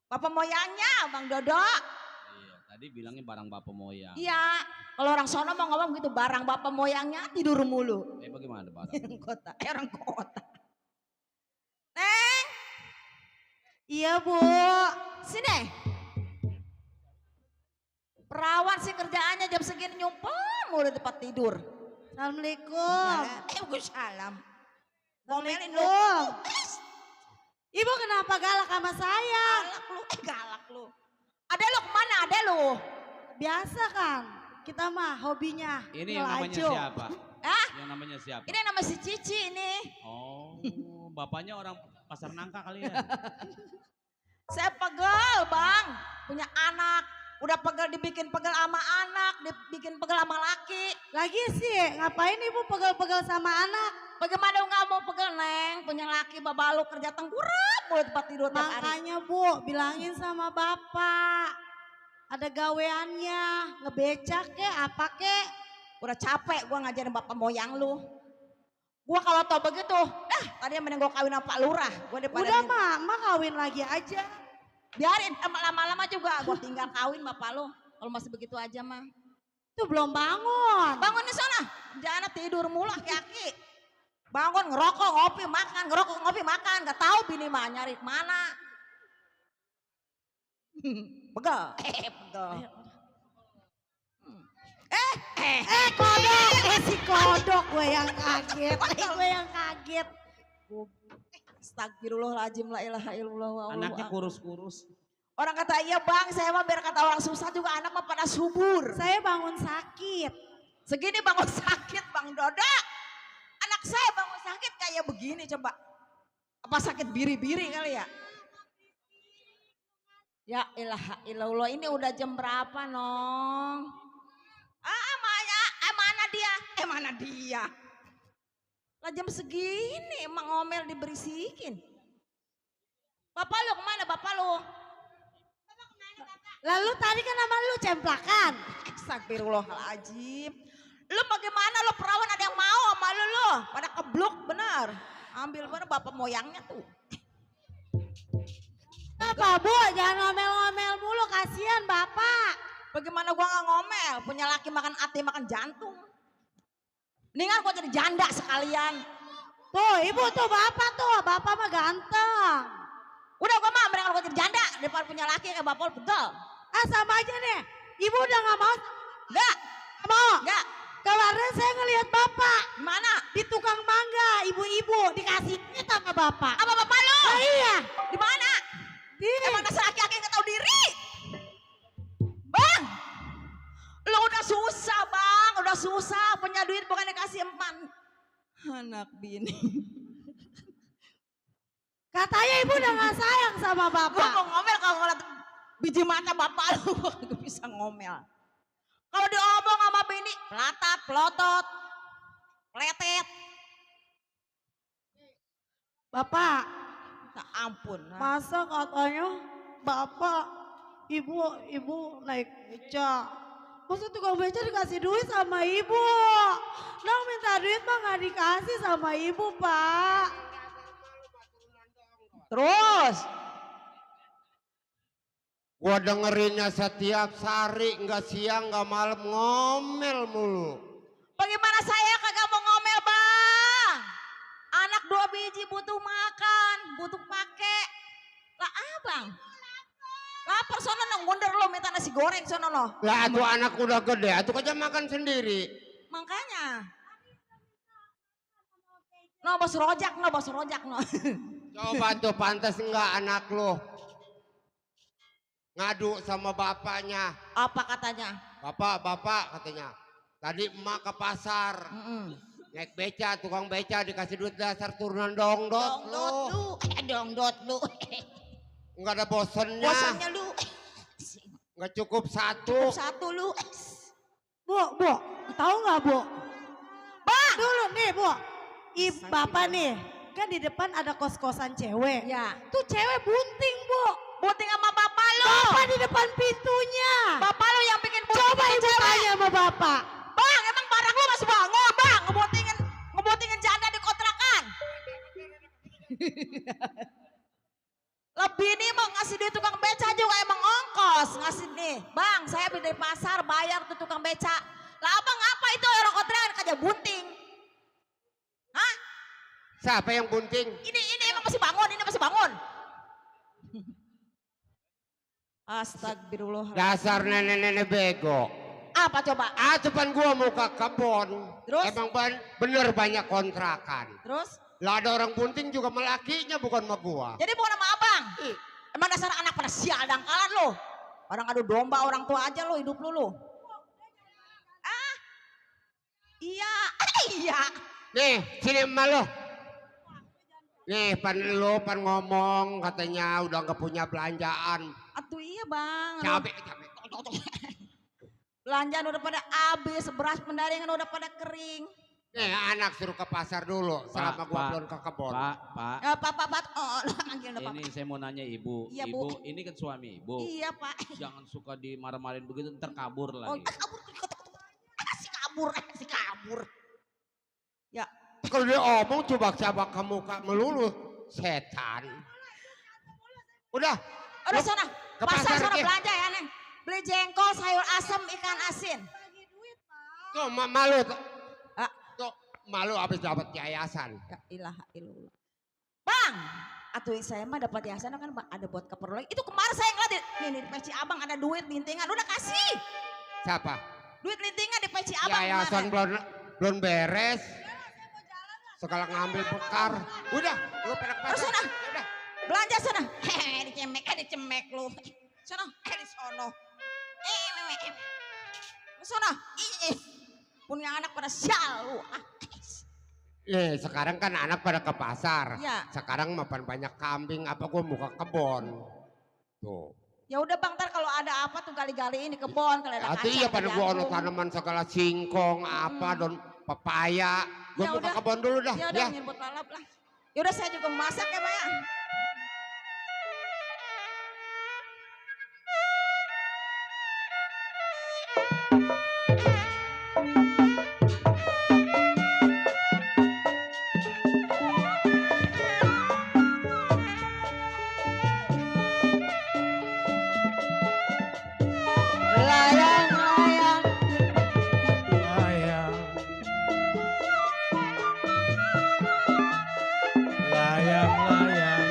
Bapak moyangnya Bang Dodo. Iya, tadi bilangnya barang bapak moyang. Iya. Kalau orang sono mau ngomong gitu barang bapak moyangnya tidur mulu. Bagaimana barang? Orang kota. Neng. Iya Bu. Sini. Perawan sih kerjaannya jam segini nyumpel mulu di tempat tidur. Assalamualaikum. Waalaikumsalam. Ngomelin lu. Ibu kenapa galak sama saya? Galak lu. Ada lu kemana? Ada lu. Biasa kan. Kita mah hobinya Ini yang namanya ngelaju. siapa? Yang namanya siapa? Ini nama si Cici ini. Oh, bapaknya orang pasar nangka kali ya. Saya pegel Bang. Punya anak. Udah pegel dibikin pegel sama anak, dibikin pegel sama laki. Lagi sih, ngapain ibu pegel-pegel sama anak? Bagaimana nggak mau pegel Neng? Punya laki babalu kerja tengkurap mulu tempat tidur tiap hari. Makanya Bu, bilangin sama bapak. Ada gaweannya, ngebecak ke apa ke? Udah capek gua ngajarin bapak moyang lu. Gua kalau tau begitu, tadi mending gua kawin sama Pak Lurah. Gua udah mak kawin lagi aja. Biarin lama-lama juga gue tinggal kawin bapak lo. Kalau masih begitu aja mah. Itu belum bangun. Bangun di sana. Jangan tidur mulu aki-aki. Bangun ngerokok ngopi makan, ngerokok ngopi makan. Gak tahu bini mah nyari mana. Pegel. Pegel. Kodok. Si kodok gue yang kaget. Gue yang kaget. Astagfirullahaladzim la ilaha illallah. Anaknya kurus-kurus. Orang kata iya Bang, saya mah biar kata orang susah juga anak mah pada subur. Saya bangun sakit. Segini bangun sakit Bang Dodo. Anak saya bangun sakit kayak begini coba. Apa sakit biri-biri kali ya? Ya ilaha illallah, ini udah jam berapa Nong? Mana dia? Lah jam segini emang ngomel diberisikin. Bapak lu kemana bapak lu? Lalu tadi kan sama lu cemplakan. Astagfirullahaladzim. Lu bagaimana lu perawan ada yang mau sama lu? Pada keblok bener. Ambil bener bapak moyangnya tuh. Apa Bu? Jangan ngomel-ngomel mulu kasihan bapak. Bagaimana gua gak ngomel? Punya laki makan hati makan jantung. Mendingan gua jadi janda sekalian. Tuh ibu tuh bapak mah ganteng. Udah gua mah mendingan gua jadi janda daripada punya laki kayak bapak pegel. Sama aja nih. Ibu udah gak mau? Enggak. Mau? Enggak. Kemarin saya ngelihat bapak. Mana? Di tukang mangga, ibu-ibu dikasih duit sama bapak. Apa bapak lu? Oh, iya. Di mana? Emang dasar laki-laki gak tahu diri. Bang. Lu udah susah Bang. Udah susah. Punya duit bukan dikasih empan. Anak bini. Katanya ibu udah gak sayang sama bapak. Gue mau ngomel kalau ngeliat biji mata bapak lu. Gue bisa ngomel. Kalau diomong sama bini, pelatat, pelotot, peletet. Bapak, ya ampun. Masa katanya bapak, ibu naik beca. Masa tukang beca dikasih duit sama ibu? Nang minta duit mah gak dikasih sama ibu Pak. Terus? Gua dengerinnya setiap hari, nggak siang, nggak malam, ngomel mulu. Bagaimana saya kagak mau ngomel Bang? Anak 2 biji butuh makan, butuh pakai. Lah abang? Lapar sono nong, mundur lo minta nasi goreng sono lo. Lah tuh anak udah gede, tuh aja makan sendiri. Makanya. No bos rojak no. Coba tuh pantas enggak anak lo. ngadu sama bapaknya. Apa katanya? Bapak katanya. Tadi emak ke pasar. Naik beca, tukang beca dikasih duit dasar turunan dongdot lu. Dongdot lu. Enggak ada bosennya. Bosannya lu. Enggak cukup satu. Satu lu. Bu, tahu nggak Bu? Bang. Dulu nih Bu, Bapak nih, kan di depan ada kos-kosan cewek. Ya. Tuh cewek bunting Bu. Bunting sama bapak lu. Bapak di depan pintunya. Bapak lu yang bikin bunting. Coba ibu tanya sama Bapak. Bang, emang barang lu masih bangun bang? Ngebuntingin janda di kontrakan. Lebih nih mau ngasih duit tukang beca juga emang ongkos. Ngasih nih, bang saya beli dari pasar bayar tuh tukang beca. Lah abang apa itu orang kontrakan kerja bunting? Hah? Siapa yang bunting? Ini emang masih bangun, ini masih bangun. Astagfirullah. Dasar nenek-nenek bego. Apa coba? Depan gua mau ke kebon. Terus? Emang bener banyak kontrakan. Terus? Lah ada orang bunting juga melakinya bukan sama gua. Jadi bukan sama abang? Emang dasar anak pada sial dangkalan lo. Orang adu domba orang tua aja lo hidup lu. Ah? Iya. Iya. Nih, sini emak lo. Nih, pan ngomong katanya udah nggak punya belanjaan. Atuh iya bang. Cabe. Belanjaan udah pada habis, beras pendaringan udah pada kering. Nih anak suruh ke pasar dulu selama gua belum ke kebon. Pak. Pak. Oh, manggil udah Ini saya mau nanya ibu. Iya, Ibu, Bu. ini kan suami ibu. Iya pak. Jangan suka dimarah-marahin begitu, ntar kabur Oh, lagi. si kabur. Ya. Kalau dia omong coba ke muka melulu. Setan. Udah Sana. ke Pasar pasar, sana Ki. belanja ya neng. Beli jengkol, sayur asem, ikan asin. Tuh malu tuh. Ah. Tuh malu habis dapat yayasan. Ya ilaha illallah. Bang, atuh saya mah dapat yayasan kan ada buat keperluan. Itu kemarin saya ngeliat nih di peci abang ada duit lintingan, udah kasih. Siapa? Duit lintingan di peci abang Yayasan kemarin. belum beres. Sekarang ngambil bekar. Udah, lu pada ke pasar. Terus sana. Udah. Belanja sana. Dicemek lu. Sana, di sono. Sana. Punya anak pada sial lu. Nih sekarang kan anak pada ke pasar. Iya. Sekarang mapan banyak kambing, apa gua mau ke kebon. Tuh. Ya udah bang, ntar kalau ada apa tuh gali-gali ini kebon kalau ada Hati ya pada gua ono tanaman segala singkong, apa don pepaya. Gua Ya mau ke udah. kebon dulu dah. Ya udah nyebut lalap lah. Ya udah saya juga masak ya Pak ya. Layang-layang. Layang-layang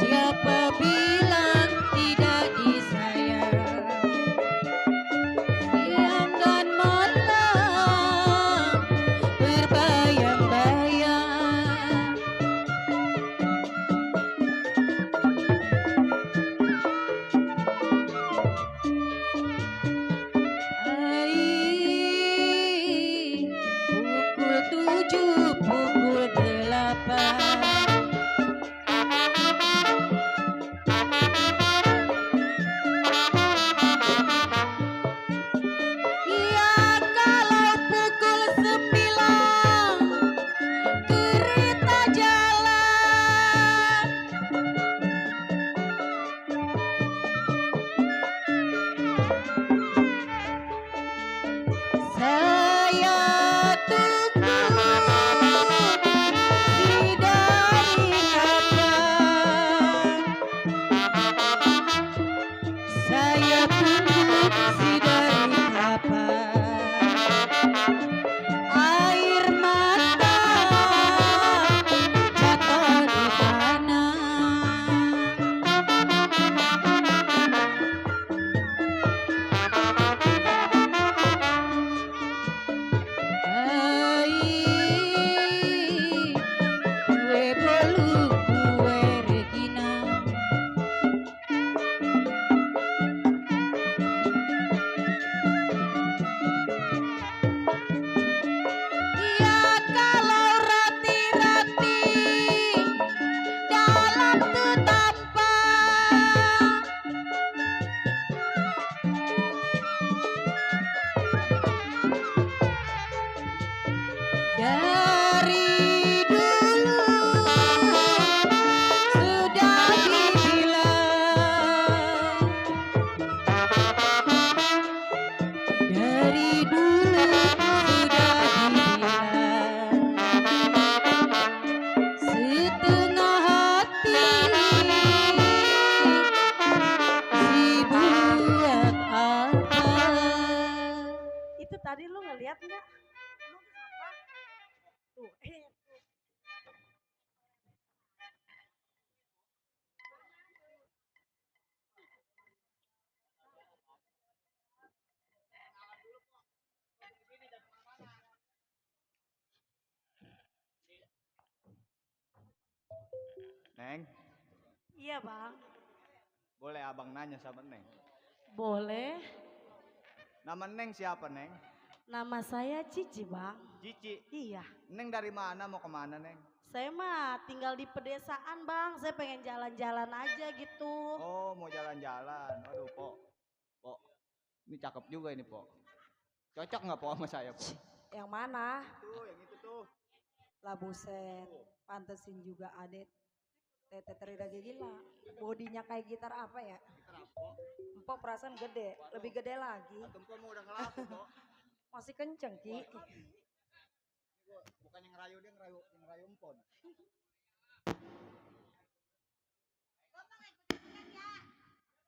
Siapa bilang tidak disayang? Siang dan malam berbayang-bayang. Pukul 7, pukul 8. Ya kalau pukul 9 kereta jalan. Saya tunggu si dari kapan. Saya tunggu si dari kapan. Air mata jatuh di tanah. Kue bolu, kue Regina. Ya kalau rati-rati dalam tuh tampang. Dari dulu sudah dibilang. Dari dulu sudah dibilang. Setengah hati si buat apa? Itu tadi lu ngeliat nggak? Tuh, Neng, iya bang, boleh abang nanya sama Neng? boleh. Nama Neng siapa Neng? Nama saya Cici bang. Cici. Iya. Neng dari mana mau kemana Neng? Saya mah tinggal di pedesaan bang, saya pengen jalan-jalan aja gitu. Oh mau jalan-jalan. Aduh Po. Po. Ini cakep juga ini Po. Cocok nggak Po sama saya Po? Yang mana? Tuh yang itu tuh. Lah buset, pantesin juga adet. Tete teridak gila. Bodinya kayak gitar apa ya? Empok perasaan gede, lebih gede lagi. Empok mau udah ngelaku Po. Masih kenceng Ki. Bukan yang ngerayu dia yang ngerayu empon.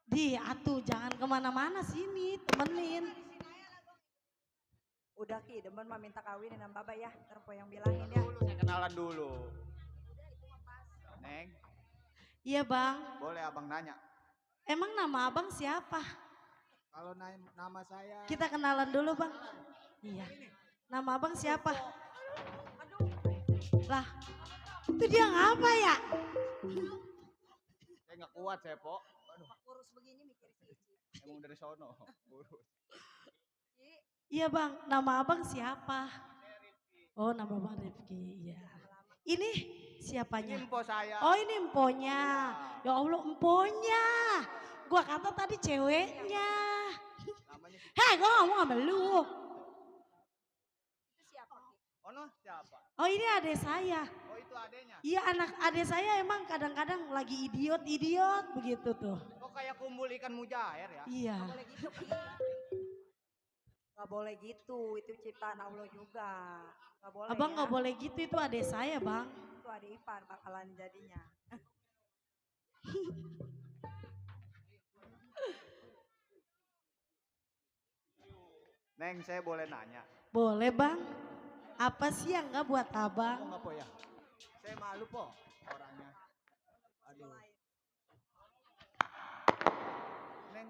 Di atuh jangan kemana-mana sini, temenin. Udah Ki, demen mah minta kawinin sama Baba ya. Ntar Po yang bilangin ya. Saya kenalan dulu. Neng, Iya bang, boleh abang nanya? emang nama abang siapa? Kalau nama saya. Kita kenalan dulu bang. Iya, nama abang siapa? Lah, itu dia ngapa ya? Saya nggak kuat saya Po. Aduh, Kurus begini mikir Cici. emang dari sono. Kurus. Iya bang, nama abang siapa? Oh nama bang Rifki, iya. Ini siapanya? Ini empok saya. Oh ini emponya. Ya Allah emponya. Gua kata tadi ceweknya. Hei gua ngomong sama lu. Itu siapa Ki? Ono siapa? Oh ini adek saya. Oh itu adenya. Iya anak adek saya emang kadang-kadang lagi idiot begitu tuh. Kok kayak kumpul ikan mujair ya? Iya. Gak boleh gitu Ki. Gak boleh gitu, itu ciptaan Allah juga. Gak boleh Abang ya. nggak boleh gitu, itu adek saya bang. Itu adik ipar bakalan jadinya. Neng saya boleh nanya. Boleh bang. Apa sih yang nggak buat Ngomong abang? apa ya? Saya malu Po orangnya. Aduh.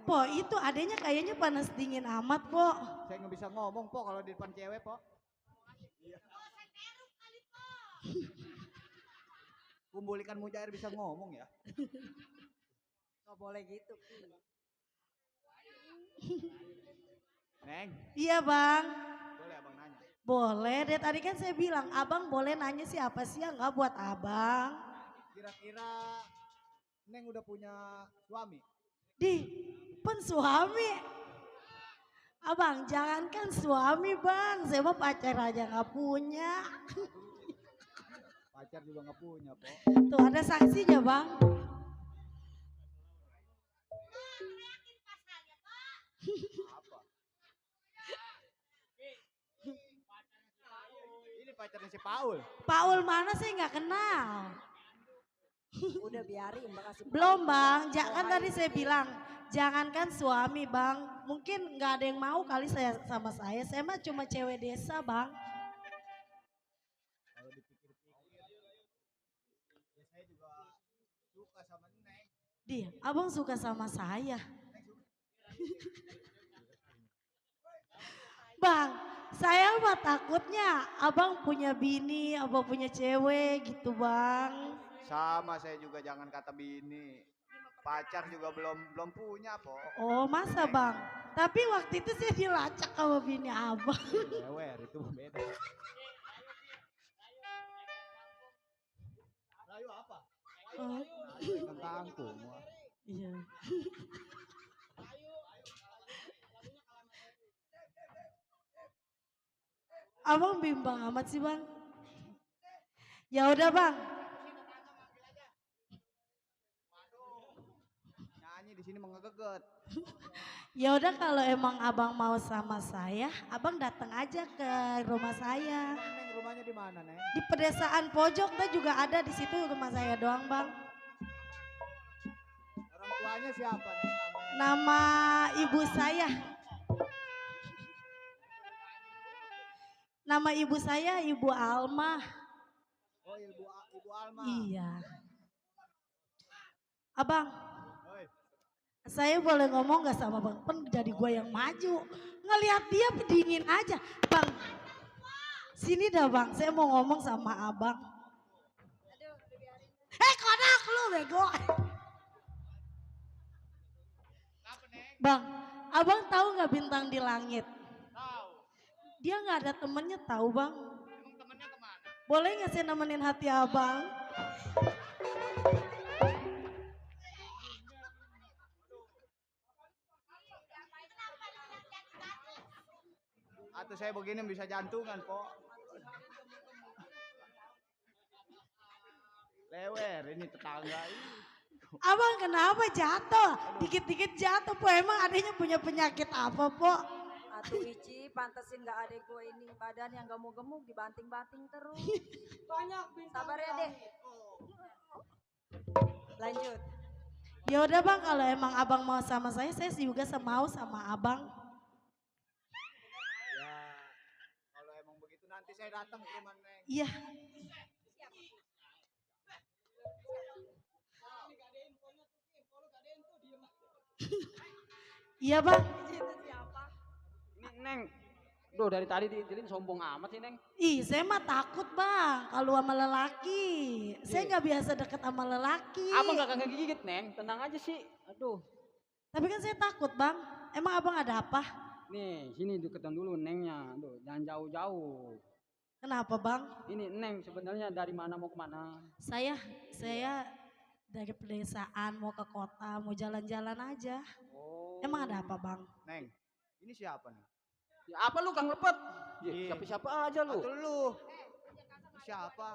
Po, itu adanya kayaknya panas dingin amat, Po. Saya nggak bisa ngomong po kalau di depan cewek po. Kumbul ikan mujair bisa ngomong ya. Nggak boleh gitu. Neng, Iya, Bang. boleh abang nanya. Boleh, dari tadi kan saya bilang, Abang boleh nanya siapa sih yang nggak buat Abang. Kira-kira Neng udah punya suami? Suami. Abang, jangankan suami, Bang. Saya mah pacar aja nggak punya. Pacar juga nggak punya po. Tuh ada saksinya, Bang. Apa? Ini pacarnya si Paul. Paul mana saya nggak kenal. Udah biarin makasih. Belum, Bang. Jangan tadi saya bilang, jangankan suami, Bang. Mungkin nggak ada yang mau kali saya sama saya. Saya mah cuma cewek desa, Bang. Kalau dipikir-pikir, ya saya juga suka sama Neng. Abang suka sama saya. Bang, saya mah takutnya Abang punya bini, Abang punya cewek gitu, Bang. Sama saya juga jangan kata bini. Pacar juga belum punya po. Oh, masa, Bang? Tapi waktu itu saya dilacak sama bini Abang. Lewer itu beda. Rayu apa? Oh. Ikan kangkung. Iya. Abang bimbang amat sih, Bang. Ya udah, Bang. Nyanyi di sini mengegeget. Ya udah kalau emang Abang mau sama saya, Abang datang aja ke rumah saya. Neng rumahnya di mana, Neng? Di pedesaan pojok, Ntar juga ada di situ rumah saya doang, Bang. Orang tuanya siapa, Neng? Namanya? Nama ibu saya. Nama ibu saya Ibu Alma. Oh, Ibu Alma. Iya. Abang, Oi. saya boleh ngomong gak sama Bang? Pen jadi gue yang maju. Ngelihat dia dingin aja. Bang, sini dah Bang, saya mau ngomong sama Abang. Kodak lu bego. Bang, Abang tahu gak bintang di langit? Tahu. Dia gak ada temennya tahu Bang. Emang temennya kemana? Boleh gak saya nemenin hati Abang? Atau saya begini bisa jantungan, po. Lewer ini tetangga ini. Abang kenapa jatuh? Dikit-dikit jatuh po. Emang adanya punya penyakit apa po? Atuh Ici, pantesin gak adek gue ini badan yang gemuk-gemuk dibanting-banting terus. Banyak Sabar ya deh. Lanjut. Ya udah Bang, kalau emang Abang mau sama saya juga mau sama Abang. Ya, kalau emang begitu nanti saya datang ke rumah Neng. Iya. Iya Bang. Ini Neng, duh dari tadi diintilin sombong amat sih Neng. Ih, saya mah takut Bang kalau sama lelaki. Saya nggak biasa deket sama lelaki. Abang gak ngegigit Neng, tenang aja sih. Aduh. Tapi kan saya takut Bang. Emang Abang ada apa? Nih, sini deketan dulu Nengnya. Aduh, jangan jauh-jauh. Kenapa Bang? Ini Neng sebenarnya dari mana mau kemana? Saya dari pedesaan mau ke kota, mau jalan-jalan aja. Oh. Emang ada apa Bang? Neng, ini siapa nih? Ya apa lu Kang Lepet? Iya. Siapa-siapa aja lu. Atau lu? Ini siapa?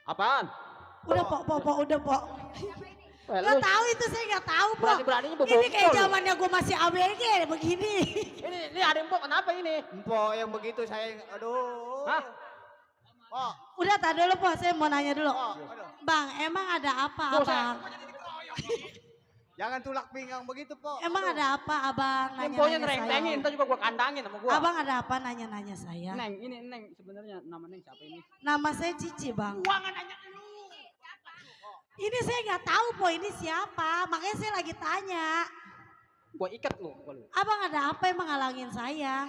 Apaan? Udah po, udah po. Gak Lu tahu itu saya gak tahu po. berani-beraninya bawa Ini kayak botol lu. zamannya gue masih ABG begini. Ini ada empok kenapa ini? Empok yang begitu saya, aduh. Hah? Oh, Udah tak dulu po, saya mau nanya dulu. aduh. Bang, emang ada apa Nggak usah. Abang? Jangan tulak pinggang begitu, po. Emang Aduh. ada apa Abang Emponya nanya-nanya nereng-tengin, saya? ntar juga gua kandangin sama gua. Abang ada apa nanya-nanya saya? Neng, ini Neng sebenarnya nama Neng siapa ini? Nama saya Cici Bang. Ini saya nggak tahu po ini siapa, makanya saya lagi tanya. Gua ikat lu. Abang ada apa yang menghalangin saya?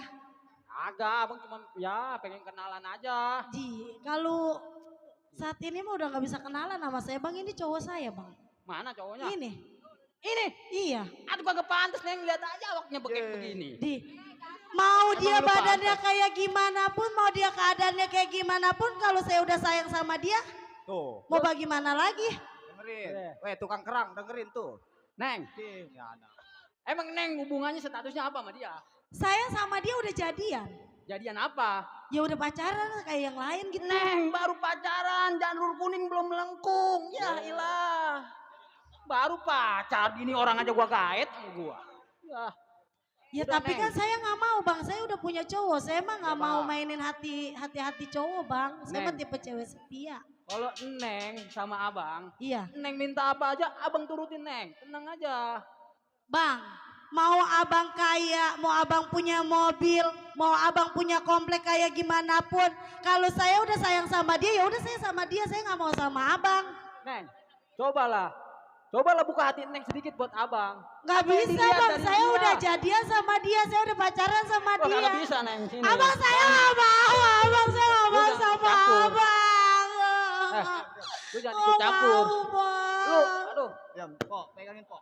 Agak, abang cuma ya pengen kenalan aja. Ji, kalau saat ini mah udah nggak bisa kenalan sama saya bang. Ini cowok saya bang. Mana cowoknya? Ini. Iya. Aduh kagak pantas Neng, lihat aja awaknya begek begini. Mau Emang dia lu badannya pantas? kayak gimana pun, mau dia keadaannya kayak gimana pun, kalau saya udah sayang sama dia, Tuh. mau bagaimana lagi? Dengerin. Weh, tukang kerang, dengerin tuh. Neng, Ya, ada. emang Neng hubungannya statusnya apa sama dia? Saya sama dia udah jadian. Jadian apa? Ya udah pacaran kayak yang lain gitu. Neng, baru pacaran, janur kuning belum melengkung. Ya ilah. Baru pacar, gini orang aja gua gaet sama gua. Ya Udah, tapi Neng. kan saya nggak mau bang, saya udah punya cowok, saya mah nggak Ya, mau Bang. mainin hati cowok bang. Saya mah Neng. tipe cewek setia. Kalau Neng sama abang, Iya. Neng minta apa aja, abang turutin Neng. Tenang aja. Bang, mau abang kaya, mau abang punya mobil, mau abang punya komplek kayak gimana pun, kalau saya udah sayang sama dia, ya udah saya sama dia, saya nggak mau sama abang. Neng, cobalah buka hati Neng sedikit buat abang. Nggak Apa yang bisa dilihat bang, dari saya dia? udah jadian sama dia, saya udah pacaran sama Wah, dia. kagak bisa Neng sini. Abang saya nggak mau, abang saya nggak Lu mau jangan sama campur. abang. Lu jangan ikut campur. Mau, Bang. Lu, aduh, Diam, Pok, pegangin, Pok.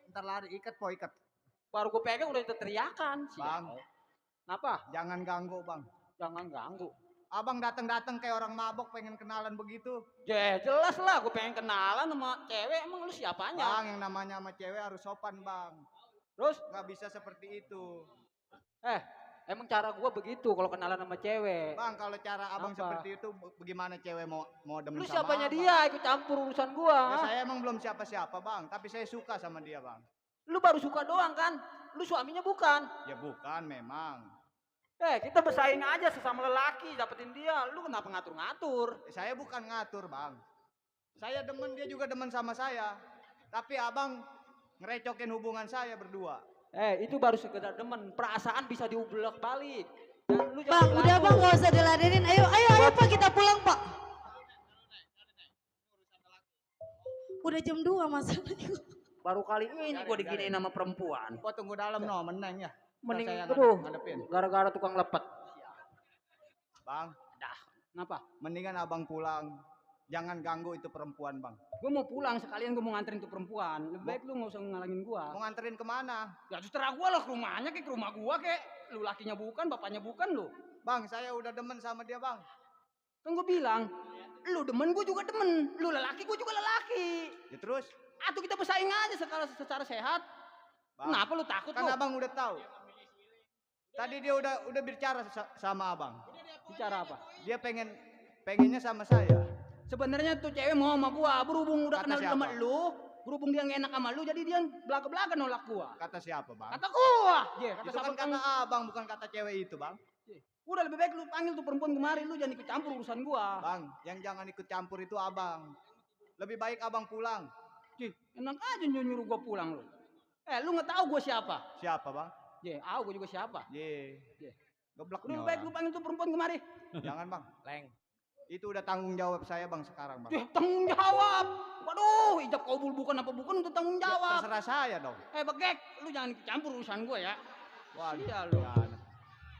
Ntar lari, ikat, Pok, ikat. baru gue pegang udah teriakan. Bang, Kenapa? jangan ganggu, Bang. Jangan ganggu. Abang datang-datang kayak orang mabok pengen kenalan begitu. Ya jelas lah, gue pengen kenalan sama cewek. Emang lu siapanya? Bang, yang namanya sama cewek harus sopan, Bang. Terus? Nggak bisa seperti itu. Emang cara gue begitu kalau kenalan sama cewek. Bang, kalau cara abang Apa? seperti itu, bagaimana cewek mau demen Lu sama siapanya abang? dia ikut campur urusan gua? Ya, saya emang belum siapa-siapa, Bang. Tapi saya suka sama dia, Bang. Lu baru suka doang kan? Lu suaminya bukan? Ya bukan, memang. Kita bersaing aja sesama lelaki dapetin dia. Lu kenapa ngatur-ngatur? Saya bukan ngatur, Bang. Saya demen, dia juga demen sama saya. Tapi abang ngerecokin hubungan saya berdua. Itu baru sekedar demen. Perasaan bisa diubelak balik. Dan lu Bang, udah bang, nggak usah diladenin. Ayo pak, kita pulang pak. Udah jam 2 masalahnya. Baru kali ini gue diginiin sama perempuan. Kok tunggu dalam no, meneng ya. Mending, Saya aduh, ngadepin. gara-gara tukang lepet. Bang, Kenapa? mendingan abang pulang. Jangan ganggu itu perempuan, Bang. Gue mau pulang sekalian, gue mau nganterin tuh perempuan. Lebih baik lu gak usah ngalangin gue. Mau nganterin kemana? Ya terserah gue lah, ke rumahnya kayak ke rumah gue kayak. Lu lakinya bukan, bapaknya bukan lu. Bang, saya udah demen sama dia, Bang. Kan gue bilang, lu demen gue juga demen. Lu lelaki gue juga lelaki. Ya terus? Atau kita bersaing aja secara sehat. Bang, Kenapa lu takut kan lu? abang udah tahu. Tadi dia udah bicara sama abang. Bicara apa? Dia pengennya sama saya. Sebenarnya tuh cewek mau sama gua, berhubung udah Kata kenal sama siapa? lu, berhubung dia gak enak sama lu, jadi dia belak-belakan nolak gua. Kata siapa, Bang? Kata gua. Itu kan kata abang, bukan kata cewek itu, Bang. Udah lebih baik lu panggil tuh perempuan kemari, lu jangan ikut campur urusan gua. Bang, yang jangan ikut campur itu abang. Lebih baik abang pulang. Enak aja nyuruh gua pulang lu. Lu nggak tahu gua siapa? Siapa, Bang? Gua juga siapa? Goblok Udah nih lebih baik orang. lu panggil tuh perempuan kemari. Jangan, Bang. Leng. Itu udah tanggung jawab saya, Bang, sekarang, Bang. Tanggung jawab. Waduh, ijab kabul bukan apa bukan untuk tanggung Ya, jawab. terserah saya dong. Begek, lu jangan ikut campur urusan gua ya. Waduh, Iya lu.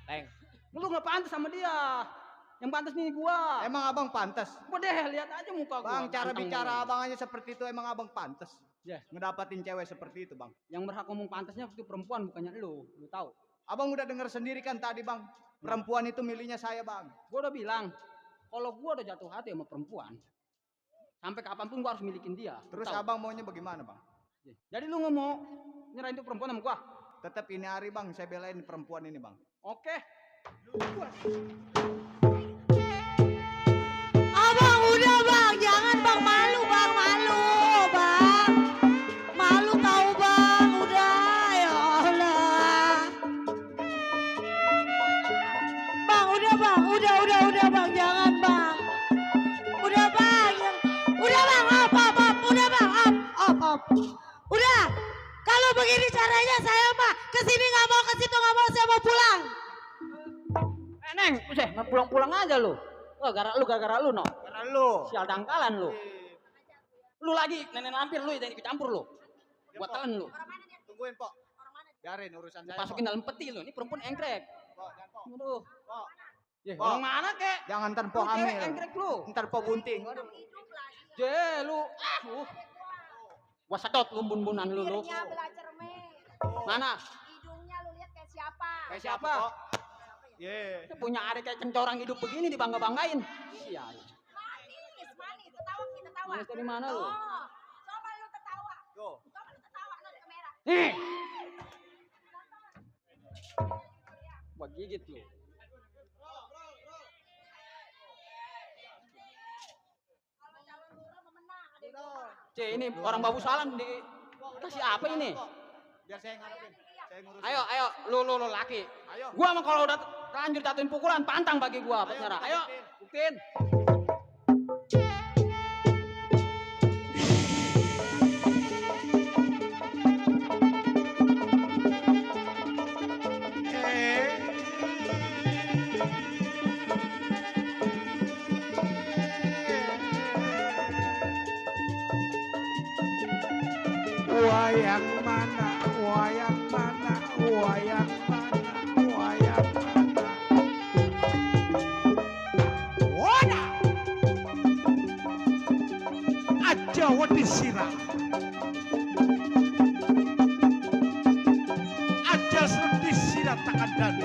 Leng. Lu nggak pantas sama dia. Yang pantas nih gua. Emang abang pantas? Gua deh lihat aja muka gua. Bang, cara ganteng bicara gua. abang aja seperti itu, emang abang pantas? Ya. Ngedapatin cewek seperti itu, Bang. Yang berhak ngomong pantasnya itu perempuan bukannya lu tahu. Abang udah denger sendiri kan tadi, Bang. Perempuan itu milihnya saya, Bang. Gua udah bilang, kalau gua udah jatuh hati sama perempuan, sampai kapanpun gua harus milikin dia. Terus Tahu? abang maunya bagaimana, Bang? Jadi lu nggak mau nyerahin tuh perempuan sama gua? Tetap ini hari, Bang, saya belain perempuan ini, Bang. Oke. Abang udah bang, jangan bang, malu bang, bang. Malu tahu bang, udah ya Allah. Bang, udah bang, udah bang, jangan bang. Udah bang, udah bang, up, udah bang, up. Udah, kalau begini caranya saya mah kesini nggak mau, ke situ nggak mau, saya mau pulang. Neng, mau pulang-pulang aja lu. Wah, gara-gara lu, no. Karena lu. Sial dangkalan lu. Lu lagi nenek lampir lu, jangan ikut campur lu. Gua telan lu. Tungguin, Pok. Biarin urusan saya. Masukin dalam peti lo, ini perempuan engkrek. Aduh. Ya, Po. orang mana kek? Jangan ntar po Lu cewek hamil. engkrek lu. Ntar po bunting. Je lu. Gua sedot lu bun-bunan lu. Akhirnya belajar me. Mana? Hidungnya lu lihat kayak siapa? Kayak siapa? Ye. Dia punya adik kayak cencorang hidup begini dibangga-banggain. Sial. Manis, ketawa kita tawa. Manis dari mana lu? Oh, coba lu ketawa. Tuh. Coba lu ketawa lu di kamera. Nih. Gua gigit lu. Kalau calon lurah memenang, ada yang menang. Ce, ini orang babu salam dikasih apa ini? Biar saya ngadepin. Saya ngurus. Ayo, lu laki. Ayo. Gua mah kalau udah lanjut jatuhin pukulan pantang bagi gua, Pak Nyara. Ayo, buktiin. Wayang mana, wayang mana, wayang mana, wayang mana. Wona aja wedi sirah. Aja sedih sirah tak dan.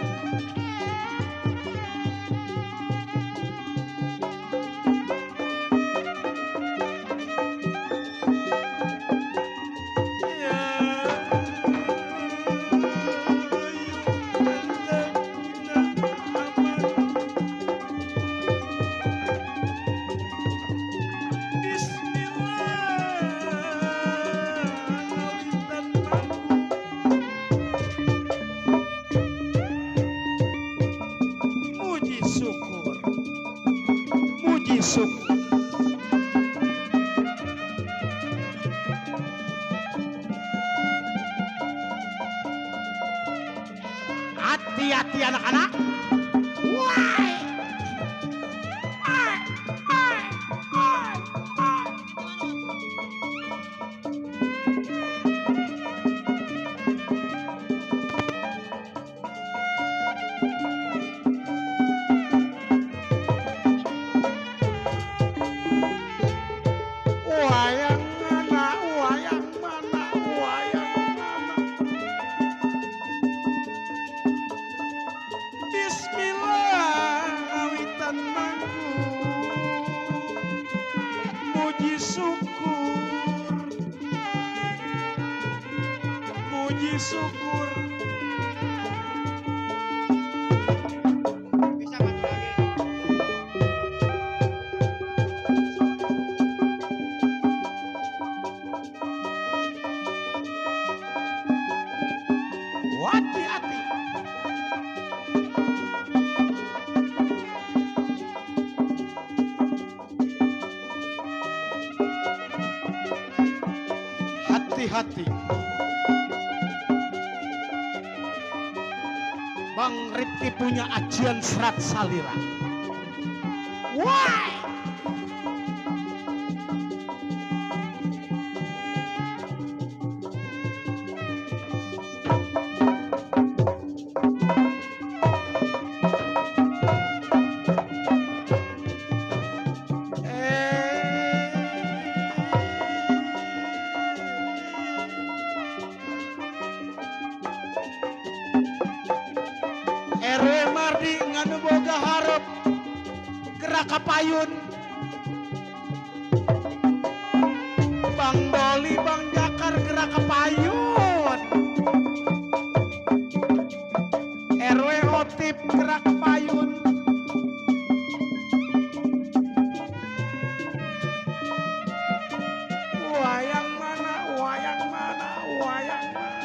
Muji syukur, muji syukur. Hati-hati anak-anak. Why? Wayang mana, wayang mana, wayang mana. Bismillah awitan mangku. Muji syukur, muji syukur. Bisa maju lagi. Hati-hati. Hati-hati. Bang Ripki punya ajian serat salira. Why? RW Mardi nganu boga harap gerak kapayun. Bang Doli, Bang Jakar gerak kapayun. RW Otip gerak kapayun. Wayang mana, wayang mana, wayang mana.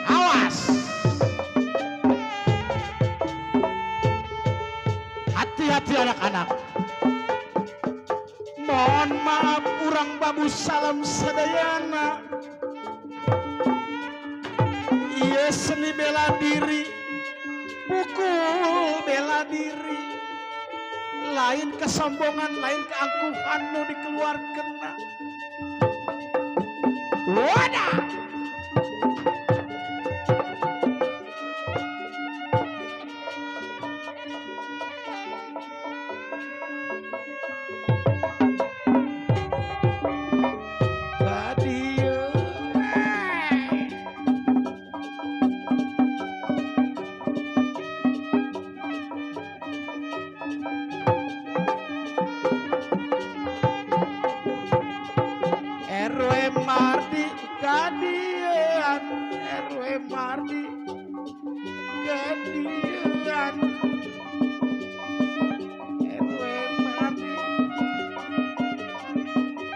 Awas. Hati-hati anak-anak. Mohon maaf urang babu salam sadayana. Iya seni bela diri, pukul bela bela diri. Lain kesombongan, lain keangkuhan nu dikeluarkan. Wadah.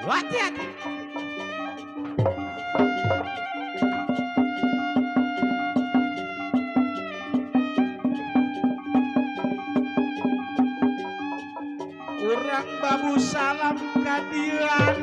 Hati-hati. Urang babu salam kadian.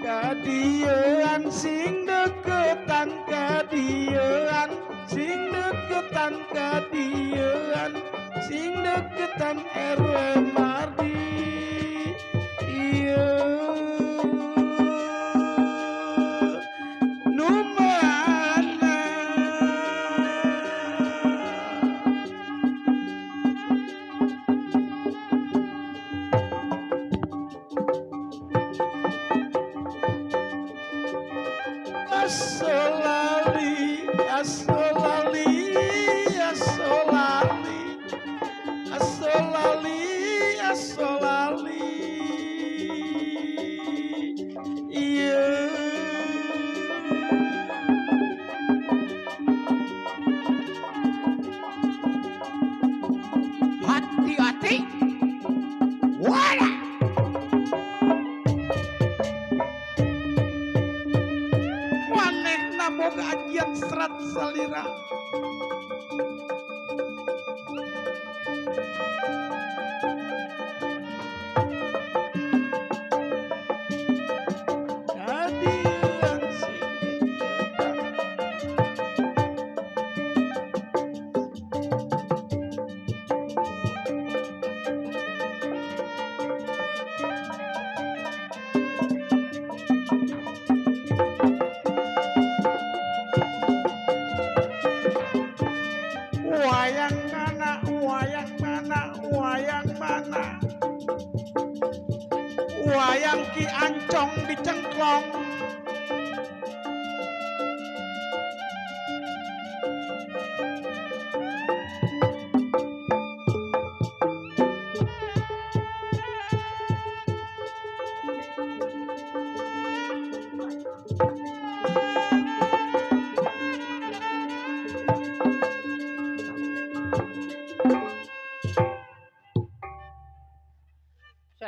Kadieuan sing deketan kadieuan sing deketan kadieuan sing deketan RW Mardi ieu nu mana asolali asolali asolali asolali asolali iya hati-hati wadah. Boga ajian serat salira. Kadieuan sing deketan. Wayang mana, wayang mana, wayang mana. Wayang Ki Ancong dicengklong.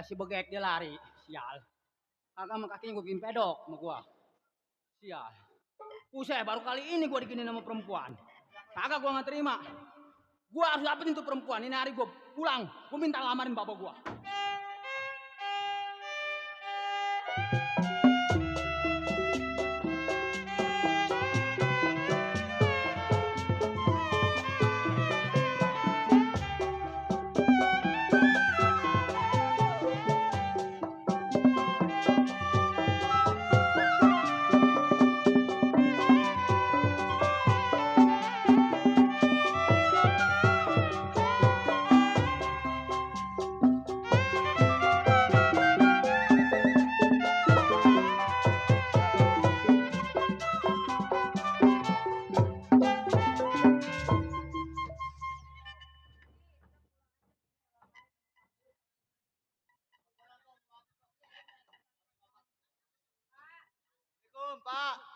Si begek dia lari, sial. Kagak sama kakinya gue bikin pedok sama gua. Sial. Usai baru kali ini gua digini sama perempuan. Kagak gua nggak terima. Gua harus dapetin tuh perempuan. Ini hari gua pulang, gua minta lamarin bapak gua.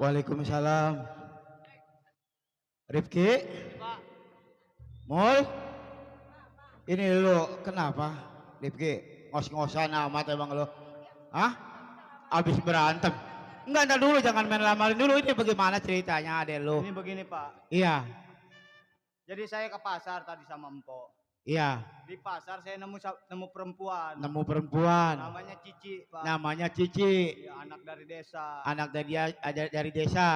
Waalaikumsalam. Rifki, Mul, ini lu kenapa? Rifki, ngos-ngosan amat emang lu. Hah? Abis berantem? Enggak, entar dulu, jangan main lamarin dulu. Ini bagaimana ceritanya adek lu? Ini begini Pak. Iya. Jadi saya ke pasar tadi sama Empok. Iya. Di pasar saya nemu perempuan. Nemu perempuan. Namanya Cici, Pak. Namanya Cici. Iya, anak dari desa. Anak dari desa.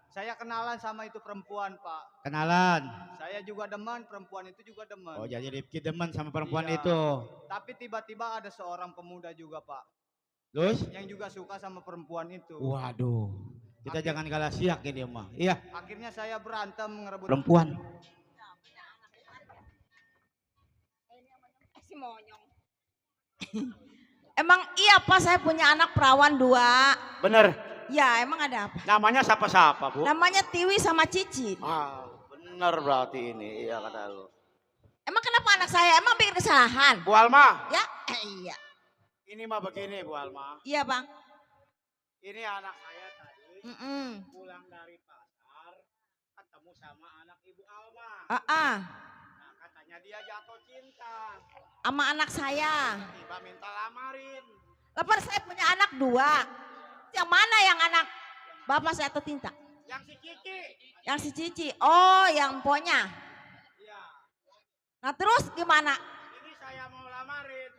Saya kenalan sama itu perempuan, Pak. Kenalan. Saya juga demen, perempuan itu juga demen. Oh, jadi Rifki demen sama perempuan Iya. itu. Tapi tiba-tiba ada seorang pemuda juga, Pak. Terus? Yang juga suka sama perempuan itu. Waduh. Kita jangan kalah siak ini mah. Iya. Akhirnya saya berantem ngerebut Perempuan. Si monyong. Emang iya Pak, saya punya anak perawan 2. Bener. Ya, emang ada apa? Namanya siapa-siapa, Bu? Namanya Tiwi sama Cici. Ah, bener berarti ini. Iya kata lu. Emang kenapa anak saya? Emang bikin kesalahan? Bu Alma. Ya, iya. Ini mah begini, Bu Alma. Iya, Bang. Ini anak saya tadi pulang dari pasar ketemu sama anak Ibu Alma. Nah, katanya dia jatuh cinta. Sama anak saya. Tiba minta lamarin. Lepas saya punya anak 2. Yang mana yang anak bapak saya tercinta? Yang si Cici. Yang si Cici. Oh, yang emponya. Iya. Nah terus gimana? Ini saya mau lamarin.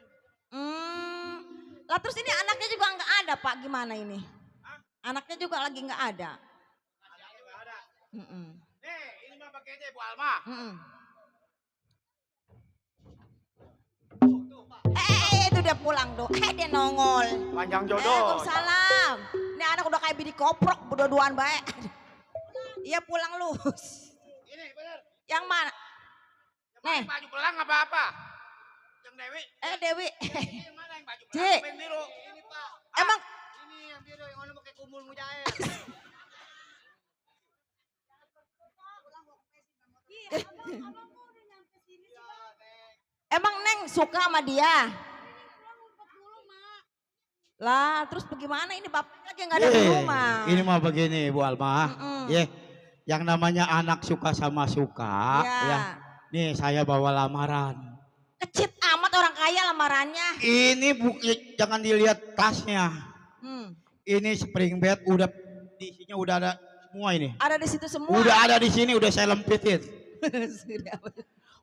Lah terus ini anaknya juga nggak ada Pak, gimana ini? Anaknya juga lagi nggak ada. Anaknya nggak ada. Mm-mm. Nih, ini mah pakainya Bu Alma. Itu dia pulang tuh. Dia nongol. Panjang jodoh. Waalaikumsalam. Ini anak udah kayak bini koprok, berdua-duaan baik. Iya pulang lu. Ini bener. Yang mana? Yang baju belang apa-apa? Yang Dewi. Dewi. Ini mana yang baju Ci. belang? Yang biru. Ini Pak. Emang Ini yang biru yang mana pakai kumul mujair. Emang Neng suka sama dia? Lah terus bagaimana ini bapak lagi nggak ada di rumah? Ini mah begini Bu Alma. Yang namanya anak suka sama suka. Ya. Nih saya bawa lamaran. Kecit amat orang kaya lamarannya. Ini jangan dilihat tasnya. Ini spring bed udah isinya udah ada semua ini. Ada di situ semua. Udah ada di sini udah saya lempitin.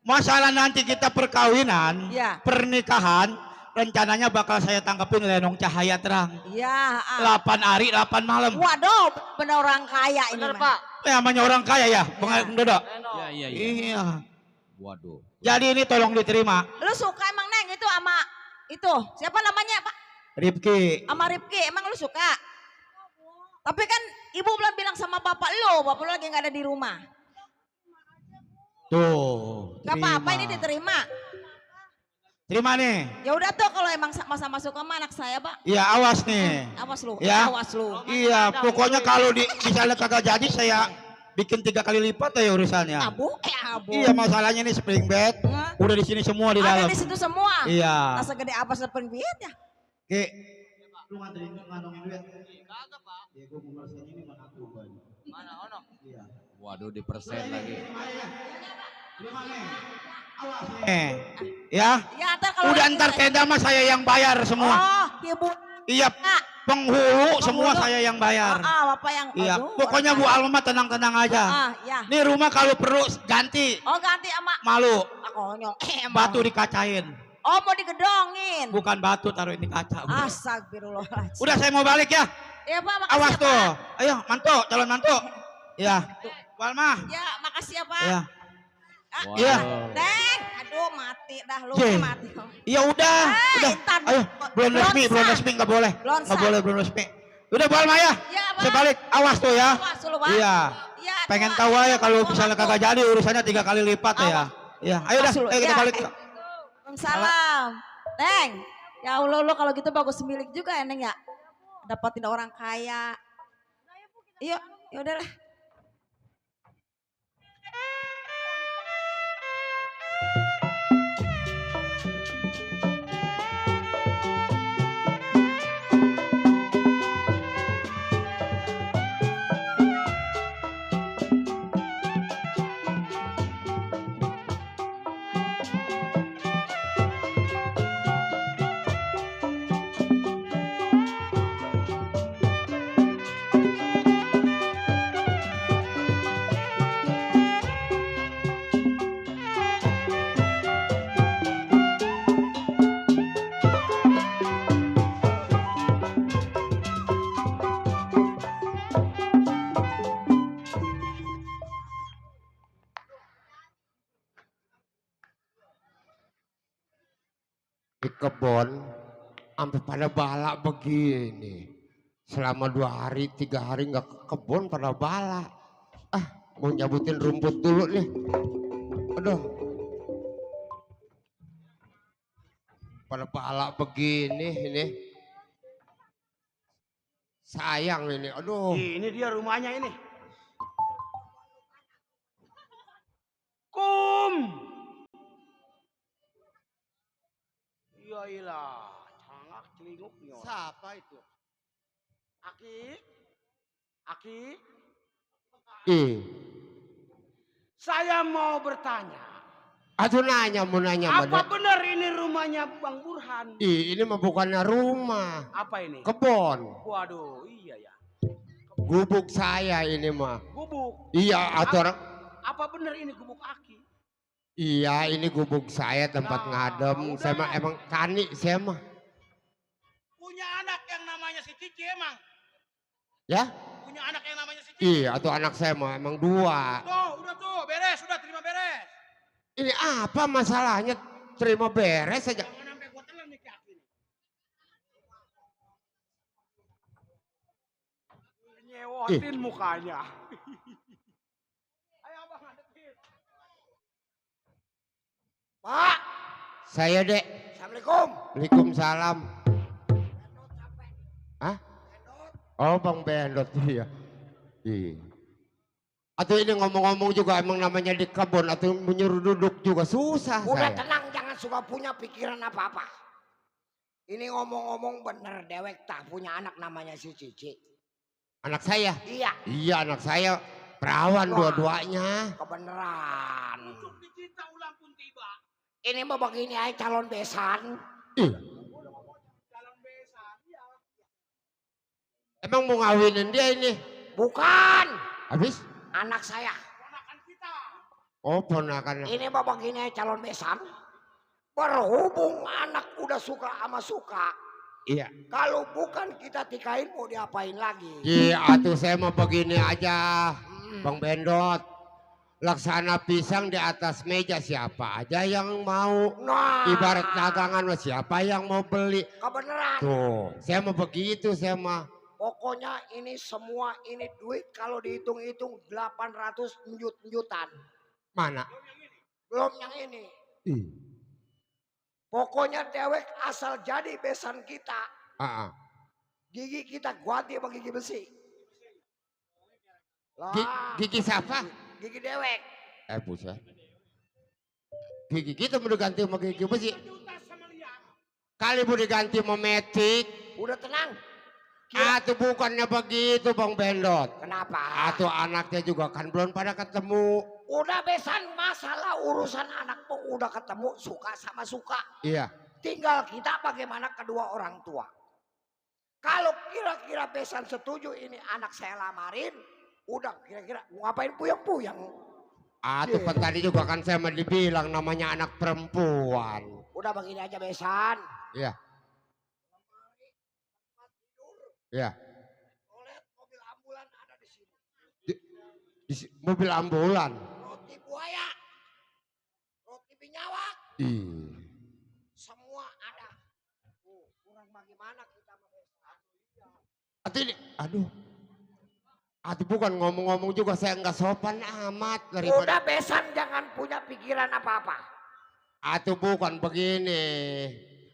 Masalah nanti kita perkawinan, pernikahan, rencananya bakal saya tangkapin lenong cahaya terang. Iya. 8 hari 8 malam. Waduh, bener orang kaya ini. Bener Pak. Namanya orang kaya ya, Bang Dodo. Iya. Iya. Waduh. Jadi ini tolong diterima. Lu suka emang Neng itu sama itu siapa namanya Pak? Rifki. Sama Rifki, emang lu suka? Tapi kan ibu belum bilang sama bapak lu lagi nggak ada di rumah. Tuh. Gak apa-apa ini diterima. Terima nih. Ya udah tuh kalau emang sama-sama suka sama anak saya Pak. Iya awas nih. Awas lu, Ya. awas lu. Iya, pokoknya kalau misalnya kagak jadi saya bikin 3 kali lipat ya urusannya. Abu. Iya masalahnya nih spring bed. Udah di sini semua di dalam. Ada di situ semua. Iya. Nah segede apa spring bed ya? Oke. Lu nganterin ngantongin duit. Kagak Pak. Ya gua mau persen ini mana tuh banyak. Mana ono? Iya. Waduh di persen lagi. Terima nih. Awas nih. Ya. Ya ntar kalau Udah ntar tenda mah saya yang bayar semua. Oh, ibu. Iya. Penghulu semua saya yang bayar. Bapak yang. Iya. Aduh, Pokoknya Bu Alma tenang-tenang aja. Ya. Nih rumah kalau perlu ganti. Oh ganti sama. Malu. Konyol. Batu dikacain. Oh mau digedongin. Bukan batu taruh di kaca. Astagfirullahaladzim. Udah saya mau balik ya. Iya Pak, makasih Awas ya, tuh. Pak. Ayo mantu, calon mantu. Ya. Bu Alma. Ya makasih ya Pak. Ya. Wow. Iya. Neng, aduh mati dah lu Ye. mati. Iya udah. Udah. Ntar Ayo, belum resmi nggak boleh. Nggak boleh belum resmi. Udah Bu Alma ya. Iya, Pak. Saya balik. Awas tuh ya. Awas dulu, Pak. Iya. Iya, Pengen Pak. tahu aja kalau misalnya kagak jadi urusannya 3 kali lipat ya. Iya. Ayo dah. Ayo kita balik. Waalaikumsalam. Neng, ya Allah lo kalau gitu bagus milik juga ya Neng ya. Dapatin orang kaya. Iya, ya udahlah. di kebun sampai pada bala begini. Selama 2 hari 3 hari nggak ke kebun pada bala. Mau nyabutin rumput dulu nih. Aduh. Pada bala begini ini. Sayang ini. Aduh. Ini dia rumahnya ini. Kum. Ya ilah, cangak celinguk nih orang. Siapa itu? Aki. Aki. Saya mau bertanya. Aduh mau nanya. Apa benar ini rumahnya Bang Burhan? Ini mah bukannya rumah. Apa ini? Kebon. Waduh, iya ya. Gubuk saya ini mah. Gubuk. Iya, atau Apa benar ini gubuk Aki? Iya, ini gubuk saya tempat ngadem. Saya mah emang tani saya mah. Punya anak yang namanya si Cici emang? Ya? Punya anak yang namanya si Cici? Iya, atau anak saya mah emang 2. Tuh, udah tuh, beres, udah terima beres. Ini apa masalahnya? Terima beres saja. Jangan sampai gua telan nih Aki. Nyewotin mukanya. Ayo abang hadepin. Pak. Saya Dek. Assalamualaikum. Waalaikumsalam. Hah? Oh Bang Bendot iya. Atau ini ngomong-ngomong juga emang namanya di kebun atau menyuruh duduk juga susah. Udah saya. tenang, jangan suka punya pikiran apa-apa. Ini ngomong-ngomong bener, dewek tak punya anak namanya si Cici. Anak saya? Iya. Iya anak saya perawan dua-duanya. Kebeneran. Ini mah begini aja calon besan. Emang mau ngawinin dia ini? Bukan. Habis? Anak saya. Oh ponakan. Ini mah begini aja calon besan. Berhubung anak udah suka sama suka. Iya. Kalau bukan kita tikain mau diapain lagi? Iya atuh saya mau begini aja. Bang Bendot. Laksana pisang di atas meja siapa aja yang mau. Nah. Ibarat dagangan siapa yang mau beli. Kebeneran. Tuh saya mau begitu saya mah. Pokoknya ini semua ini duit kalau dihitung-hitung 800 njut-njutan. Mana? Belum yang ini. Pokoknya dewek asal jadi besan kita. Gigi kita ganti sama gigi besi. Gigi siapa? Gigi dewek. Buset. Gigi kita mau diganti sama gigi besi. Kali mau diganti sama metik. Udah tenang. Atau bukannya begitu Bang Bendot. Kenapa? Atau anaknya juga kan belum pada ketemu. Udah besan masalah urusan anak tuh udah ketemu suka sama suka. Iya. Tinggal kita bagaimana kedua orang tua. Kalau kira-kira besan setuju ini anak saya lamarin. Udah kira-kira ngapain puyang-puyang. Atau kan tadi juga kan saya mau dibilang namanya anak perempuan. Udah begini aja besan. Iya. Iya. Mobil ambulan ada di sini. Mobil ambulan. Roti buaya. Roti binyawak. Semua ada. Kurang bagaimana kita Aduh. Aduh bukan ngomong-ngomong juga saya nggak sopan amat daripada. Udah besan jangan punya pikiran apa-apa. Atau bukan begini.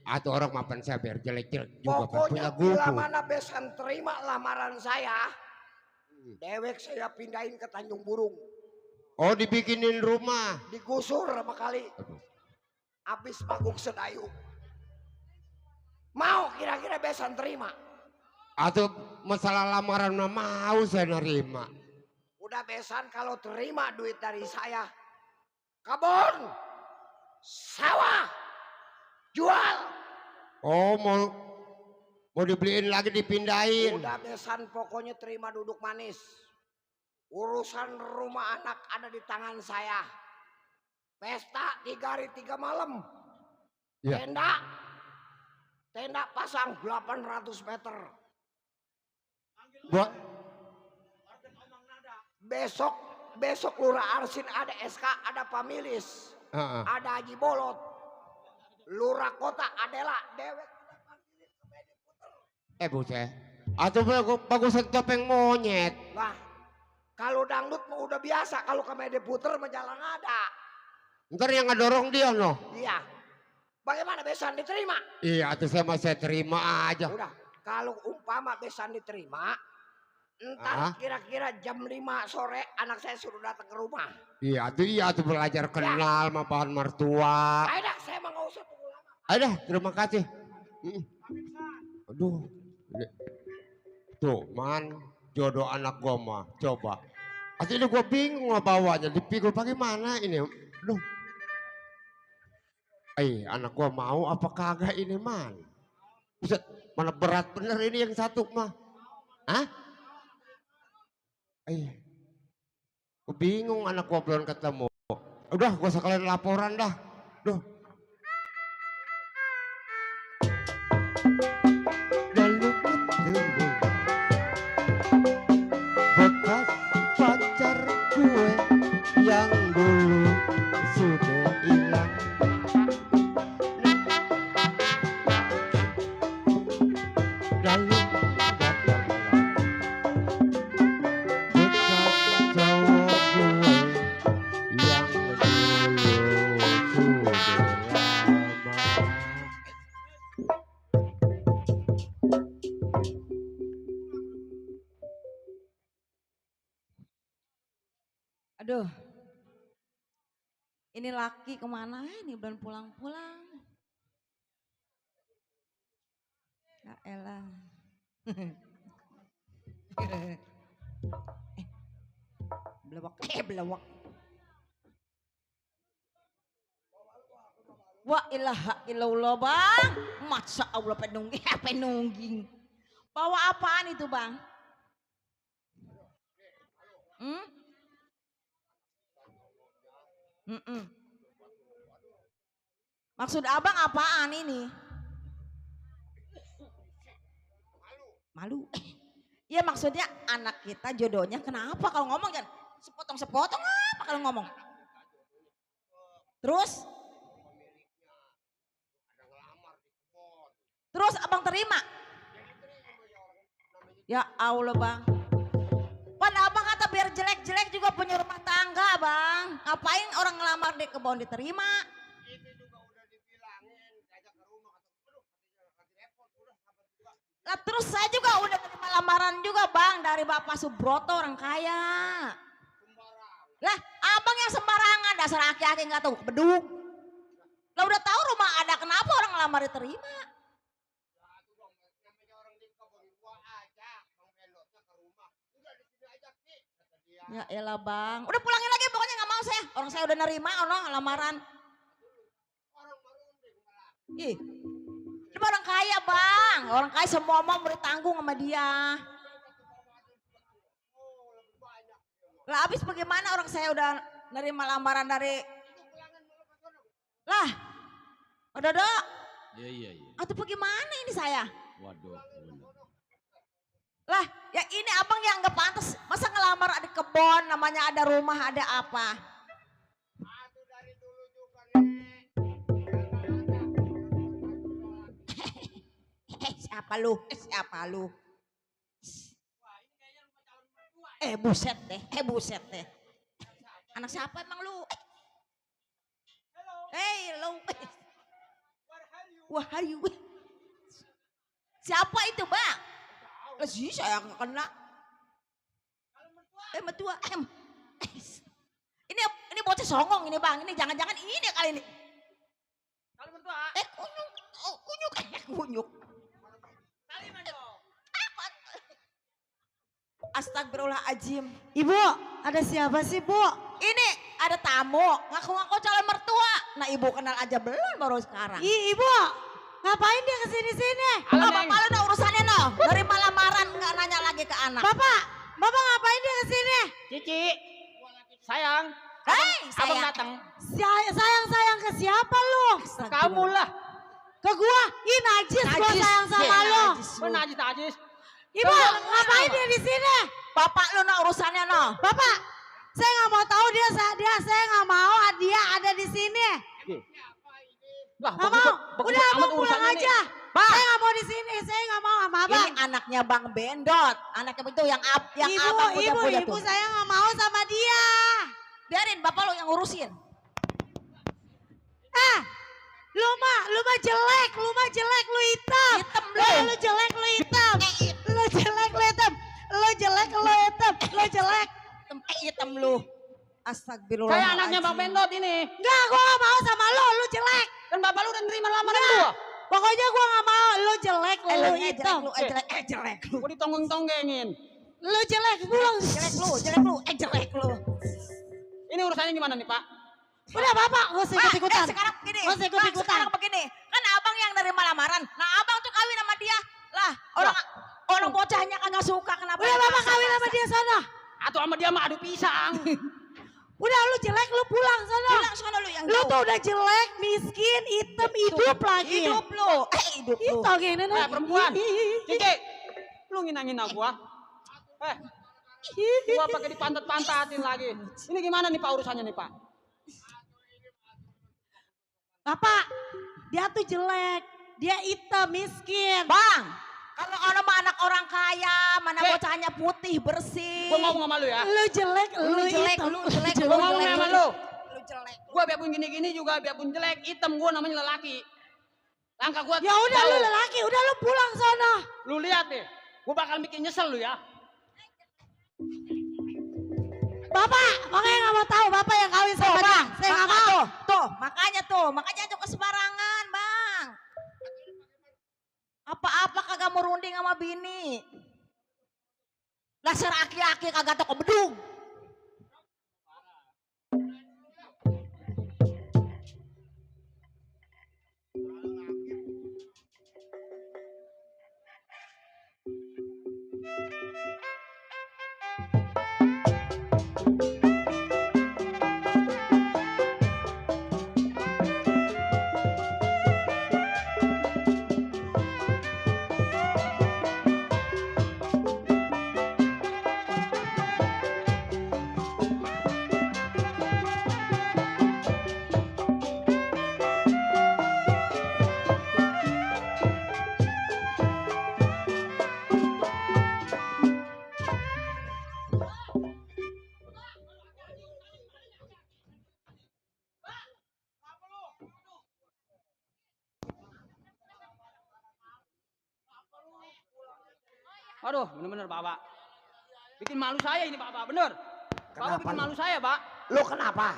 Atau orang mapan saya biar jelek-jelek juga punya Pokoknya bila gubuk. mana besan terima lamaran saya, dewek saya pindahin ke Tanjung Burung. Oh dibikinin rumah. Digusur sama kali. Habis Bagong Sedayu. Mau kira-kira besan terima? Atau masalah lamaran mah mau saya nerima. Udah besan kalau terima duit dari saya. Kebun, sawah, jual. Oh mau dibeliin lagi dipindahin. Udah besan pokoknya terima duduk manis. Urusan rumah anak ada di tangan saya. Pesta 3 hari 3 malam. Ya. Tenda pasang 800 meter. Buat besok Lurah Arsin ada SK, ada Pamilis, ada Haji Bolot. Lurah kota adalah dewek. Bocah. Atau bagusan topeng monyet. Lah, kalau dangdut mah udah biasa, kalau komedi puter mah jalan ada. Ntar yang ngedorong dia noh. Iya. Bagaimana besan diterima? Iya, itu saya terima aja. Udah, kalau umpama besan diterima, ntar kira-kira jam 5 sore anak saya suruh datang ke rumah. Iya, itu belajar kenal sama bahan mertua. Ayo dah, saya mah nggak usah tunggu lama. Ayo dah, terima kasih. Aduh, tuh man, jodoh anak gua mah, coba. Asli gua bingung bawanya, dipikul bagaimana ini? Aduh. Anak gua mau apa kagak ini man? Buset, mana berat bener ini yang satu mah. Hah? Gua bingung anak gua belum ketemu. Udah, gua sekalian laporan dah. Duh. Lalu ketemu bekas pacar gue yang dulu sudah hilang. Lalu datanglah bekas cowok gue yang dulu sudah lama. Aduh, ini laki kemana ini belum pulang-pulang. Ya elah. Belawak. Wa ilaha illallah bang. Masya Allah penungging. Bawa apaan itu bang? Maksud abang apaan ini? Malu. Iya maksudnya anak kita jodohnya kenapa kalau ngomong kan sepotong-sepotong apa kalau ngomong? Terus abang terima? Ya Allah bang. Pan abang kata biar jelek-jelek juga punya rumah tangga bang. Ngapain orang ngelamar di kebun diterima? Lah terus saya juga udah terima lamaran juga bang dari Bapak Subroto orang kaya. Lah abang yang sembarangan dasar aki-aki nggak tahu bedung. Lah udah tahu rumah ada kenapa orang ngelamar diterima? Ya elah bang, udah pulangin lagi pokoknya nggak mau saya. Orang saya udah nerima lamaran. Ih, dia orang kaya bang, orang kaya semua mau tanggung sama dia. Lah habis bagaimana orang saya udah nerima lamaran dari. Lah, Dodo. Iya. Atau bagaimana ini saya? Waduh. Lah, ya ini abang yang nggak pantas. Masa ngelamar ada kebon, namanya ada rumah, ada apa? Siapa lu? Buset deh. Anak siapa emang lu? Hello. Wah, are you? Siapa itu, Bang? Sih saya nggak kena. Mertua. Ini bocah songong ini bang. Ini jangan-jangan ini kali ini. Kalau mertua. Kunyuk. Astagfirullahaladzim. Ibu, ada siapa sih bu? Ini ada tamu. Ngaku-ngaku calon mertua. Nah ibu kenal aja belum baru sekarang. Ibu, ngapain dia kesini-sini? Bapak lu no urusannya no. Dari lamaran nggak nanya lagi ke anak. Bapak ngapain dia kesini? Cici, sayang. Hei, abang datang. Sayang ke siapa lu? Kamu lah. Ke gua? Ih najis gua sayang sama lu. Najis. Ibu, ngapain dia di sini? Bapak lu no urusannya no. Bapak, saya nggak mau tahu saya nggak mau dia ada di sini. Lah, Nggak mau. Udah abang pulang aja. Bang. Saya nggak mau di sini. Saya nggak mau sama abang. Ini anaknya Bang Bendot. Anaknya itu yang abang punya Ibu tuh. saya nggak mau sama dia. Biarin bapak lo yang ngurusin. Lu mah jelek, lu hitam. Hitam Lu jelek, lu hitam. Lu jelek, lu hitam. Lu jelek, lu hitam. Lu jelek. Hitam lu. Astagfirullah. Saya anaknya Bang Bendot ini. Enggak, gua nggak mau sama lu jelek. Kan bapak lu udah nerima lamaran gua. Pokoknya gua nggak mau, lu jelek, lu hitam. Jelek. Gua ditonggeng-tonggengin. Lu jelek, pulang. Jelek lu. Ini urusannya gimana nih, Pak? Udah bapak, gak usah ikut-ikutan. Sekarang begini. Gak usah ikut-ikutan. Sekarang begini. Kan abang yang nerima lamaran. Nah abang tuh kawin sama dia. Lah orang bocahnya kagak suka. Kenapa? Udah bapak kawin sama dia sana. Atau sama dia mah adu pisang. Udah lu jelek, lu pulang sana. Pulang sana lu yang Lu tuh udah jelek, miskin, hitam, hidup lagi. Hidup lu. Hidup lu. Itu gini nih. Perempuan. Cici. Lu ngina-ngina gua. Gua pakai dipantat-pantatin lagi. Ini gimana nih Pak urusannya nih Pak? Bapak, dia tuh jelek. Dia hitam, miskin. Bang, kalau orang mah anak orang kaya, mana bocahnya putih, bersih. Gua ngomong sama lu ya. Lu jelek, lu hitam. Lu jelek, Gua ngomong sama lu. Lu jelek. Gua biarpun gini-gini juga, biarpun jelek, hitam gua namanya lelaki. Langkah gua Ya udah lu lelaki, udah lu pulang sana. Lu lihat deh, gua bakal bikin nyesel lu ya. Bapak, makanya nggak mau tahu bapak yang kawin sama dia. Saya nggak mau. Makanya tuh kesembarangan, Bang. Apa-apa kagak mau runding sama bini. Dasar aki-aki kagak tau bedung. Aduh, bener-bener Bapak. Bikin malu saya ini Bapak, bener. Bapak bikin malu saya, Pak. Lu kenapa?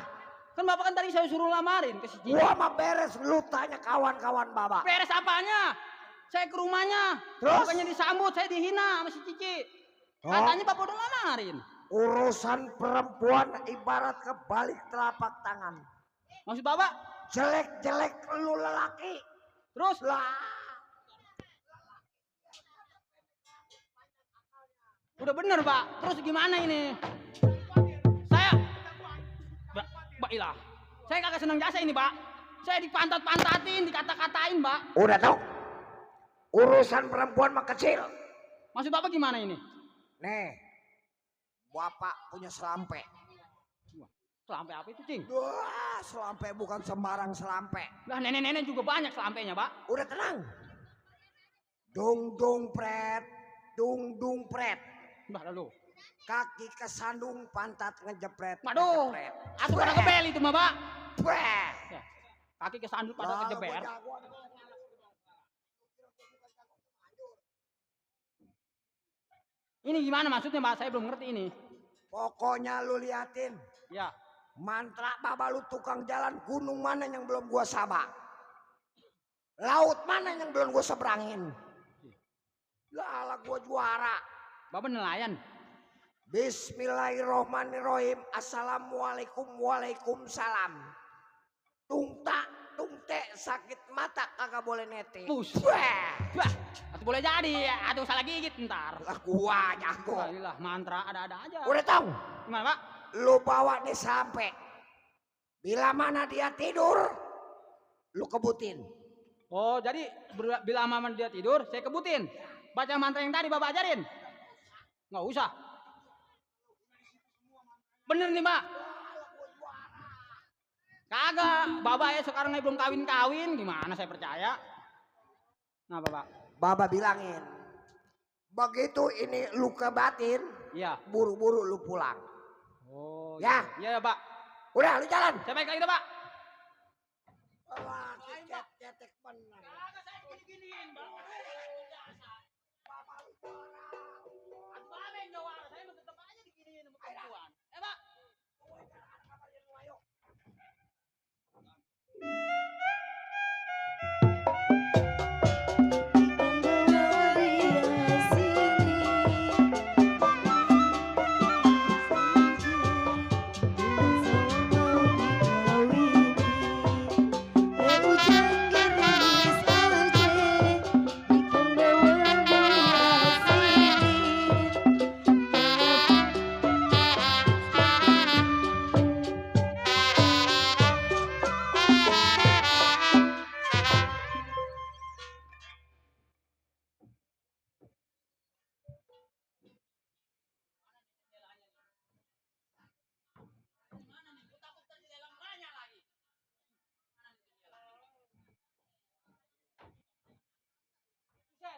Kan Bapak kan tadi saya suruh lamarin ke si Cici. Gua mah beres, lu tanya kawan-kawan Bapak. Beres apanya? Saya ke rumahnya. Terus? Bukannya disambut, saya dihina sama si Cici. Oh. Katanya Bapak udah lamarin. Urusan perempuan ibarat kebalik telapak tangan. Maksud Bapak? Jelek-jelek lu lelaki. Terus? Lah. Udah bener Pak, terus gimana ini? Saya, Mbak Ilah, saya kagak senang jasa ini Pak. Saya dipantat-pantatin, dikata-katain Pak. Udah tahu? Urusan perempuan mah kecil. Maksud Bapak gimana ini? Nih, Bapak punya selampe. Selampe apa itu Cing? Wah, selampe bukan sembarang selampe. Lah nenek-nenek juga banyak selampenya Pak. Udah tenang. Dung dung pret, dung dung pret. Mbah lalu. Kaki kesandung, pantat ngejepret. Waduh, atuh kena kebel itu mah Pak. Ya. Kaki kesandung, pantat kejeber. Ini gimana maksudnya Pak? Saya belum ngerti ini. Pokoknya lu liatin. Ya. Mantra Bapak lu tukang jalan, gunung mana yang belum gua sabak. Laut mana yang belum gua seberangin. Lah gua juara. Bapak nelayan. Bismillahirrohmanirrohim. Assalamualaikum waalaikumsalam. Tungta tungte sakit mata kagak boleh nete. Wah, atau boleh jadi, atau salah gigit ntar. Lah gua jago. Lah mantra ada-ada aja. Udah tahu? Gimana Pak? Lu bawa nih sampai. Bila mana dia tidur, lu kebutin. Oh jadi bila mama dia tidur, saya kebutin. Baca mantra yang tadi Bapak ajarin. Nggak usah. Bener nih Pak. Kagak, Baba ya sekarang belum kawin-kawin, gimana saya percaya? Nah, Bapak. Baba bilangin, begitu ini luka batin, Iya. buru-buru lu pulang. Oh, ya. Iya, Pak. Udah, lu jalan. Saya baik lagi dah, Pak. Wah, cetek bener. Kagak saya gini-giniin, Bang. Bapak lu juara. Babe yang jawara, saya tetap aja diginiin sama perempuan. Pak.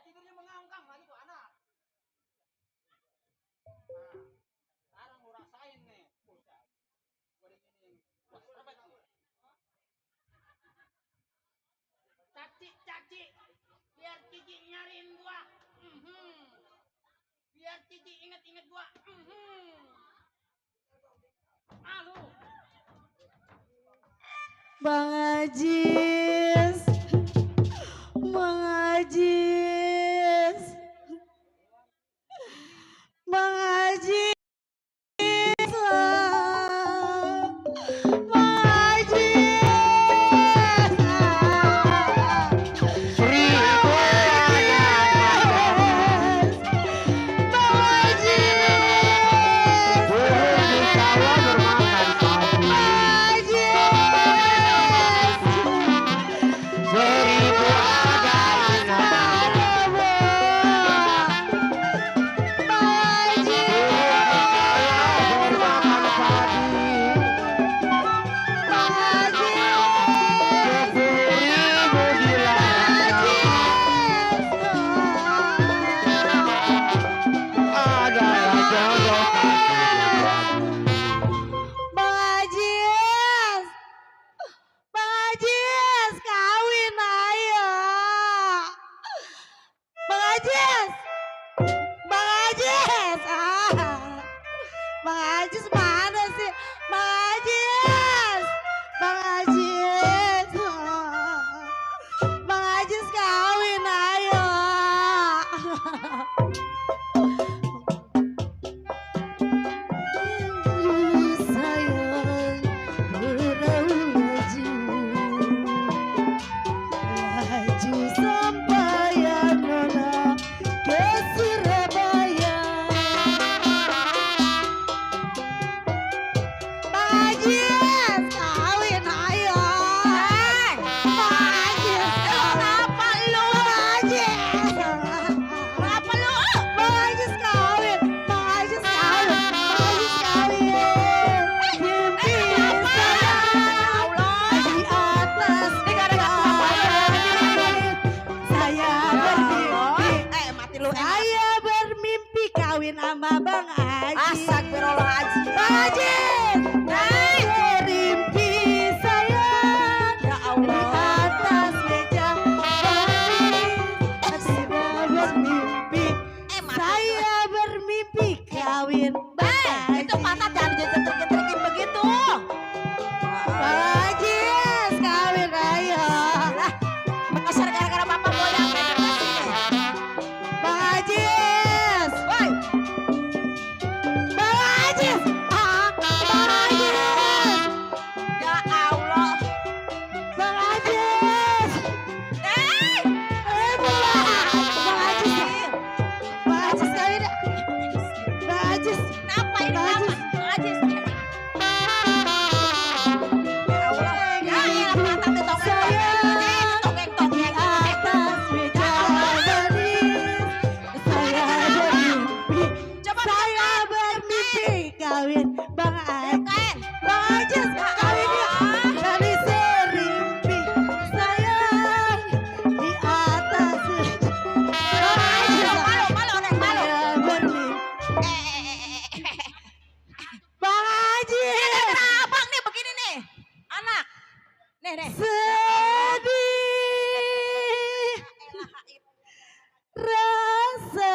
Tidurnya mengangkang lagi tuh anak. Nah, sekarang lu rasain nih. Gua diginiin. Wah, serempet lu. Caci, biar Cici nyariin gua. Biar Cici inget-inget gua. Alu. Bang Ajis. Bang Ajis. Bang Ajis. Bang Ajis.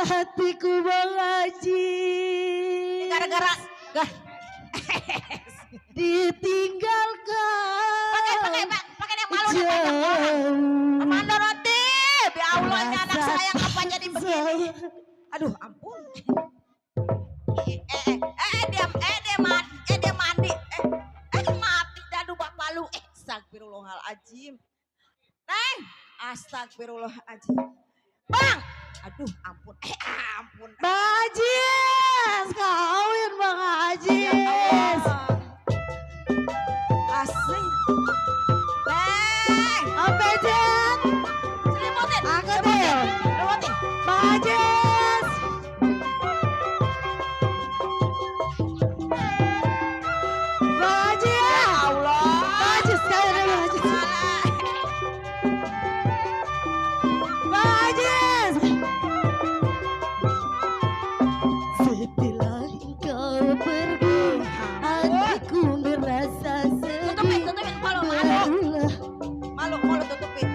hatiku Bang Haji. Gara-gara ditinggalkan. pakai yang malu dah banyak orang. Amanda roti, ya Allah ini anak saya apa jadi begini? Aduh ampun. Dia mandi. Mati dadu bapak lu. Astagfirullahaladzim. Neng, astagfirullahaladzim. Bang, aduh ampun. Ampun. Bang Ajis, kawin Bang Ajis. Asli. Neng, apa Jen? selimutin. Angkat deh. Selimutin. Bang Ajis. Bang Ajis. Ya Allah. Bang Ajis, kawin deh Bang Ajis. Bang Ajis. Setelah engkau pergi, hatiku merasa sedih. Tutupin, malu. Malu tutupin.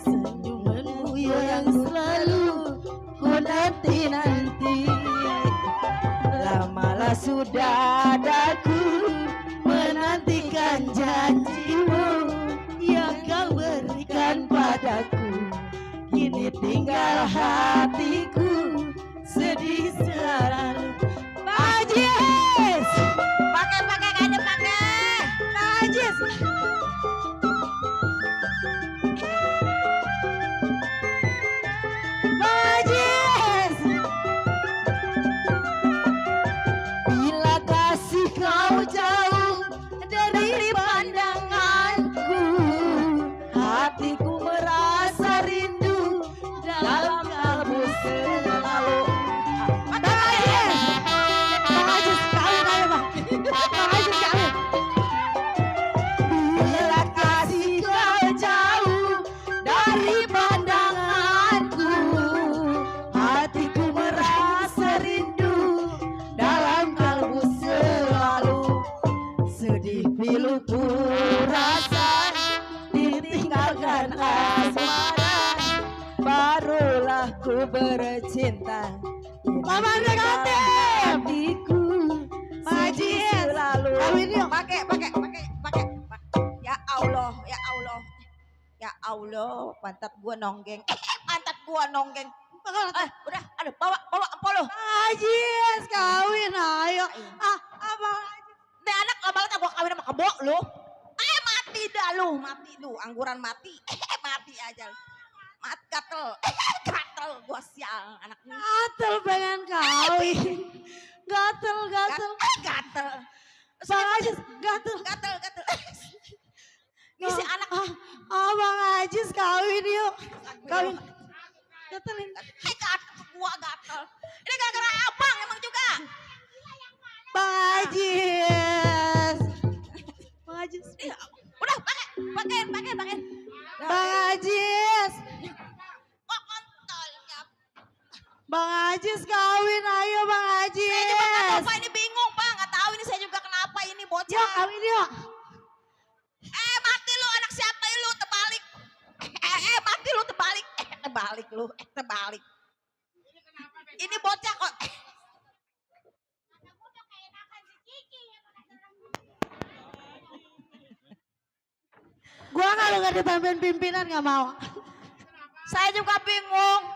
Senyumanmu yang selalu ku nanti-nanti. Lamalah sudah daku menantikan janjimu yang kau berikan padaku. Kini tinggal hatiku sedih selalu. Najis, Pakai kayaknya pakai. najis. Najis. Bila kasih kau jauh dari pandanganku, hatiku merasa rindu dalam kalbu selalu. Bang Ajis, kawin ayo Bang. Bang Ajis kawin. Bila kasih kau jauh dari pandanganku, hatiku merasa rindu dalam kalbu selalu. Sedih piluku rasa ditinggalkan asmara, barulah ku bercinta. Amanda hatiku sedih selalu. Kawin yuk. Pakai. Ya Allah. Ya Allah, pantat gua nonggeng. Pantat gua nonggeng. Udah, aduh, bawa empolo. Ajis, kawin ayo. Abang Ajis. Nih anak lama-lama gua kawin sama kebo lu. Mati dah lu, mati lu, angguran mati. Mati aja. Gatel gua sial anak ini. Gatel pengen kawin. Gatel. Gatel. Bang Ajis, gatel. Ini si anak. Abang Ajis kawin yuk. Kawin. Gatelin. Gatel, gua gatel. Ini gara-gara abang emang juga. Bang Ajis. Bang Ajis. Udah, pakai. Bang Ajis. Kok kontol. Bang Ajis kawin ayo Bang Ajis. Saya juga nggak tahu, Pak, ini bingung Pak, nggak tahu ini saya juga kenapa ini bocah. Yuk kawin yuk. Mati lu anak siapa lu terbalik. Mati lu terbalik. Terbalik. Ini bocah kok. Gua kalau nggak ditambahin pimpinan nggak mau. Saya juga bingung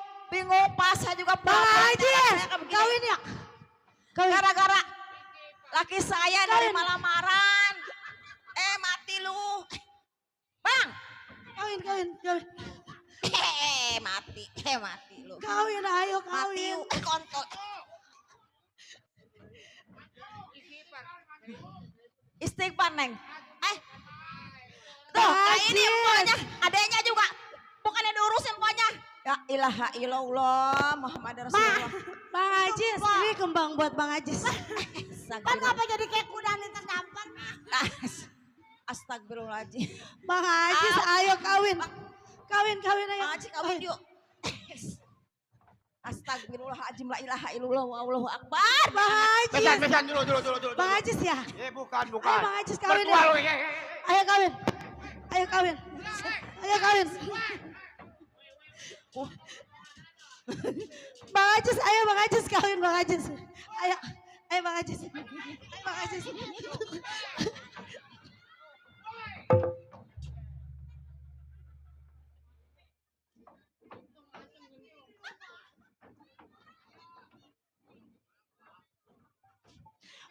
pas saya juga Bang Ajis, kawin ya. Gara-gara laki saya dari lamaran. Mati lu. Bang. Kawin. Mati lu. Kawin ayo kawin. Mati kontol. Istighfar Neng. Tuh, ini pokoknya adanya juga bukannya diurusin pokoknya. Ya ilaha illallah Muhammad Rasulullah. Bang Ajis, ini kembang buat Bang Ajis. Kan apa jadi kayak kuda nih terdampar? Astagfirullahaladzim. Bang Ajis, ayo kawin. Kawin ayo. Bang Ajis kawin yuk. Astagfirullahaladzim, la ilaha illallah, Allahu akbar. Bang Ajis. Besan dulu. Bang Ajis ya. Bukan. Ayo Bang Ajis kawin. Mertua lu, Ayo kawin. Ayo kawin. Bang Ajis, ayo Bang Ajis kawin Bang Ajis. Ayo, ayo Bang Ajis. Ayo Bang Ajis.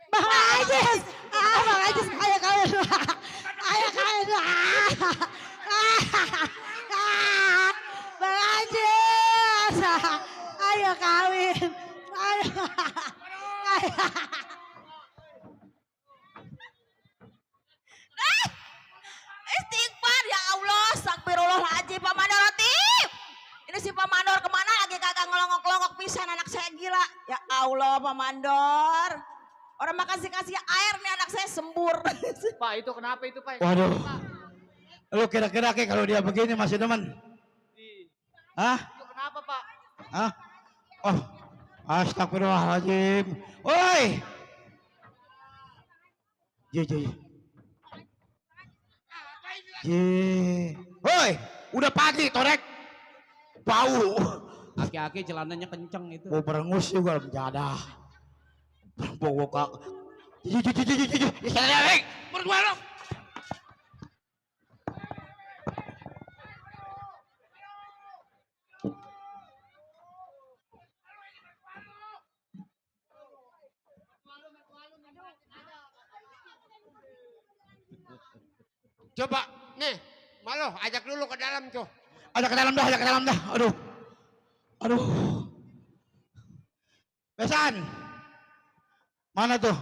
Bang Ajis, Bang Ajis, ayo kawin. Ayo kawin. Bang Ajis, ayo kawin. Ayo. Istighfar ya Allah, astagfirullahaladzim Pak Mandor Latif. Ini si Pak Mandor kemana lagi kagak ngelongok-ngelongok pisan anak saya gila. Ya Allah Pak Mandor. Orang makasih kasih air nih anak saya sembur. Pak itu kenapa itu Pak? Waduh. Lu kira-kira kayak kalau dia begini masih demen? Hah? Itu kenapa Pak? Hah? Oh, astagfirullahaladzim. Woi. Ji. Woi, udah pagi torek. Bau. Aki-aki celananya kenceng itu. Mau berengus juga menjadah. Bawa kak. Ji. Berdua lo. Coba nih, Malo ajak dulu ke dalam tuh. Ajak ke dalam dah. Aduh. Besan. Mana tuh?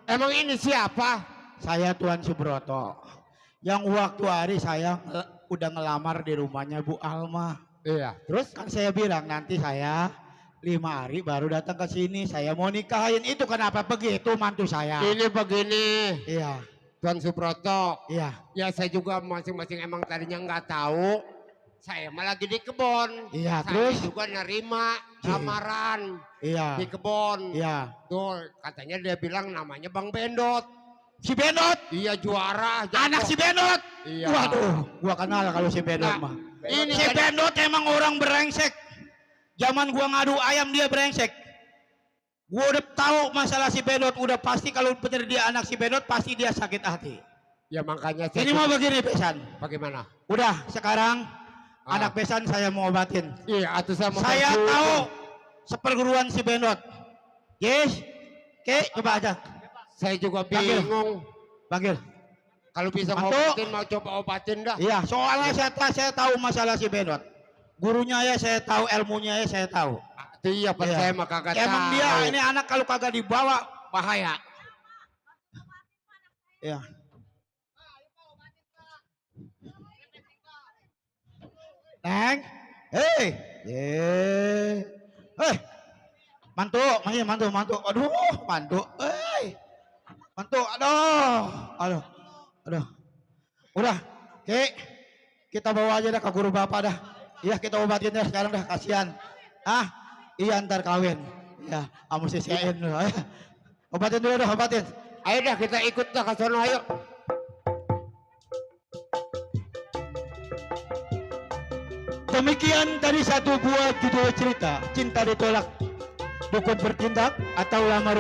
Emang ini siapa? Saya Tuan Subroto. Yang waktu hari saya udah ngelamar di rumahnya Bu Alma. Iya. Terus? Kan saya bilang nanti saya 5 hari baru datang ke sini. Saya mau nikahin. Itu kenapa begitu mantu saya? Ini begini. Iya. Tuan Suproto. Iya. Ya saya juga masing-masing emang tadinya nggak tahu. Saya mah lagi di kebon. Iya, saya terus? juga nerima lamaran Iya. di kebon. Iya. Tuh katanya dia bilang namanya Bang Bendot. Si Bendot? Iya juara. Anak si Bendot? Iya. Waduh, gua kenal kalau si Bendot Nah, mah. ini Si Bendot emang orang brengsek. Zaman gua ngadu ayam dia brengsek. Gua udah tahu masalah si Bendot, udah pasti kalau bener dia anak si Bendot pasti dia sakit hati. Ya makanya Ini mau begini Besan. Bagaimana? Udah sekarang anak Besan saya mau obatin. Iya, atau saya mau Saya bantu. tahu seperguruan si Bendot. Yes. Oke, coba aja. Saya juga Panggil. bingung. Panggil. Kalau bisa Mantu. ngobatin mau coba obatin dah. Iya, soalnya saya tahu masalah si Bendot. Gurunya ya saya tahu, ilmunya ya saya tahu. Iya, Pak, Iya. saya mah kagak tahu. Emang dia ini anak kalau kagak dibawa bahaya. Iya. Neng, mantu, mantu, aduh, mantu, mantu, aduh, udah, kita bawa aja dah ke guru bapak dah, iya kita obatin dah sekarang dah, kasihan, iya ntar kawin, ya, kamu sisiain dulu, obatin dulu dah, obatin, ayo dah kita ikut dah ke sono, ayo. Demikian tadi satu buah judul cerita, cinta ditolak, dukun bertindak atau lamar